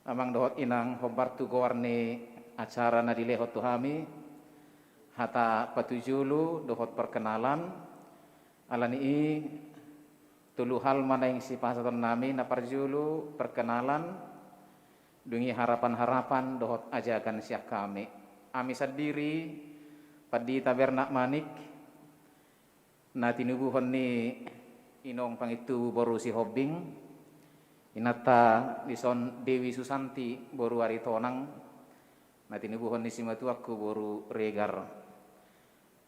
Amang dohot inang, hombar tu goar ni acara na dilehon tu hami, hata patujolo dohot perkenalan. Ala ni i, tolu hal ma naeng sipasahatonnami. Na parjolo perkenalan, dung i harapan-harapan dohot ajakan sian hami. Hami sandiri, Pandita Bernard Manik, na tinubuhon ni inong pangintubu boru Sihombing, inanta dison Dewi Susanti boru Aritonang, Na tinubuhon ni simatuangku boru Regar.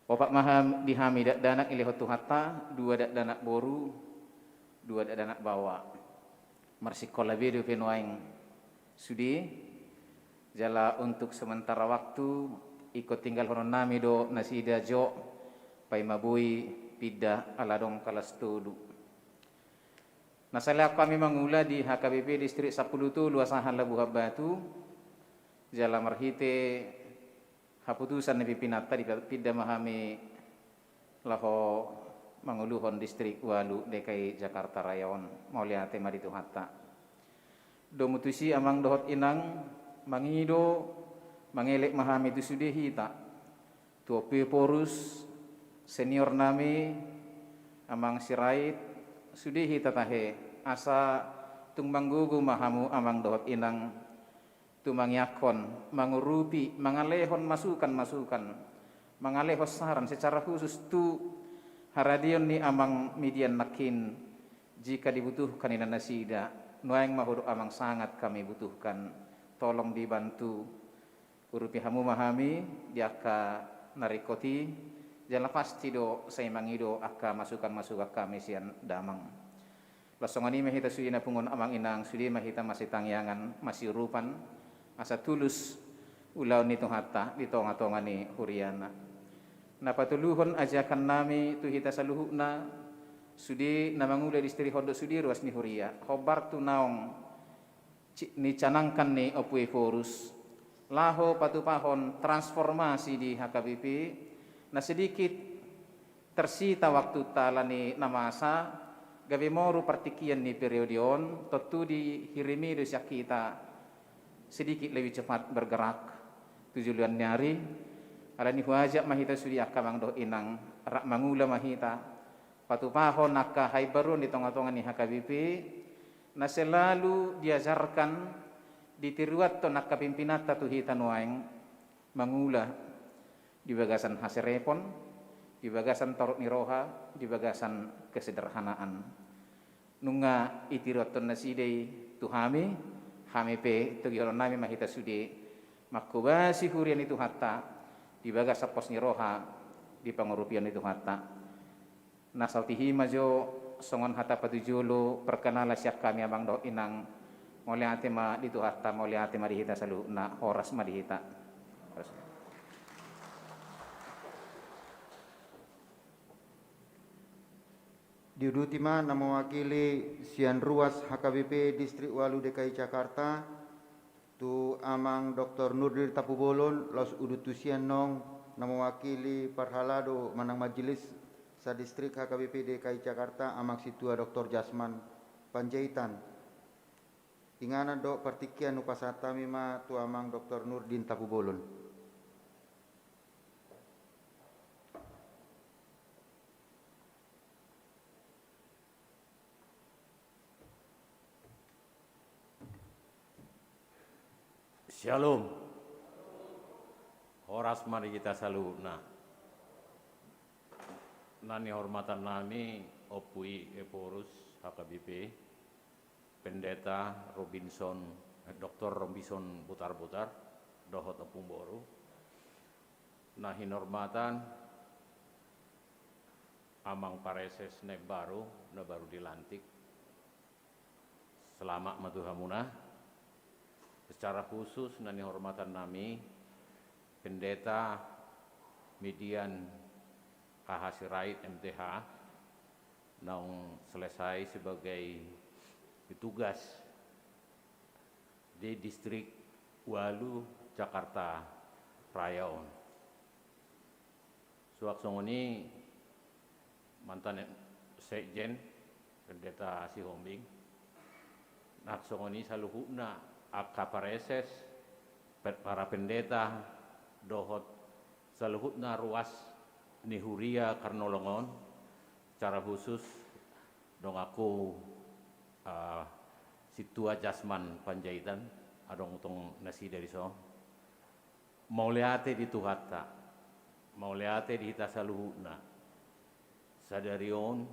Opat ma ham-, di hami dakdanak dilehon Tuhanta, dua dakdanak boru, dua dakdanak baoa. Marsikola be dope nuaeng sude, jala untuk sementara waktu ingkon tinggalhononnami do nasida jo, paima boi pinda ala adong kalas tolu. Na saleleng hami mangula di H K B P Distrik Sampulu Tolu Asahan Labuhan Batu, jala marhite haputusan ni pimpinanta dipinda ma hami laho manguluhon Distrik Ualu D K I Jakarta Raya on. Mauliate ma di Tuhanta. Domu tusi amang dohot inang, mangido, mangelek ma hami tu sude hita, tu Ompu Ephorus, seniornami, amang Sirait, sude hita tahe, asa tung manggogo ma hamu amang dohot inang, tu mangiakhon, mangurupi, mangalehon masukan-masukan, mangalehon saran secara khusus tu haradeon ni amang media nangkin, jika dibutuhkan inang nasida, nuaeng ma ho do amang sangat kami butuhkan, tolong dibantu, urupi hamu ma hami di angka na ringkot i, jala pasti do sai mangido angka masukan-masukan hami sian damang. Laos songon i ma hita sude na punguan amang inang, sude ma hita masitangiangan, masiurupan, asa tulus ulaon ni Tuhanta di tonga-tonga ni huriana. Na patoluhon ajakannami tu hita saluhutna, sude na mangula di Distrik on dohot sude ruas ni huria, hombar tu naung ci-, nicanangkan ni Ompu Ephorus, laho patupahon transformasi di H K B P, na sedikit tersita waktunta ala ni na masa, gabe moru partingkian ni periode on, tontu dihirimi do sian hita sedikit lebih cepat bergerak tu joloan ni ari, ala ni huajak ma hita sude angka amang dohot inang, rap mangula ma hita, patupahon angka haimbaruon di tonga-tonga ni H K B P, na selalu diajarkan, ditiruanhon angka pimpinanta tu hita nuaeng, mangula di bagasan haserepon, di bagasan torop ni roha, di bagasan kesederhanaan. Nunga ditiruanhon nasida i tu hami, hami pe togihononnami ma hita sude, manghobasi huria ni Tuhanta, di bagasan pos ni roha, di pangurupion ni Tuhanta. Na saotik i ma jo songon hata patujolo, perkenalan sian hami amang dohot inang, mauliate ma di Tuhanta, mauliate ma di hita saluhutna, horas ma di hita. Horas. Diuduti ma na mewakili sian ruas H K B P Distrik Ualu D K I Jakarta, tu amang Doktor Nurdin Tampubolon, laos udut tusi annon na mewakili parhalado manang majelis sadistrik H K B P D K I Jakarta, amang sintua Doktor Jasman Panjaitan. Inganan dohot partingkian hupasahat hami ma tu amang Doktor Nurdin Tampubolon. Syalom. Horas ma di hita saluhutna. Na nihormatannami Ompu i Ephorus H K B P, Pendeta Robinson, eh, Doktor Robinson Butarbutar, dohot Ompung Boru. Na hinormatan amang pareses na imbaru, na baru dilantik. Selamat ma tu hamuna. Secara khusus na nihormatannami Pendeta Midian H H Sirait M T H, naung selesai sebagai petugas di Distrik Ualu Jakarta Raya on. Suang songon i mantan sekjen, Pendeta Sihombing, nang songon i saluhutna angka pareses, pe-, para pendeta, dohot saluhutna ruas ni huria Karnolong on, secara khusus donganku, eh, sintua Jasman Panjaitan, adong tong nasida dison. Mauliate di Tuhanta, mauliate di hita saluhutna. Sadari on,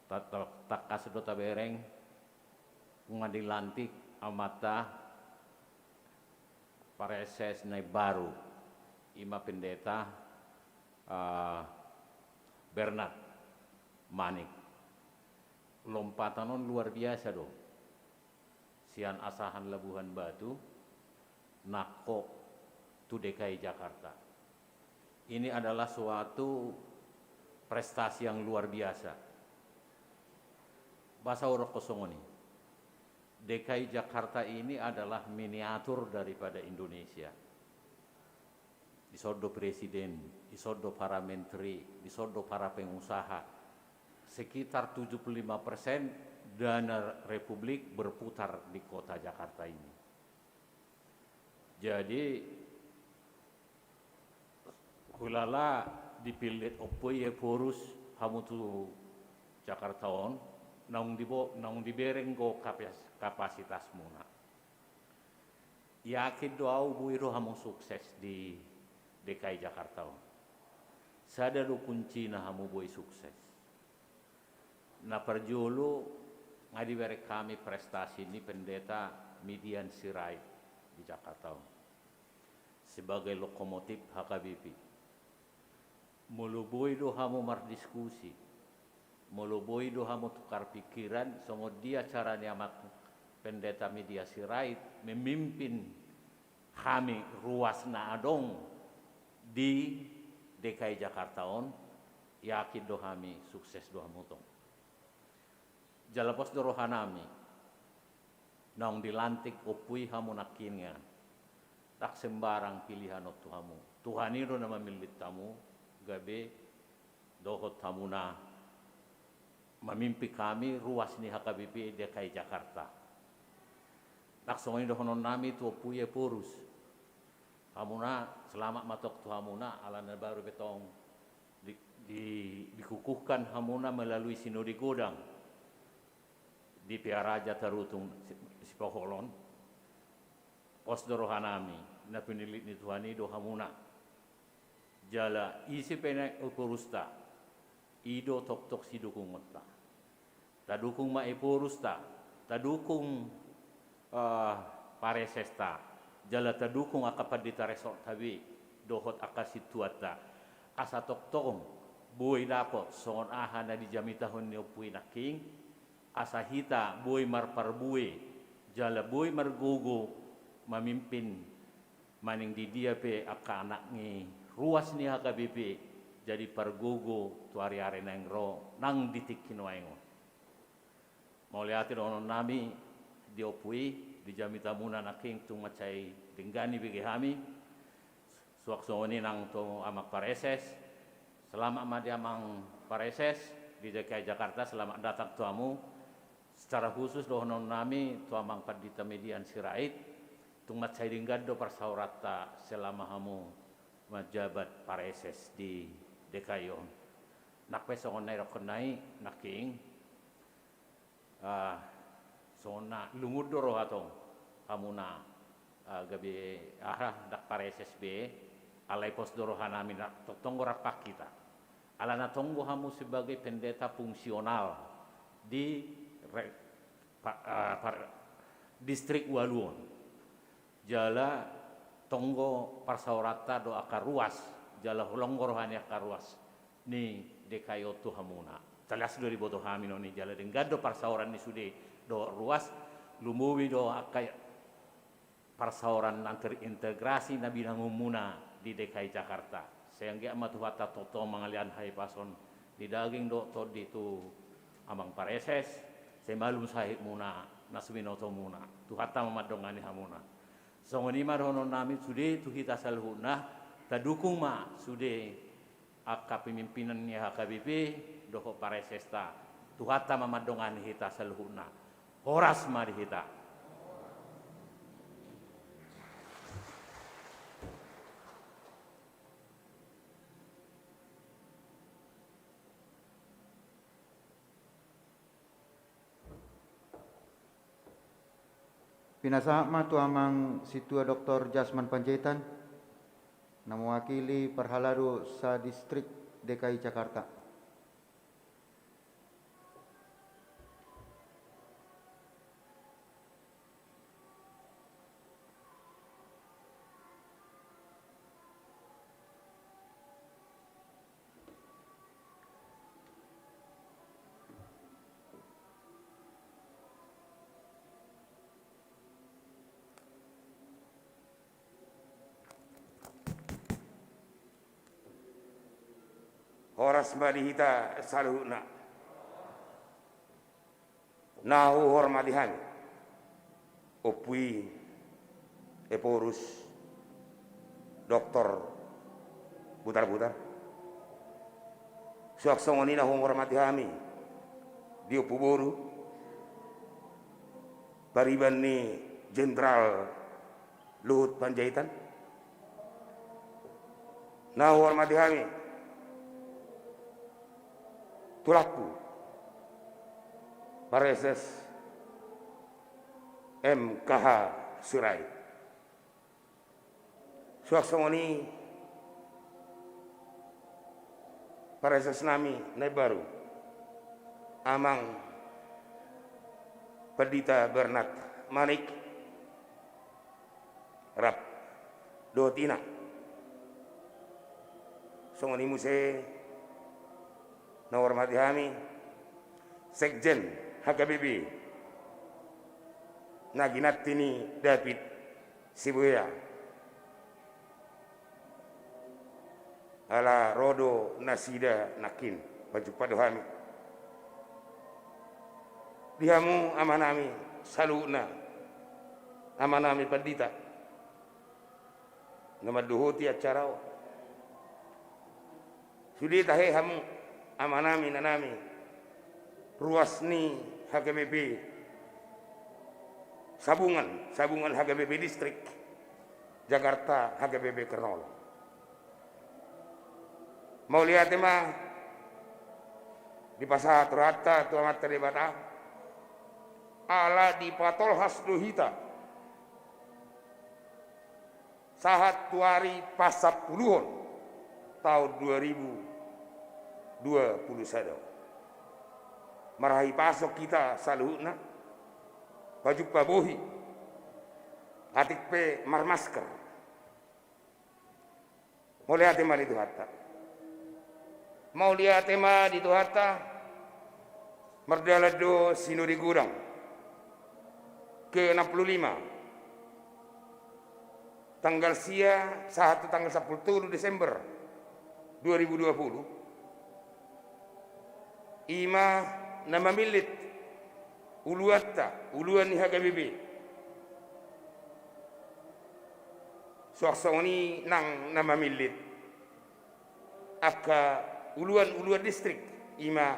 ta-, ta-, tangkas do tabereng, nunga dilantik amanta Praeses na imbaru, i ma Pendeta, ah, Bernard Manik. Lompatan on luar biasa do. Sian Asahan Labuhan Batu, nangkok tu D K I Jakarta. Ini adalah suatu prestasi yang luar biasa. Boasa hudokkon songon i? D K I Jakarta ini adalah miniatur daripada Indonesia. Dison do presiden, dison do para menteri, dison do para pengusaha. Sekitar tujuh puluh lima persen dana republik berputar di kota Jakarta ini. Jadi, hulala dipillit Ompu i Ephorus hamu tu Jakarta on, naung dibo-, naung dibereng do kapas-, kapasitasmuna. Yakin do ahu boi do hamu sukses di D K I Jakarta on. Sada do kuncina hamu boi sukses. Na parjolo, nga dibereng hami prestasi ni Pendeta Midian Sirait di Jakarta on sebagai lokomotif H K B P. Molo boi do hamu mardiskusi, molo boi do hamu tukar pikiran, songon dia cara ni Amang Pendeta Midian Sirait memimpin hami ruas na adong di D K I Jakarta on, yakin do hami sukses do hamu tong. Jala pos do rohanami, naung dilantik Ompu i hamu nangkiningan. Ndang sembarang pilihan on tu hamu. Tuhan i do na mamillit hamu, gabe dohot hamuna mamimpin hami ruas ni H K B P D K I Jakarta. Ndang songon i dohononnami tu Ompu i Ephorus. Hamuna, selamat ma tong tu hamuna, ala na baru be tong di, di, dikukuhkan hamuna melalui Sinode Godang di Pearaja Tarutung Si-, Sipoholon. Pos do rohanami, na pinillit ni Tuhan i do hamuna. Jala ise pe na Ephorusta, i do tongtong sidukungonta. Tadukung ma Ephorusta, tadukung, eh, paresesta, jala tadukung angka pandita resort habi, dohot angka sintuanta. Asa tongtong boi dapot songon aha na dijamitahon ni Ompu i nangkin, asa hita boi marparbue, jala boi margogo mamimpin, manang di dia pe angka anak ni ruas ni H K B P jadi pargogo tu ari-ari naeng ro nang di tingki nuaeng on. Mauliate dohononnami di Ompu i, di jamitamuna nangkin tung mansai denggan ibege hami. Suang songon i nang tu Amang Pareses. Selamat ma di Amang Pareses di D K I Jakarta, selamat datang tu hamu. Secara khusus dohononnami tu Amang Pandita Midian Sirait, tung mansai denggan do parsaoranta selama hamu manjabat pareses di D K I on. Nang pe songon na idokkon nai nangkin, ah, songon na lungun do roha tong hamuna, ah, gabe aha, ndang pareses be, alai pos do rohanami na tongtong do rap hita. Ala na tong do hamu sebagai pendeta fungsional di re-, pa-, ah, par-, distrik ualu on. Jala tong do parsaoranta do angka ruas, jala holong do roha ni angka ruas ni D K I on tu hamuna. Tangkas do diboto hami noni, jala denggan do parsaoran ni sude dohot ruas, lumobi do angka parsaoran na terintegrasi na binangunmuna di D K I Jakarta. Sai anggiat ma Tuhanta tongtong mangalean hahipason ni daging dohot tondi tu Amang Pareses, sai malum sahitmuna na so binotomuna. Tuhanta ma mandongani hamuna. Songon i ma dohononnami sude tu hita saluhutna, tadukung ma sude angka pemimpinan ni H K B P dohot paresesta. Tuhanta ma mandongani hita saluhutna. Horas ma di hita. Pinasahat ma tu Amang Sintua Doktor Jasman Panjaitan, na mewakili parhalado sa-distrik D K I Jakarta. Horas ma di hita saluhutna. Na huhormati hami Ompu i, Ephorus Doktor Butarbutar. Suang songon i na huhormati hami di Ompu Boru, pariban ni Jenderal Luhut Panjaitan. Na huhormati hami tulangku Praeses M K H Sirait. Suang songon i praeses nami na imbaru, Amang Pandita Bernard Manik, rap dohot ina. Songon i muse na huhormati hami Sekjen H K B P na ginanti ni David Sibuea. Ala ro do nasida nangkin, pajumpa do hami. Di hamu amanami saluhutna, amanami pandita na mandohoti acara on. Sude tahe hamu amanami, inanami, ruas ni H K B P Sabungan, Sabungan H K B P Distrik Jakarta, H K B P Kernolo. Mauliate ma dipasahat rohanta tu Amanta Debata, ala dipatolhas do hita sahat tu ari pasampuluhon taon dua ribu dua puluh sada. Marhahipason hita saluhutna, pajumpa bohi, atik pe marmasker. Mauliate ma di Tuhanta. Mauliate ma di Tuhanta. Mardalan do Sinode Godang ke enam puluh lima, tanggal sia sahat tu tanggal sampulu tolu Desember dua ribu dua puluh. I ma na mamillit uluanta, uluan ni H K B P. Suang songon i nang na mamillit angka uluan-uluan distrik, i ma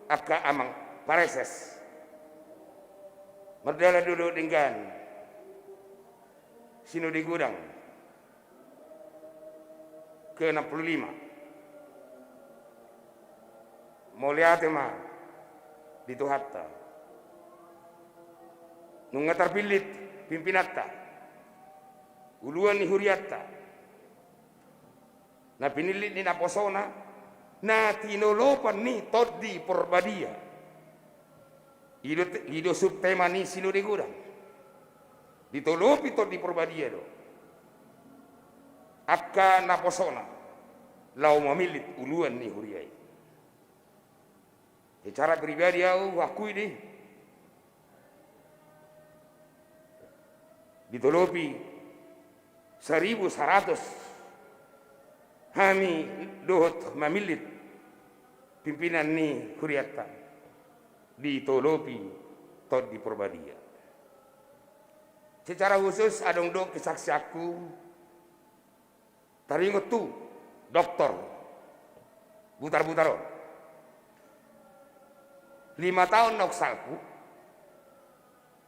angka amang praeses. Mardalan do dohot denggan Sinode Godang ke enam puluh lima. Mauliate ma di Tuhanta. Nunga tarpillit pimpinanta, uluan ni hurianta, na pinillit ni naposona, na tinolopan ni Tondi Porbadia. I do, i do subtema ni Sinode Godang. Ditolopi Tondi Porbadia do angka naposona laho mamillit uluan ni huria i. Secara pribadi au huakui do i, ditolopi saribu saratus hami dohot mamillit pimpinan ni hurianta, ditolopi Tondi Porbadia. Secara khusus adong do kesaksianku taringot tu Doktor Butarbutar on. Lima taon naung salpu,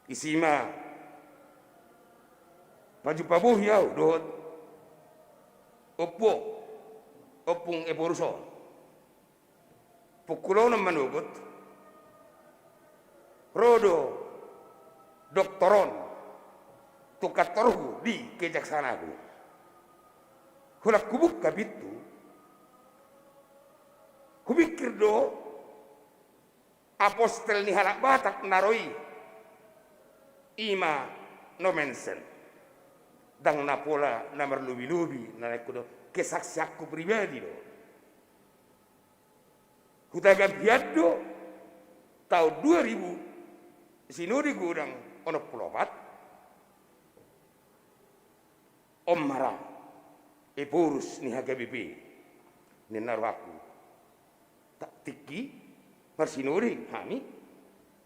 isi ma pajumpa bohi au dohot Ompu, Ompung Ephorus on. Pukul onom manogot ro do doktor on tu kantorhu di Kejaksaan Agung. Holan hubuka pintu, hupikir do apostel ni halak Batak na ro i, i ma Nommensen. Ndang na pola na marlobi-lobi, na naeng hudok, kesaksianku pribadi do. Hutagam hian do taon dua ribu, Sinode Godang onom pulu opat. On ma ra Ephorus ni H K B P, ninna rohangku. Tingki marsinode hami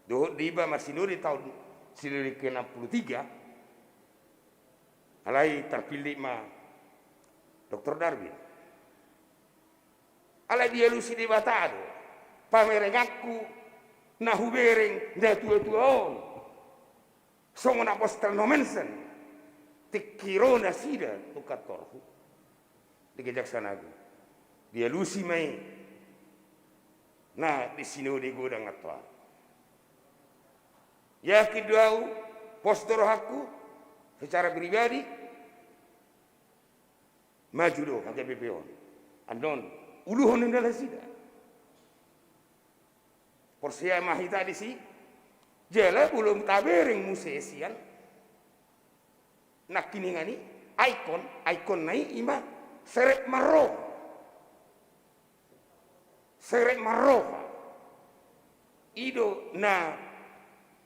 dohot Deba marsinode taon sinode ke enam puluh tiga, alai tarpillit ma Doktor Darwin. Alai dialusi Debata do pamerenganku na hubereng na tua-tua on. Songon apostel Nommensen, tingki ro nasida tu kantorhu di Kejaksaan Agung, dialusi ma i na di sinode godang antoa. Yakin do ahu, pos do rohangku secara pribadi, maju do H K B P on. Annon uluhon ni nasida. Porsea ma hita disi. Jala molo tabereng muse sian nangkiningan i, ikon, ikonna i ima serep marroha. Serep marroha. I do na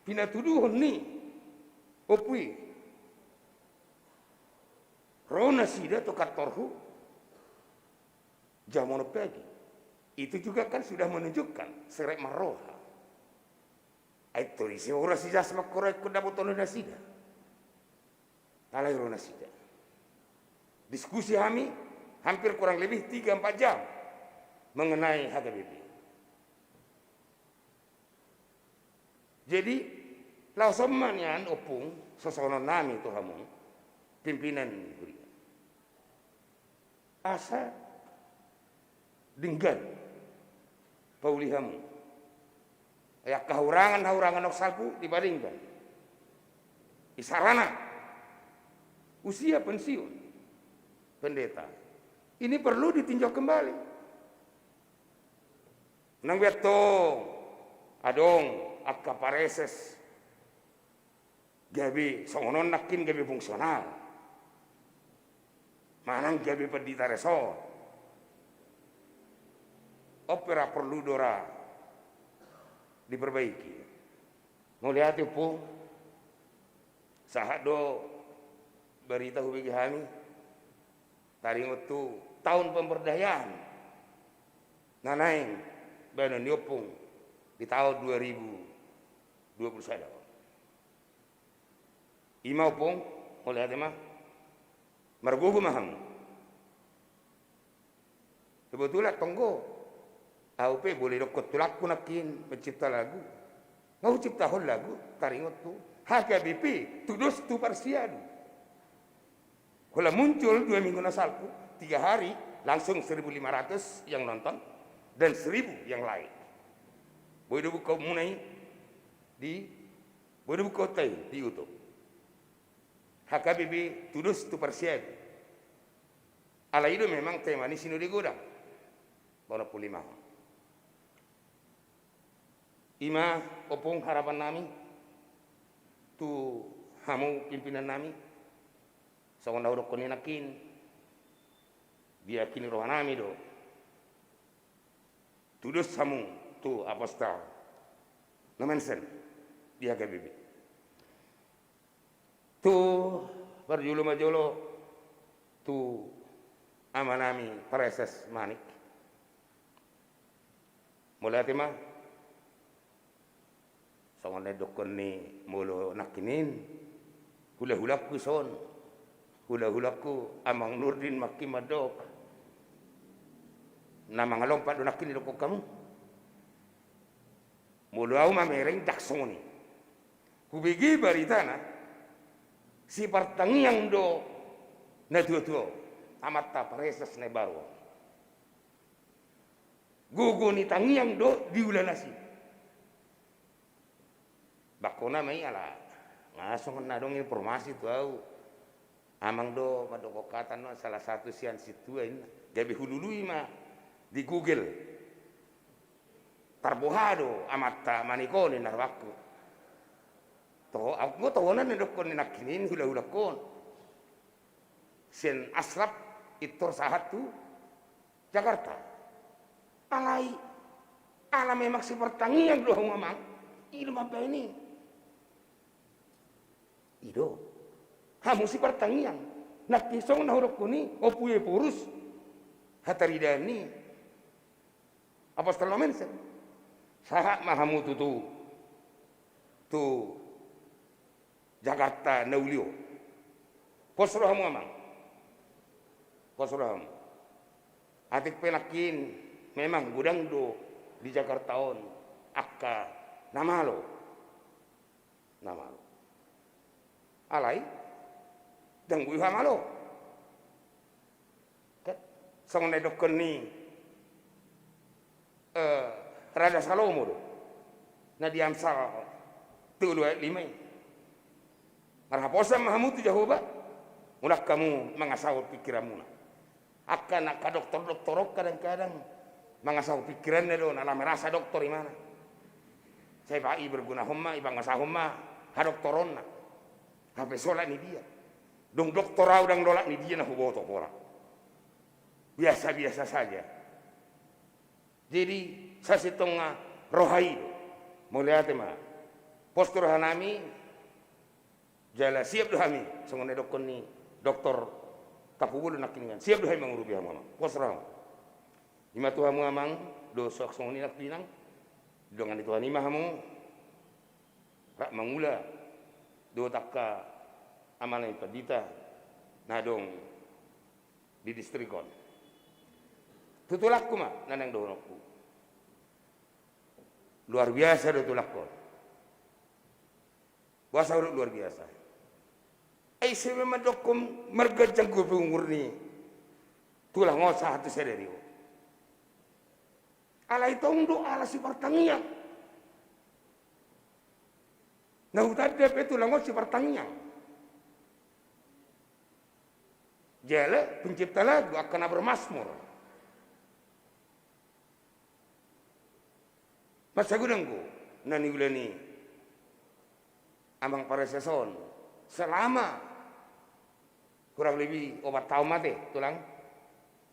pinatuduhon ni ompu i. Ro nasida tu kantorhu jam onom pagi. Itu juga kan sudah menunjukkan serep marroha. Ai tori si ora si jas mangkorek ko dapoton nasida. Alai ro nasida. Diskusi hami hampir kurang lebih tiga empat jam mengenai H K B P. Jadi, laos on ma nian ompung, sosongon nami tu hamu, pimpinan huria. Asa denggan pauli hamu. Ai angka haurangan, haurangan on salpu dipadenggan. Isarana usia pensiun pendeta ini perlu ditinjau kembali. Nang be antong adong angka pareses gabe songon on nangkin gabe fungsional. Manang gabe pandita resort. On pe ra porlu do ra diperbaiki. Mauliate, Ompung. Sahat do barita hubege hami. Taringot tu taon pemberdayaan na naeng baenon ni Ompung di taon dua ribu dua puluh sada. I ma, Ompung, mauliate ma. Margogo ma hamu. Kebetulan tonggo ahu pe boi dokkon tulangku nangkin mencipta lagu. Nga huciptahon lagu taringot tu H K B P, tudos tu parsiadu. Holan muncul dua minggu na salpu, tiga hari langsung seribu lima ratus yang nonton dan seribu yang like. Boi do bukaonmuna i di, boi do bukaonta i di YouTube. H K B P tudos tu parsiadu. Alai i do memang tema ni sinode godang. Onom puluh lima. I ma, Ompung, harapan nami tu hamu pimpinan nami. Songon na hudokkon i nangkin, diyakini roha nami do tudos hamu tu apostel Nommensen di H K B P. Tu parjolo ma jolo tu ama nami Praeses Manik. Mauliate ma. Songon na nidokkon ni molo nangkin i, hulahulangku son. Hulahulangku Amang Nurdin nangkin mandok. Na mangalompat do nangkin didokkon hamu. Molo ahu mamereng ndang songon i. Hubege baritana, sipartangiang do natuatua on, amanta Praeses na imbaru on. Gogo ni tangiang do diula nasida. Bakkona ma i ala nga songon na adong informasi tu ahu. Amang do mandokkon hata on salah satu sian sintua inna. Gabe hulului ma di Google. Tarboha do amanta Manik on ninna rohangku. Toho, ahu nga tohonan na nidokkon ni nangkin i hulahulangku on. Sian Ashraf pintor sahat tu Jakarta. Alai ala memang sipartangiang do hamu, Amang. I do mambaen i. I do. Hamu sipartangiang. Nangkin songon na hudokkon i, Ompu Ephorus, hataridaan ni Apostel Nomensen. Sahat ma hamu tutu tu Jakarta na uli on. Pos rohamu, amang. Pos rohamu. Atik pe nangkin memang godang do di Jakarta on angka na malo. Na malo. Alai ndang boi hamalo. Kan songon na didokkon ni, eh, Raja Salomo do na di Amsal tolu ayat lima i. Marhaposan ma hamu tu Jahowa, unang hamu mangasahon pingkiranmuna. Angka na, angka doktor-doktor on kadang-kadang mangasahon pingkiranna do, na lam rasa doktor imana. Sai pa i bergunahon ma, ipangasahon ma hadoktoronna. Hape so olat ni dia. Dung doktor au ndang olat ni dia na huboto pola. Biasa-biasa saja. Jadi, sasintongna roha i do. Mauliate ma. Pos tu rohanami, jala siap do hami, songon na didokkon ni doktor Tampubolon nangkiningan. Siap do hami mangurupi hamu, amang. Pos rohamu. I ma tu hamu, amang, do suang songon i nangkiningan. Didongani Tuhan i ma hamu. Rap mangula. Dohot angka amanami pandita. Na adong di distrik on. Tu tulangku ma, na naeng dohononku. Luar biasa do tulangkon. Boasa hudok luar biasa? Ai ise ma mandokkon marganjang dope umur ni tulang on sahat tu sadari on. Alai tong do ala sipartangiang. Na hutanda pe tulang on sipartangiang. Jala pencipta lagu, angka na bermasmur. Mansai godang do na niula ni amang pareses on selama kurang lebih opat taon ma ate, tulang,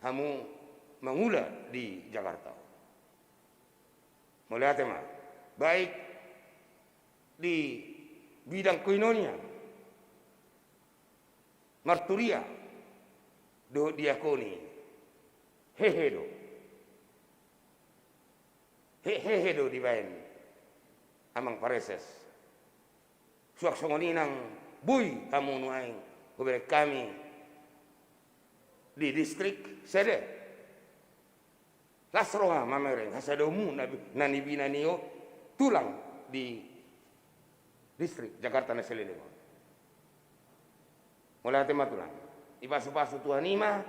hamu mangula di Jakarta. Mauliate ma. Baik di bidang koinonia, marturia dohot diakoni, hehe do. He-, hehe do dibaen amang pareses. Suang songon i nang boi hamu nuaeng hubereng hami di distrik, sada. Las roha mamereng hasadaonmu na bi-, na nibina ni on tulang di distrik Jakarta na saleleng on. Mauliate ma, tulang. Dipasupasu Tuhan i ma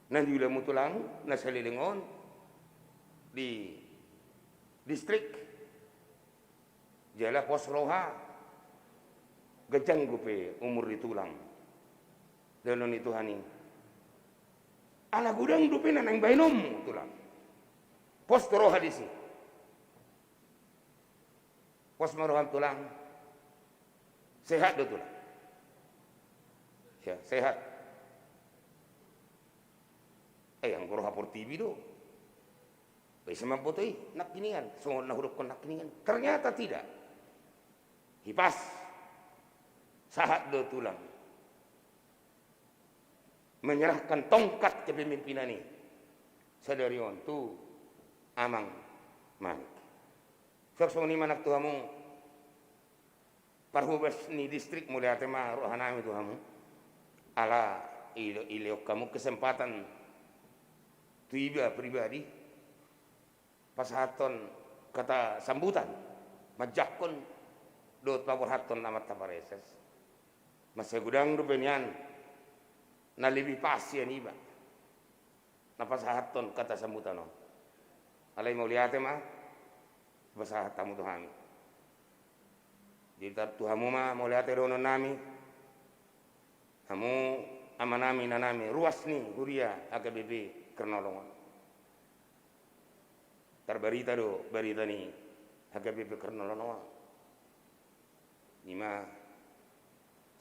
na niulamu, tulang, na saleleng on di distrik. Jala pos roha, ganjang dope umur ni tulang. Dalan ni Tuhan i. Ala godang dope na naeng baenonmu, tulang. Pos do roha disi. Pos ma roham, tulang. Sehat do, tulang? Ya, sehat. Eh, anggo roha portibi do. Ise mamboto i nangkiningan, songon na hudokkon nangkiningan? Ternyata tidak. Hipas. Sahat do tulang menyerahkan tongkat kepemimpinan i sadari on tu Amang Manik. Suang songon i ma nang tu hamu parhobas ni distrik, mauliate ma rohanami tu hamu. Ala i do, dilehon hamu kesempatan tu iba pribadi pasahathon kata sambutan, manjangkon dohot paborhathon amanta pareses. Mansai godang dope nian na lebih pas sian iba na pasahathon kata sambutan on. Alai mauliate ma pasahat hamu tu hami. Jadi tar-, tu hamu ma mauliate dohononnami. Hamu amanami, inanami, ruas ni huria H K B P Kernolong on. Tarbarita do barita ni H K B P Kernolong on. I ma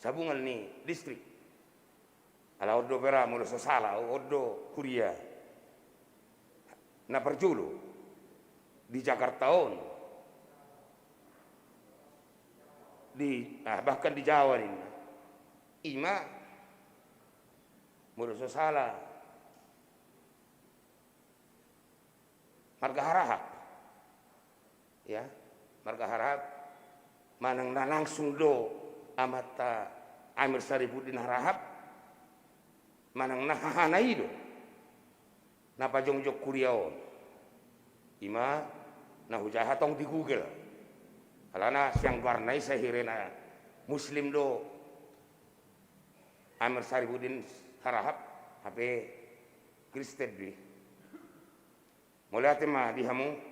sabungan ni distrik. Ala on do pera, molo so sala, on do huria na parjolo di Jakarta on. Di, ah, bahkan di Jawa ninna. I ma, molo so sala, marga Harahap. Ya, marga Harahap, manang na langsung do amanta Amir Sarifuddin Harahap, manang na hahana i do na pajongjong kuria on. Ima na hujaha tong di Google. Alana sian goarna i sai hira na Muslim do Amir Sarifuddin Harahap, hape Kristen do i. Mauliate ma di hamu.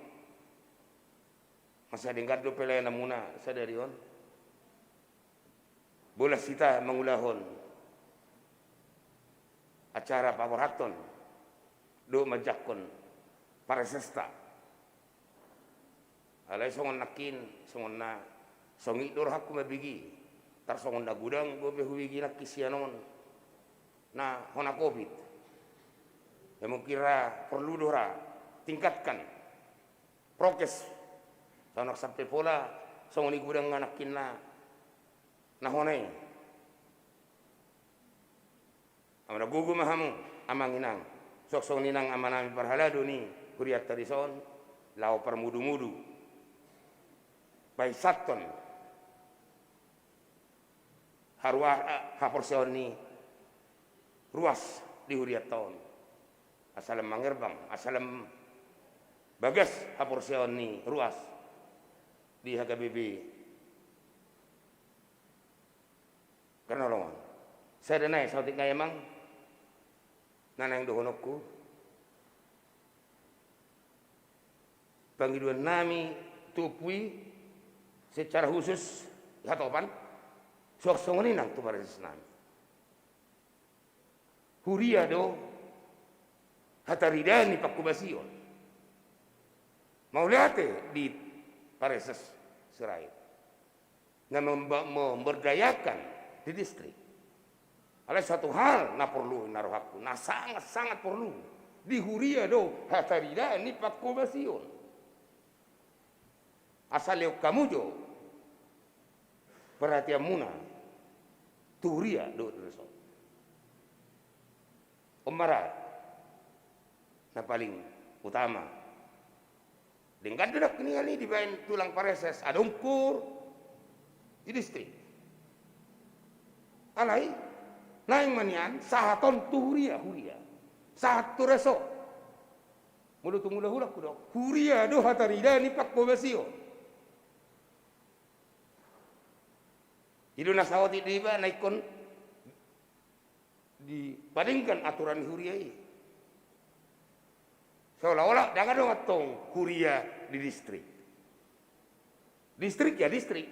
Masa denggan do pelayananmuna sadari on. Bolas hita mangulahon acara paborhathon dohot manjangkon paresesta. Alai songon nangkin, songon na songit do rohangku mambege. Tarsongon na godang dope hubege nangkin sian on na hona covid. Ya mungkin ra porlu do ra tingkatkan prokes. Songon sampe pola songon i godang nangkin na, na hona i. Amang na gogo ma hamu, amang inang. Suang songon i nang amanami parhalado ni hurianta dison, laho parmudumudu painsathon harua, haporseaon ni ruas di hurianta on. Asa lam mangerbang, asa lam bagas haporseaon ni ruas di H K B P. Karna longan. Sada nai saotik nai amang, na naeng dohononku. Pangidoan nami tu ompu i secara khusus hatopan, suang songon i nang tu pareses nami. Huria do hataridaan ni panghobasion. Mauliate di pareses Sirait na memba-, memberdayakan di distrik. Alai satu hal na porlu na rohangku, na sangat-sangat porlu, di huria do hataridaan ni panghobasion. Asa lehon hamu jo perhatianmuna tu huria dohot di dison. On ma ra na paling utama. Denggan do nangkiningan i dibaen tulang pareses adong hur di distrik. Alai naeng ma nian sahat on tu huria, huria sahat tu reso. Molo tung hulahulangku do, huria do hataridaan ni panghobasion. I do na saotik do iba na ingkon dipadenggan aturan ni huria i. Seolah-olah ndang adong antong huria di distrik. Distrik ya distrik.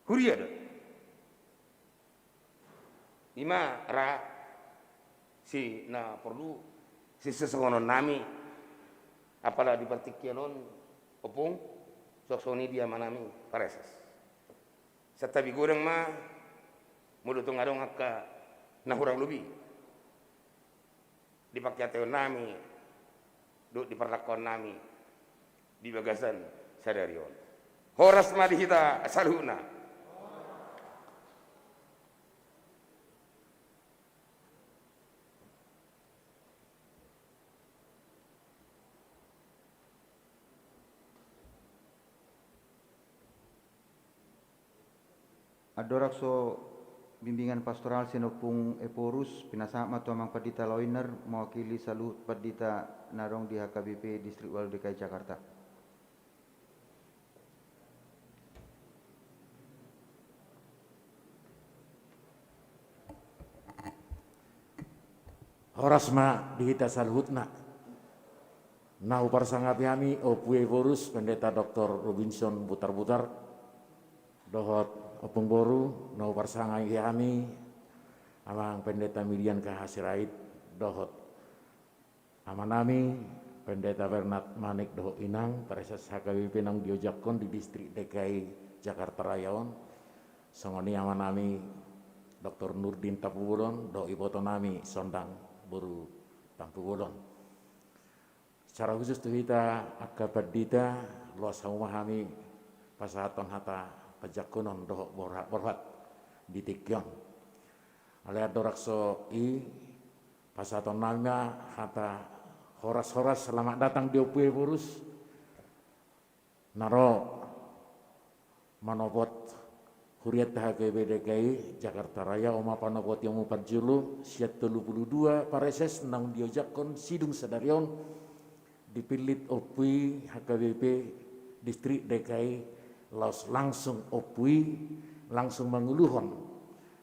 Huria do. Ima ra si na porlu sisongonon nami, apala di partingkian on, ompung, suang songon i di amanami pareses. Santabi godang ma molo tung adong angka na hurang lobi di pangkiataion nami dohot di parlangkaon nami di bagasan sadari on. Horas ma di hita saluhutna. Andorang so bimbingan pastoral sian Ompung Ephorus, pinasahat ma tu Amang Pandita Loiner, mewakili saluhut pandita na adong di H K B P Distrik Walu D K I Jakarta. Horas ma di hita saluhutna. Na huparsangapi hami Ompu Ephorus, Pendeta Doktor Robinson Butarbutar, dohot Ompung Boru, na huparsangapi hami Amang Pendeta Midian K H Sirait, dohot amanami Pendeta Bernard Manik dohot inang, pareses H K B P naung diojakhon di Distrik D K I Jakarta Raya on, songon i amanami Doktor Nurdin Tampubolon dohot ibotonami Sondang boru Tampubolon. Secara khusus tu hita angka pandita, loas hamu ma hami pasahathon hata panjangkonon dohot borhat-borhat di tingki on. Alai andorang so i, pasahaton nami ma hata Horas-horas, selamat datang di Ompu Ephorus. Na ro manopot hurianta H K B P D K I Jakarta Raya, on ma panopot i, Ompu, parjolo sian tolu pulu dua pareses naung diojakhon sidung sadari on, dipillit Ompu i H K B P Distrik D K I, laos langsung Ompu i langsung manguluhon.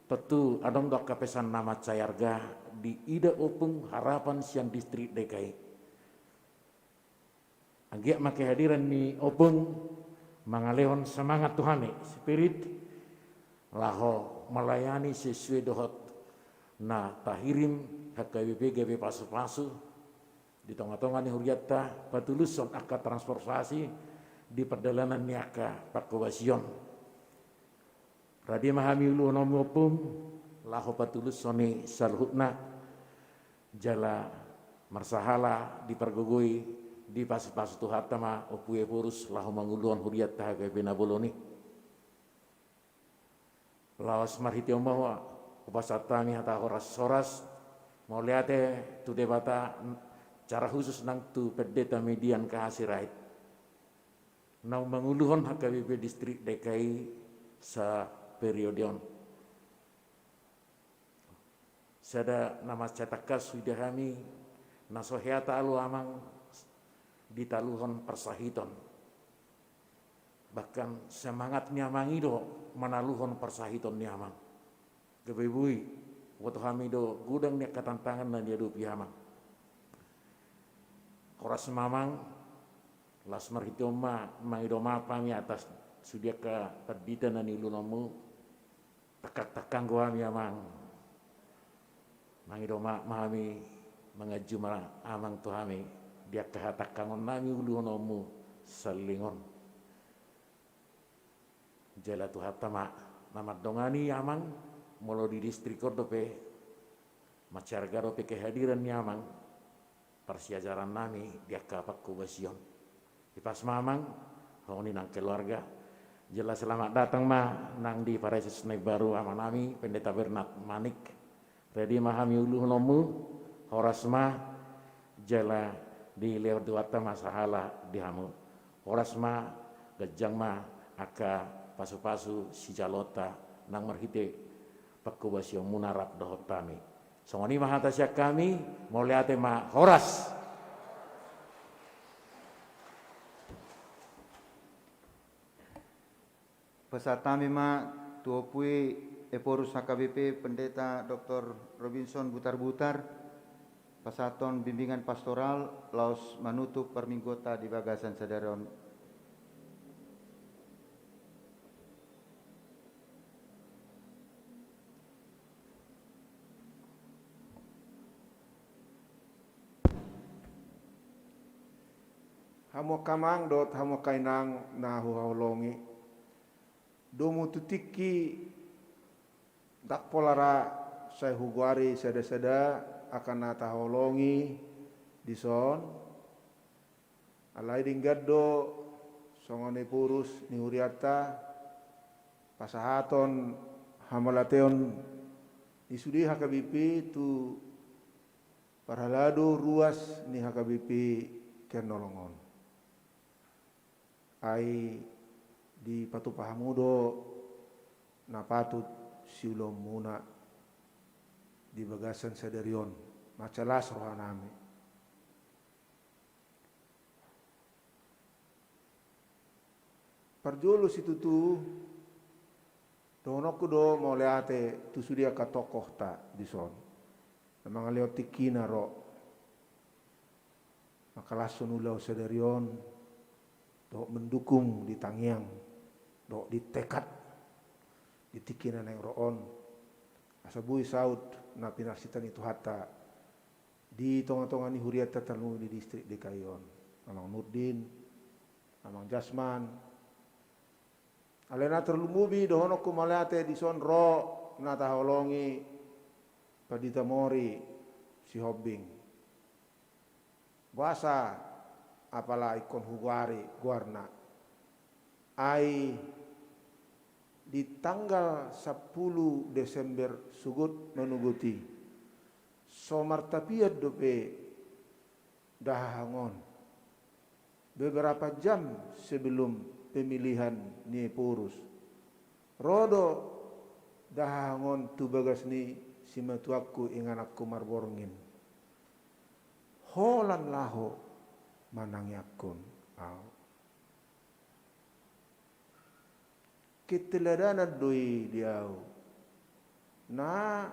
Tontu adong do angka pesan na mansai arga diida Ompung harapan sian Distrik D K I. Anggiat ma kehadiran ni Ompung mangalehon semangat tu hami, spirit, laho melayani sesuai dohot na tahirim H K B P gabe pasu-pasu di tonga-tonga ni hurianta, patulushon angka transformasi di pardalanan ni angka pangkobasion. Rade ma hami uluhononmu, Ompung, laho patulushon i saluhutna. Jala marsahala dipargogoi, dipasu-pasu Tuhanta ma Ompu Ephorus laho manguluhon hurianta H K B P na bolon i. Laos marhite on ma hupasahat hami hata horas-horas, mauliate tu Debata, secara khusus nang tu Pendeta Median K H Sirait, naung manguluhon H K B P Distrik D K I saperiode on. Sada na mansai tangkas huida hami, na so hea talu Amang di taluhon parsahiton. Bahkan semangat ni Amang i do manaluhon parsahiton ni Amang. Gabe boi, huboto hami do godang ni angka tantangan na diadopi Amang. Horas ma Amang, laos marhite on ma mangido maaf hami atas sude angka pandita na niuluhononmu. Tangkang-tangkang do hami Amang. Mangido maaf ma hami, manganju ma Amang tu hami di angka hatangkangon na niuluhononmu saleleng on. Jala Tuhanta ma na mandongani Amang, molo di distrik on dope, mansai arga dope kehadiran ni Amang, parsiajaran nami di angka pangkobasion. Hipas ma Amang, songon i nang keluarga. Jala selamat datang ma nang di pareses na imbaru Amanami Pendeta Bernard Manik. Rade ma hami uluhononmu, horas ma, jala dilehon Tuhanta ma sahala di hamu. Horas ma, ganjang ma angka pasu-pasu sijaloonta nang marhite pangkobasionmuna rap dohot hami. Songon i ma hata sian hami, mauliate ma, horas. Pasahat hami ma tu Ompu i Ephorus H K B P Pendeta Doktor Robinson Butarbutar, pasahathon bimbingan pastoral laos manutup parmingguonta di bagasan sadari on. Hamu angka amang dohot hamu angka inang na huhaholongi, domu tu tingki ndang pola ra sai hugoari sada-sada angka na tahaholongi dison. Alai denggan do songon Ephorus ni hurianta pasahathon hamauliateon ni sude H K B P tu parhalado ruas ni H K B P Kernolong on. Ai dipatupa hamu do na patut siulaonmuna di bagasan sadari on, mansai las rohanami. Parjolo situtu, dohononku do mauliate tu sude angka tokohta dison na mangalehon tingkina ro mangkalashon ulaon sadari on, dohot mendukung di tangiang dohot di tekad di tingki na naeng ro on, asa boi saut na pinarsinta ni Tuhanta di tonga-tonga ni hurianta tarlumobi di distrik D K I on, Amang Nurdin, Amang Jasman. Alai na tarlumobi dohononku mauliate dison ro na tahaholongi Pandita Mori Sihombing. Boasa apala ingkon hugoari goarna? Ai di tanggal sampulu Desember sogot manogot i, so martapian dope dahahang on. Beberapa jam sebelum pemilihan ni Ephorus, ro do dahahang on tu bagas ni simatuangku, ingananku marborngin. Holan laho manangiangkon ahu. Keteladanan do i di ahu. Na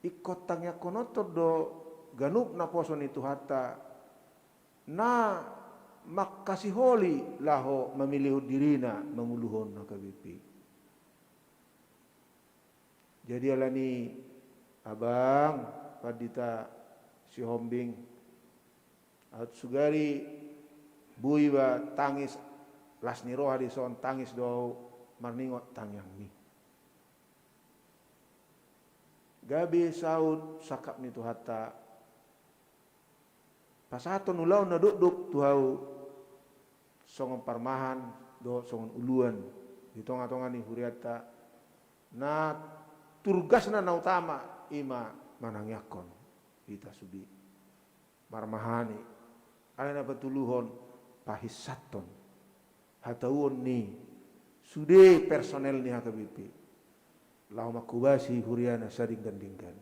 ingkon tangiangkononton do ganup naposo ni Tuhanta, na mangkasiholi laho mamilihon dirina manguluhon H K B P. Jadi alani, Abang Pandita Sihombing, aut sugari boi iba tangis, las ni roha dison, tangis do ahu marningot tangiangmi. Gabe saut sangkap ni Tuhanta, pasahathon ulaon na dokdok tu ahu, songon parmahan dohot songon uluan di tongatonga ni hurianta, na tugasna na utama i ma manangiangkon hita sude. Marmahani, alai na patoluhon, pahinsathon hatauon ni sude personel ni H K B P laho manghobasi huriana sadinggandinggan.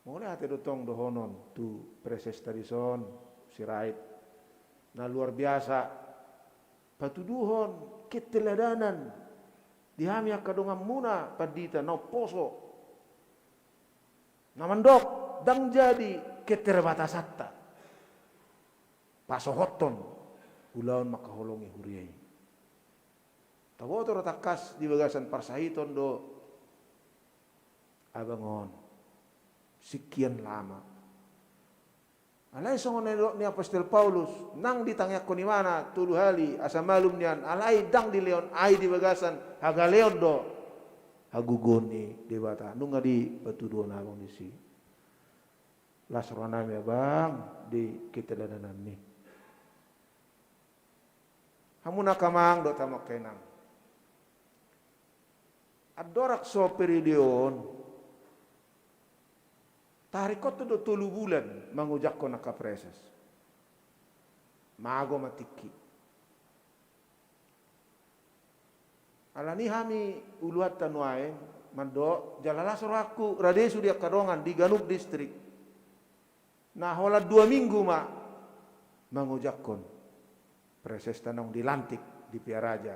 Mauliate do tong dohonon tu presesta dison, Sirait, na luar biasa patuduhon keteladanan di hami angka donganmuna pandita na umposo, na mandok ndang jadi keterbatasanta pasohothon ulaon mangkaholongi huria i. Taboto do tangkas di bagasan parsahiton do abang on sekian lama. Alai songon na nidok ni apostel Paulus, nang ditangiangkon ibana tolu hali asa malum nian, alai ndang dilehon ai di bagasan hagaleon dohot hagogoon ni Debata. Nunga dipatuduhon abang disi. Las rohanami abang di keteladananmi. Hamu angka amang dohot hamu angka inang, andorang so periode on, taringkothon do tolu bulan mangojakhon angka preses. Mago ma tingki. Alani hami uluanta nuaeng mandok, jala las rohangku rade sude angka dongan di ganup distrik, na holan dua minggu ma mangojakhon presesta naung dilantik di Pearaja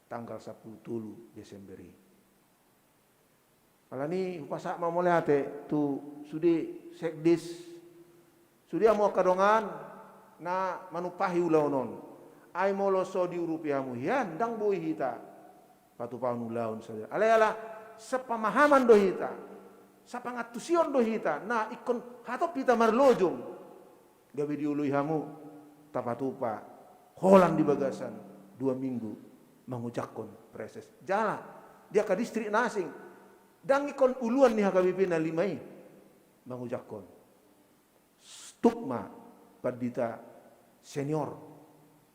tanggal sampulu tolu Desember i. Alani hupasahat ma mauliate tu sude sekdis, sude hamu angka dongan na manumpahi ulaon on. Ai molo so diurupi hamu hian, ndang boi hita patupahon ulaon sadia. Alai ala sapamahaman do hita, sapangantusion do hita, na ingkon hatop hita marlojong. Gabe dioloi hamu, tapatupa holan di bagasan dua minggu mangojakhon preses. Jala di angka distrik na asing, ndang ingkon uluan ni H K B P na lima i mangojakhon. Stuk ma pandita senior,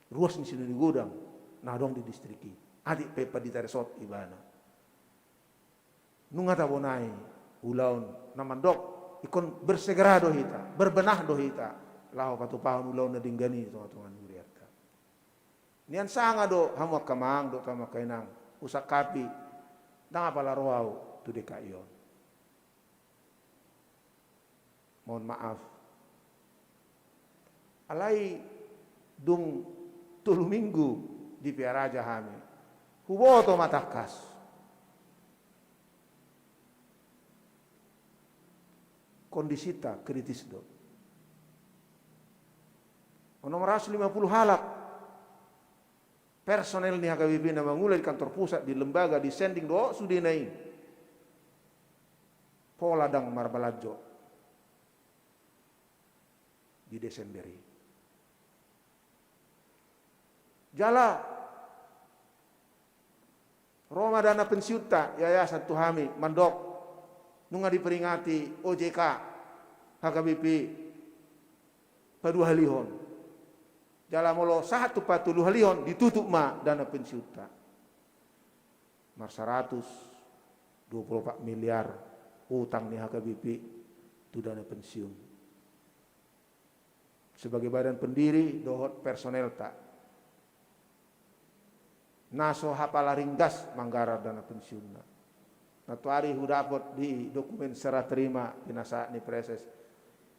ruas ni sinodi godang na adong di distrik i. Atik pe pandita resort ibana. Nunga tabonai ulaon na mandok ingkon bersegera do hita, berbenah do hita, laho patupahon ulaon na denggan i di tongatonga ni hurianta. Nian sanga do hamu angka amang dohot hamu angka inang, husangkapi, ndang apala ro ahu tu D K I on. Mohon maaf. Alai dung tolu minggu di Pearaja hami, huboto ma tangkas kondisita kritis do. Onom ratus lima puluh halak personel ni H K B P na mangula di kantor pusat, di lembaga, di sending dohot sudena i, pola ndang marbalanjo di Desember i. Jala ro ma dana pensiunta yayasan tu hami mandok, nunga diperingati O J K H K B P paduahalihon. Jala molo sahat tu patoluhalihon, ditutup ma dana pensiunta. Marsaratus dua puluh opat miliar utang ni H K B P tu dana pensiun. Sebagai badan pendiri dohot personelta. Na so hapala ringgas manggarar dana pensiunna. Nantoari hudapot di dokumen serah terima pinasahat ni Praeses.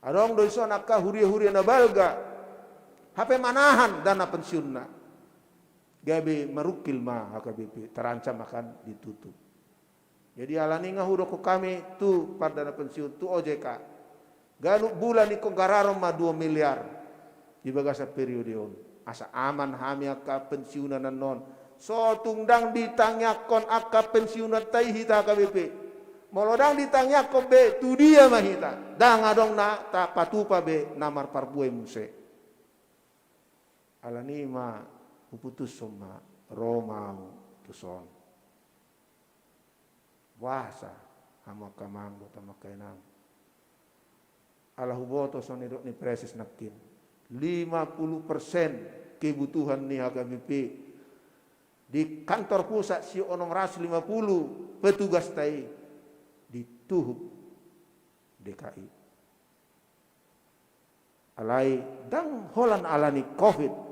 Adong do dison angka huria-huria na balga. Hape manahan dana pensiunna. Gabe marungkil ma H K B P, terancam akan ditutup. Jadi alani nga hudokkon hami tu pardana pensiun, tu O J K. Ganup bulan ingkon gararon ma dua miliar di bagasan periode on. Asa aman hami angka pensiunan annon. So tung ndang ditangiangkon angka pensiunanta i hita H K B P. Molo ndang ditangiangkon be, tu dia ma hita? Ndang adong na tapatupa be na marparbue muse. Alani ma huputushon ma ro ma ahu tuson. Boasa, hamu angka amang dohot hamu angka inang? Ala huboto songon nidok ni Praeses nangkin, lima puluh persen kebutuhan ni H K B P di kantor pusat sio onom ratus lima puluh petugasta i dituhup D K I. Alai ndang holan alani covid.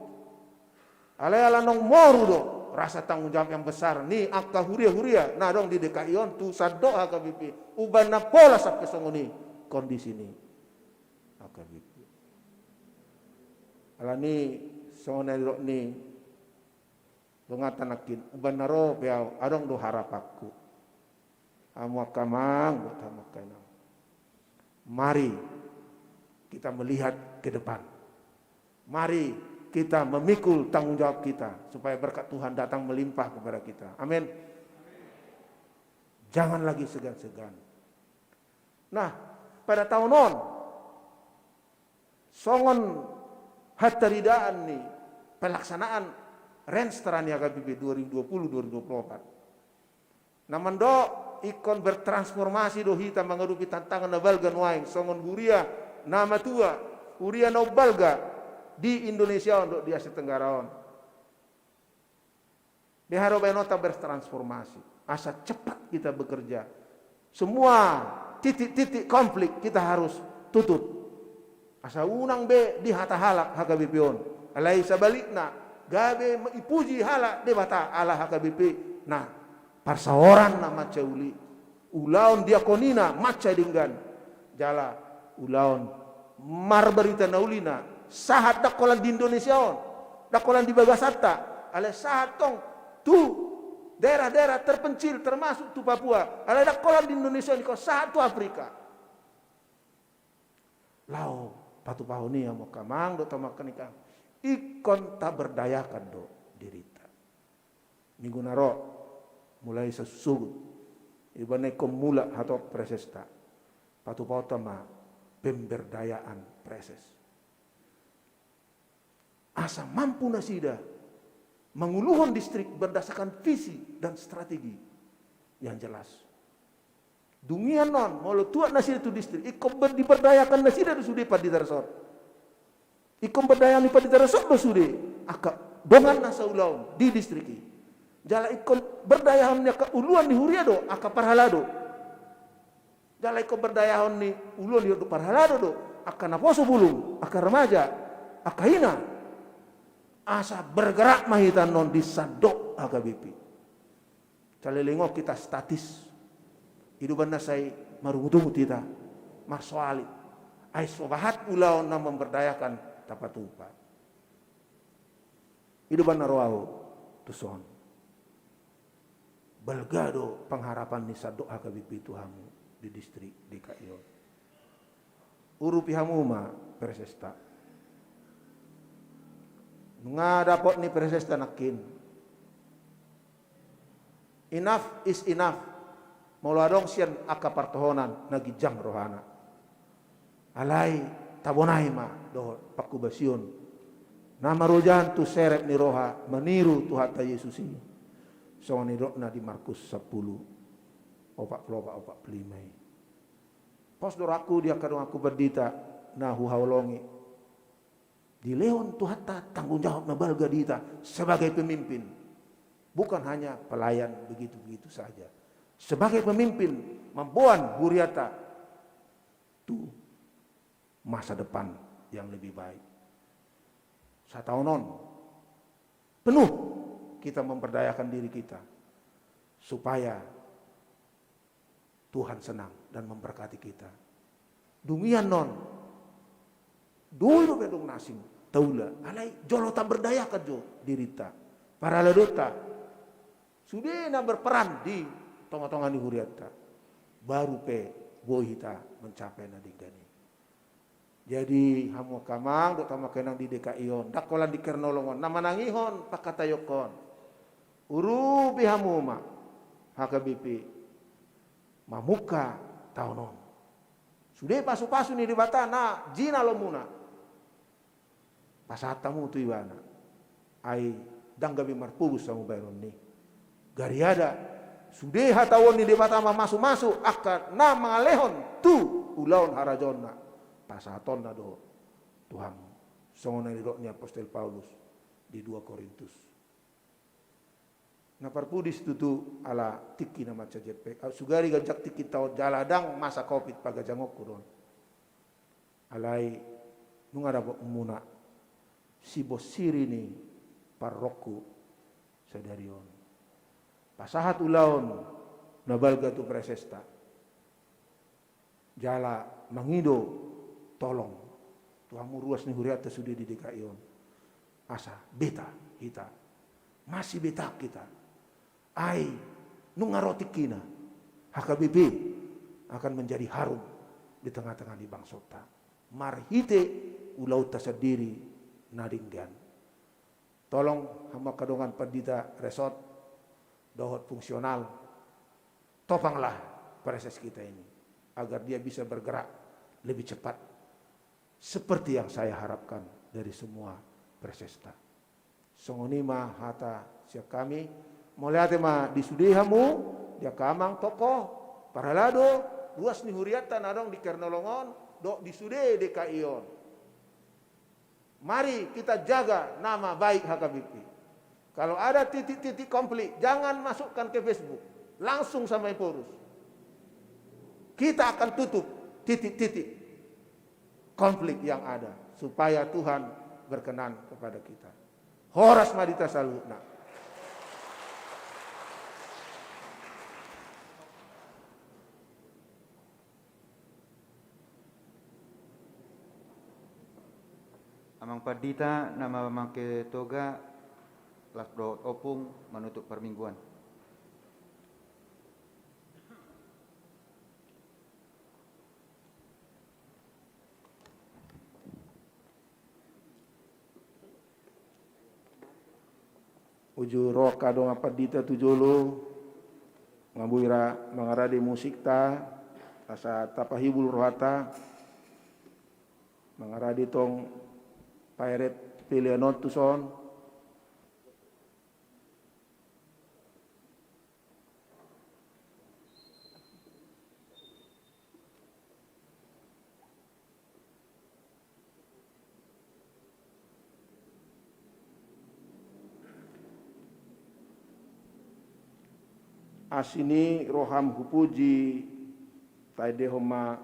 Alai ala naung moru do rasa tanggung jawab yang besar ni angka huria-huria na adong di D K I on tu sandok H K B P. Umbahen na pola sampe songon i kondisi ni H K B P. Alani songon na nidok ni donganta nangkin, umbahen na ro pe ahu, adong do harapanku. Hamu angka amang dohot hamu angka inang, mari kita melihat ke depan. Mari kita memikul tanggung jawab kita supaya berkat Tuhan datang melimpah kepada kita. Amin. Jangan lagi segan-segan. Nah, pada taon on, songon hataridaan ni pelaksanaan Renstra ni H K B P dua ribu dua puluh dua ribu dua puluh empat. Na mandok ingkon bertransformasi do hita mangadopi tantangan na balga nuaeng songon huria na matua, huria na umbalga di Indonesia on dohot di Asia Tenggara on. Beha do baenonta bertransformasi. Asa cepat kita bekerja. Semua titik-titik konflik kita harus tutup. Asa unang be dihata halak H K B P on. Alai sabalikna, gabe ipuji halak Debata ala H K B P. Nah, parsaoranna mansai uli. Ulaon diakonina mansai denggan. Jala ulaon marbarita na ulina sahat ndang holan di Indonesia on, ndang holan di bagasanta, alai sahat tong tu daerah-daerah terpencil, termasuk tu Papua. Alai ndang holan di Indonesia on, ingkon sahat tu Afrika. Laho patupahon i, hamu angka amang dohot hamu angka inang, ingkon taberdayakan do dirinta. Minggu na ro, mulai sasugut, ibana ingkon mulak hatop Praesesta, patupahonta ma pemberdayaan Praeses. Asa mampu nasida manguluhon distrik berdasarkan visi dan strategi yang jelas. Dung i annon, molo tuat nasida tu distrik, ingkon ber-, diberdayakan nasida do sude pandita resort. Ingkon berdayaon ni pandita resort do sude angka dongan na saulaon di distrik i. Jala ingkon berdayaon ni angka uluan ni huria do angka parhalado. Jala ingkon berdayaon ni uluan ni parhalado do angka naposo bulung, angka remaja, angka ina. Asa bergerak ma hita annon di sandok H K B P. Saleleng on hita statis. I do umbahen na sai marungutungut hita, marsoali. Ai so bahat ulaon na memberdayakan tapatupa. I do umbahen na ro ahu tuson. Balga do pengharapan ni sandok H K B P tu hamu di distrik D K I on. Urupi hamu ma Praesesta. Nunga dapot ni Praesesta nangkin. Enough is enough. Molo adong sian angka partohonan na ginjang rohana, alai tabonai ma dohot panghobasion na marojahan tu serep ni roha, maniru Tuhanta Jesus i. Songon nidokna di Markus sampulu, opat pulu opat, opat pulu lima i. Pos do rohangku di angka donganku pandita na huhaholongi. Dilehon Tuhanta tanggung jawab na balga di hita sebagai pemimpin. Bukan hanya pelayan begitu-begitu saja. Sebagai pemimpin, mamboan huriata tu masa depan yang lebih baik. Sataon on penuh kita memberdayakan diri kita supaya Tuhan senang dan memberkati kita. Dung i annon, dung i dope dung na asing taula, alai jolo taberdayakan jo dirinta, paraladoanta, sude na berperan di tongatonga ni hurianta, baru pe boi hita mencapai na denggan i. Jadi hamu angka amang dohot hamu angka inang di D K I on, ndang holan di Kernolong on, na manangihon pangkataion on, urupi hamu ma H K B P mamungka taon on. Sude pasupasu ni Debata na jinalomuna, pasahat hamu tu Ibana. Ai ndang gabe marpobus hamu bahenon ni gariada. Sude hataon ni Debata mamasumasu angka na mangalehon tu ulaon harajaonna, pasahatonna do tu hamu. Songon na nidok ni apostel Paulus di dua Korintus. Na parpudi situtu ala tingki na mansai jempek, au sugari ganjang tingki taon jala ndang masa covid pagajangonku do on. Alai nunga dapotmuna sibonsiri ni parrohangku sadari on. Pasahat ulaon na balga tu presesta. Jala mangido tolong tu hamu ruas ni hurianta sude di D K I on. Asa beta hita, masibeta hita. Ai nunga ro tingkina, H K B P akan menjadi harum di tengah-tengah ni bangsonta marhite ulaonta sandiri na denggan. Tolong hamu angka dongan pandita resort dohot fungsional, topanglah preses kita ini agar dia bisa bergerak lebih cepat seperti yang saya harapkan dari semua presesta. Songon i ma hata sian hami. Mauliate ma di sude hamu, di angka amang tokoh, parhalado, ruas ni hurianta na adong di Kernolong on dohot di sude D K I on. Mari kita jaga nama baik H K B P. Kalau ada titik-titik konflik, jangan masukkan ke Facebook. Langsung sama Ephorus. Kita akan tutup titik-titik konflik yang ada, supaya Tuhan berkenan kepada kita. Horas ma di hita saluhutna. Amang pandita na mamangke toga, las dohot ompung manutup parmingguan. Uju ro angka dongan pandita tu jolo, nga boi ra mangarade musikta, asa tapahibul rohanta, mangarade tong paeret pelean on tuson. Asi ni roham hupuji, taendehon ma.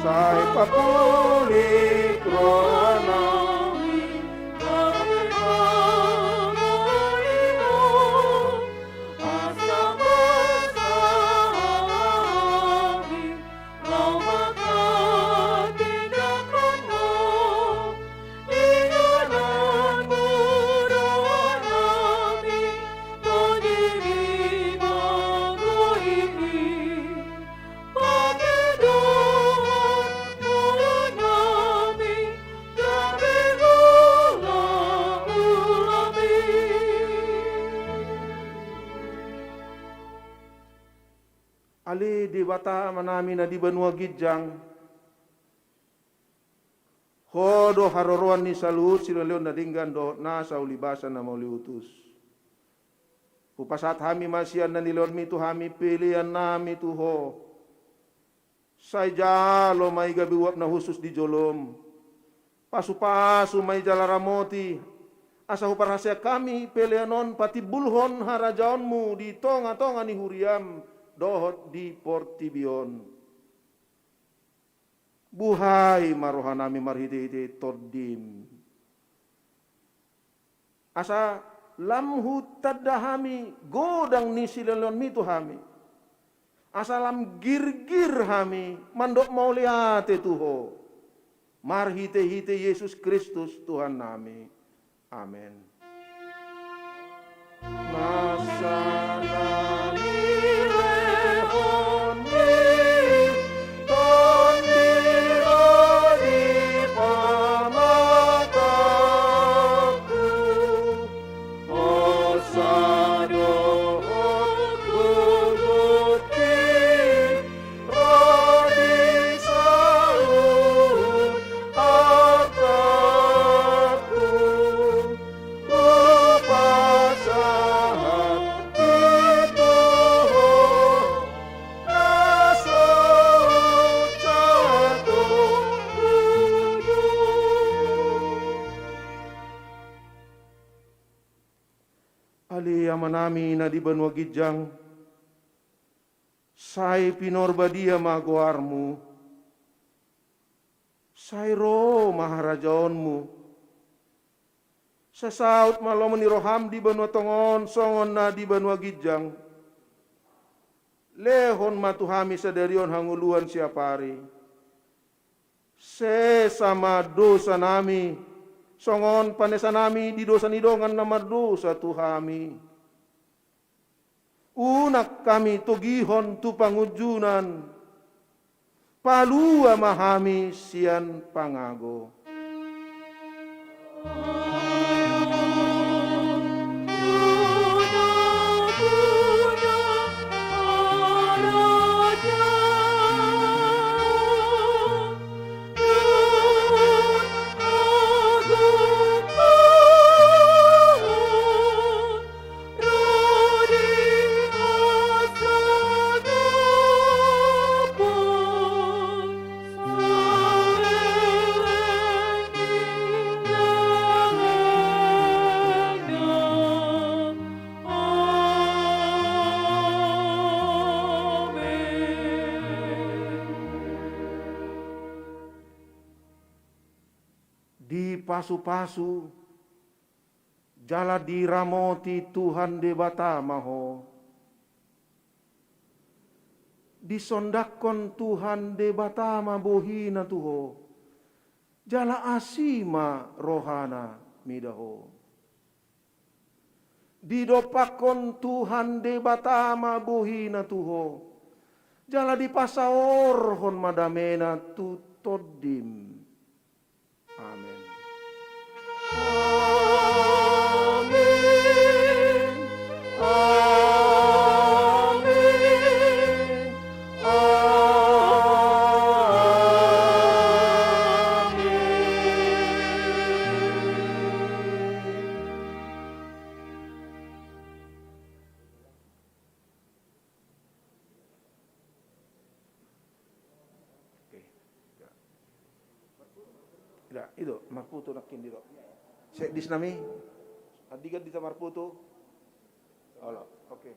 Sai papulik rohanami, asa basa hami, laho manghatindanghon Ho. Inganan muna nami, togihon ma gohi i. Pangidoan muna nami, gabe hulahula i. Ale Debata Amanami na di banua ginjang, Ho do haroroan ni saluhut silehonlehon na denggan dohot nasa ulibasa na mauliutus. Hupasahat hami ma sian na nilehonmi tu hami pelean nami tu Ho. Sai jalo ma i gabe uap na hushus di jolom. Pasupasu ma i jala ramoti, asa huparhaseang hami pelean on patimbulhon harajaonmu di tongatonga ni huriam dohot di portibi on. Buhai ma rohanami marhitehite Tondim. Asa lam hutanda hami godang ni silehonmi tu hami. Asa lam girgir hami mandok mauliate tu Ho. Marhitehite Jesus Kristus Tuhannami. Amen. Nasa na nilehonmi Tondim di pamatangku, hosa dohot gogoti ro di saluhut artangku. Hupasahat i tu Ho na so jatong ujung. Ale Amanami na di banua ginjang, sai pinarbadia ma goarmu. Sai ro ma harajaonmu. Sai saut ma lomo ni roham di banua tonga on songon na di banua ginjang. Lehon ma tu hami sadari on hangoluan siapari. Sesa ma dosanami, songon panesanami di dosa ni dongan na mardosa tu hami. Unang hami togihon tu pangunjunan, palua ma hami sian pangago. Dipasupasu jala diramoti Tuhan Debata ma ho. Disondangkon Tuhan Debata ma bohina tu ho, jala asi ma rohana mida ho. Didompakkon Tuhan Debata ma bohina tu ho, jala dipasaorhon ma damena tu tondim. Amen. Amen. Amen. Amen. Oke. Ida, i do, marputu nangkin i do. Set dis nami. Andigan dita marputu. Olo, oke.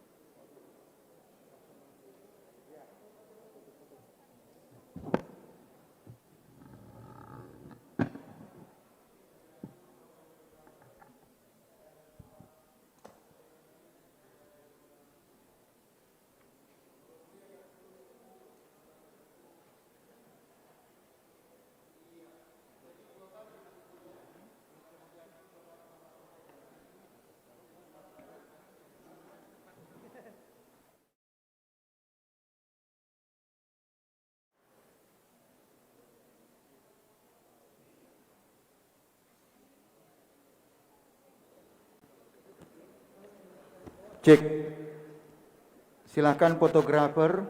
Cek. Silakan fotografer.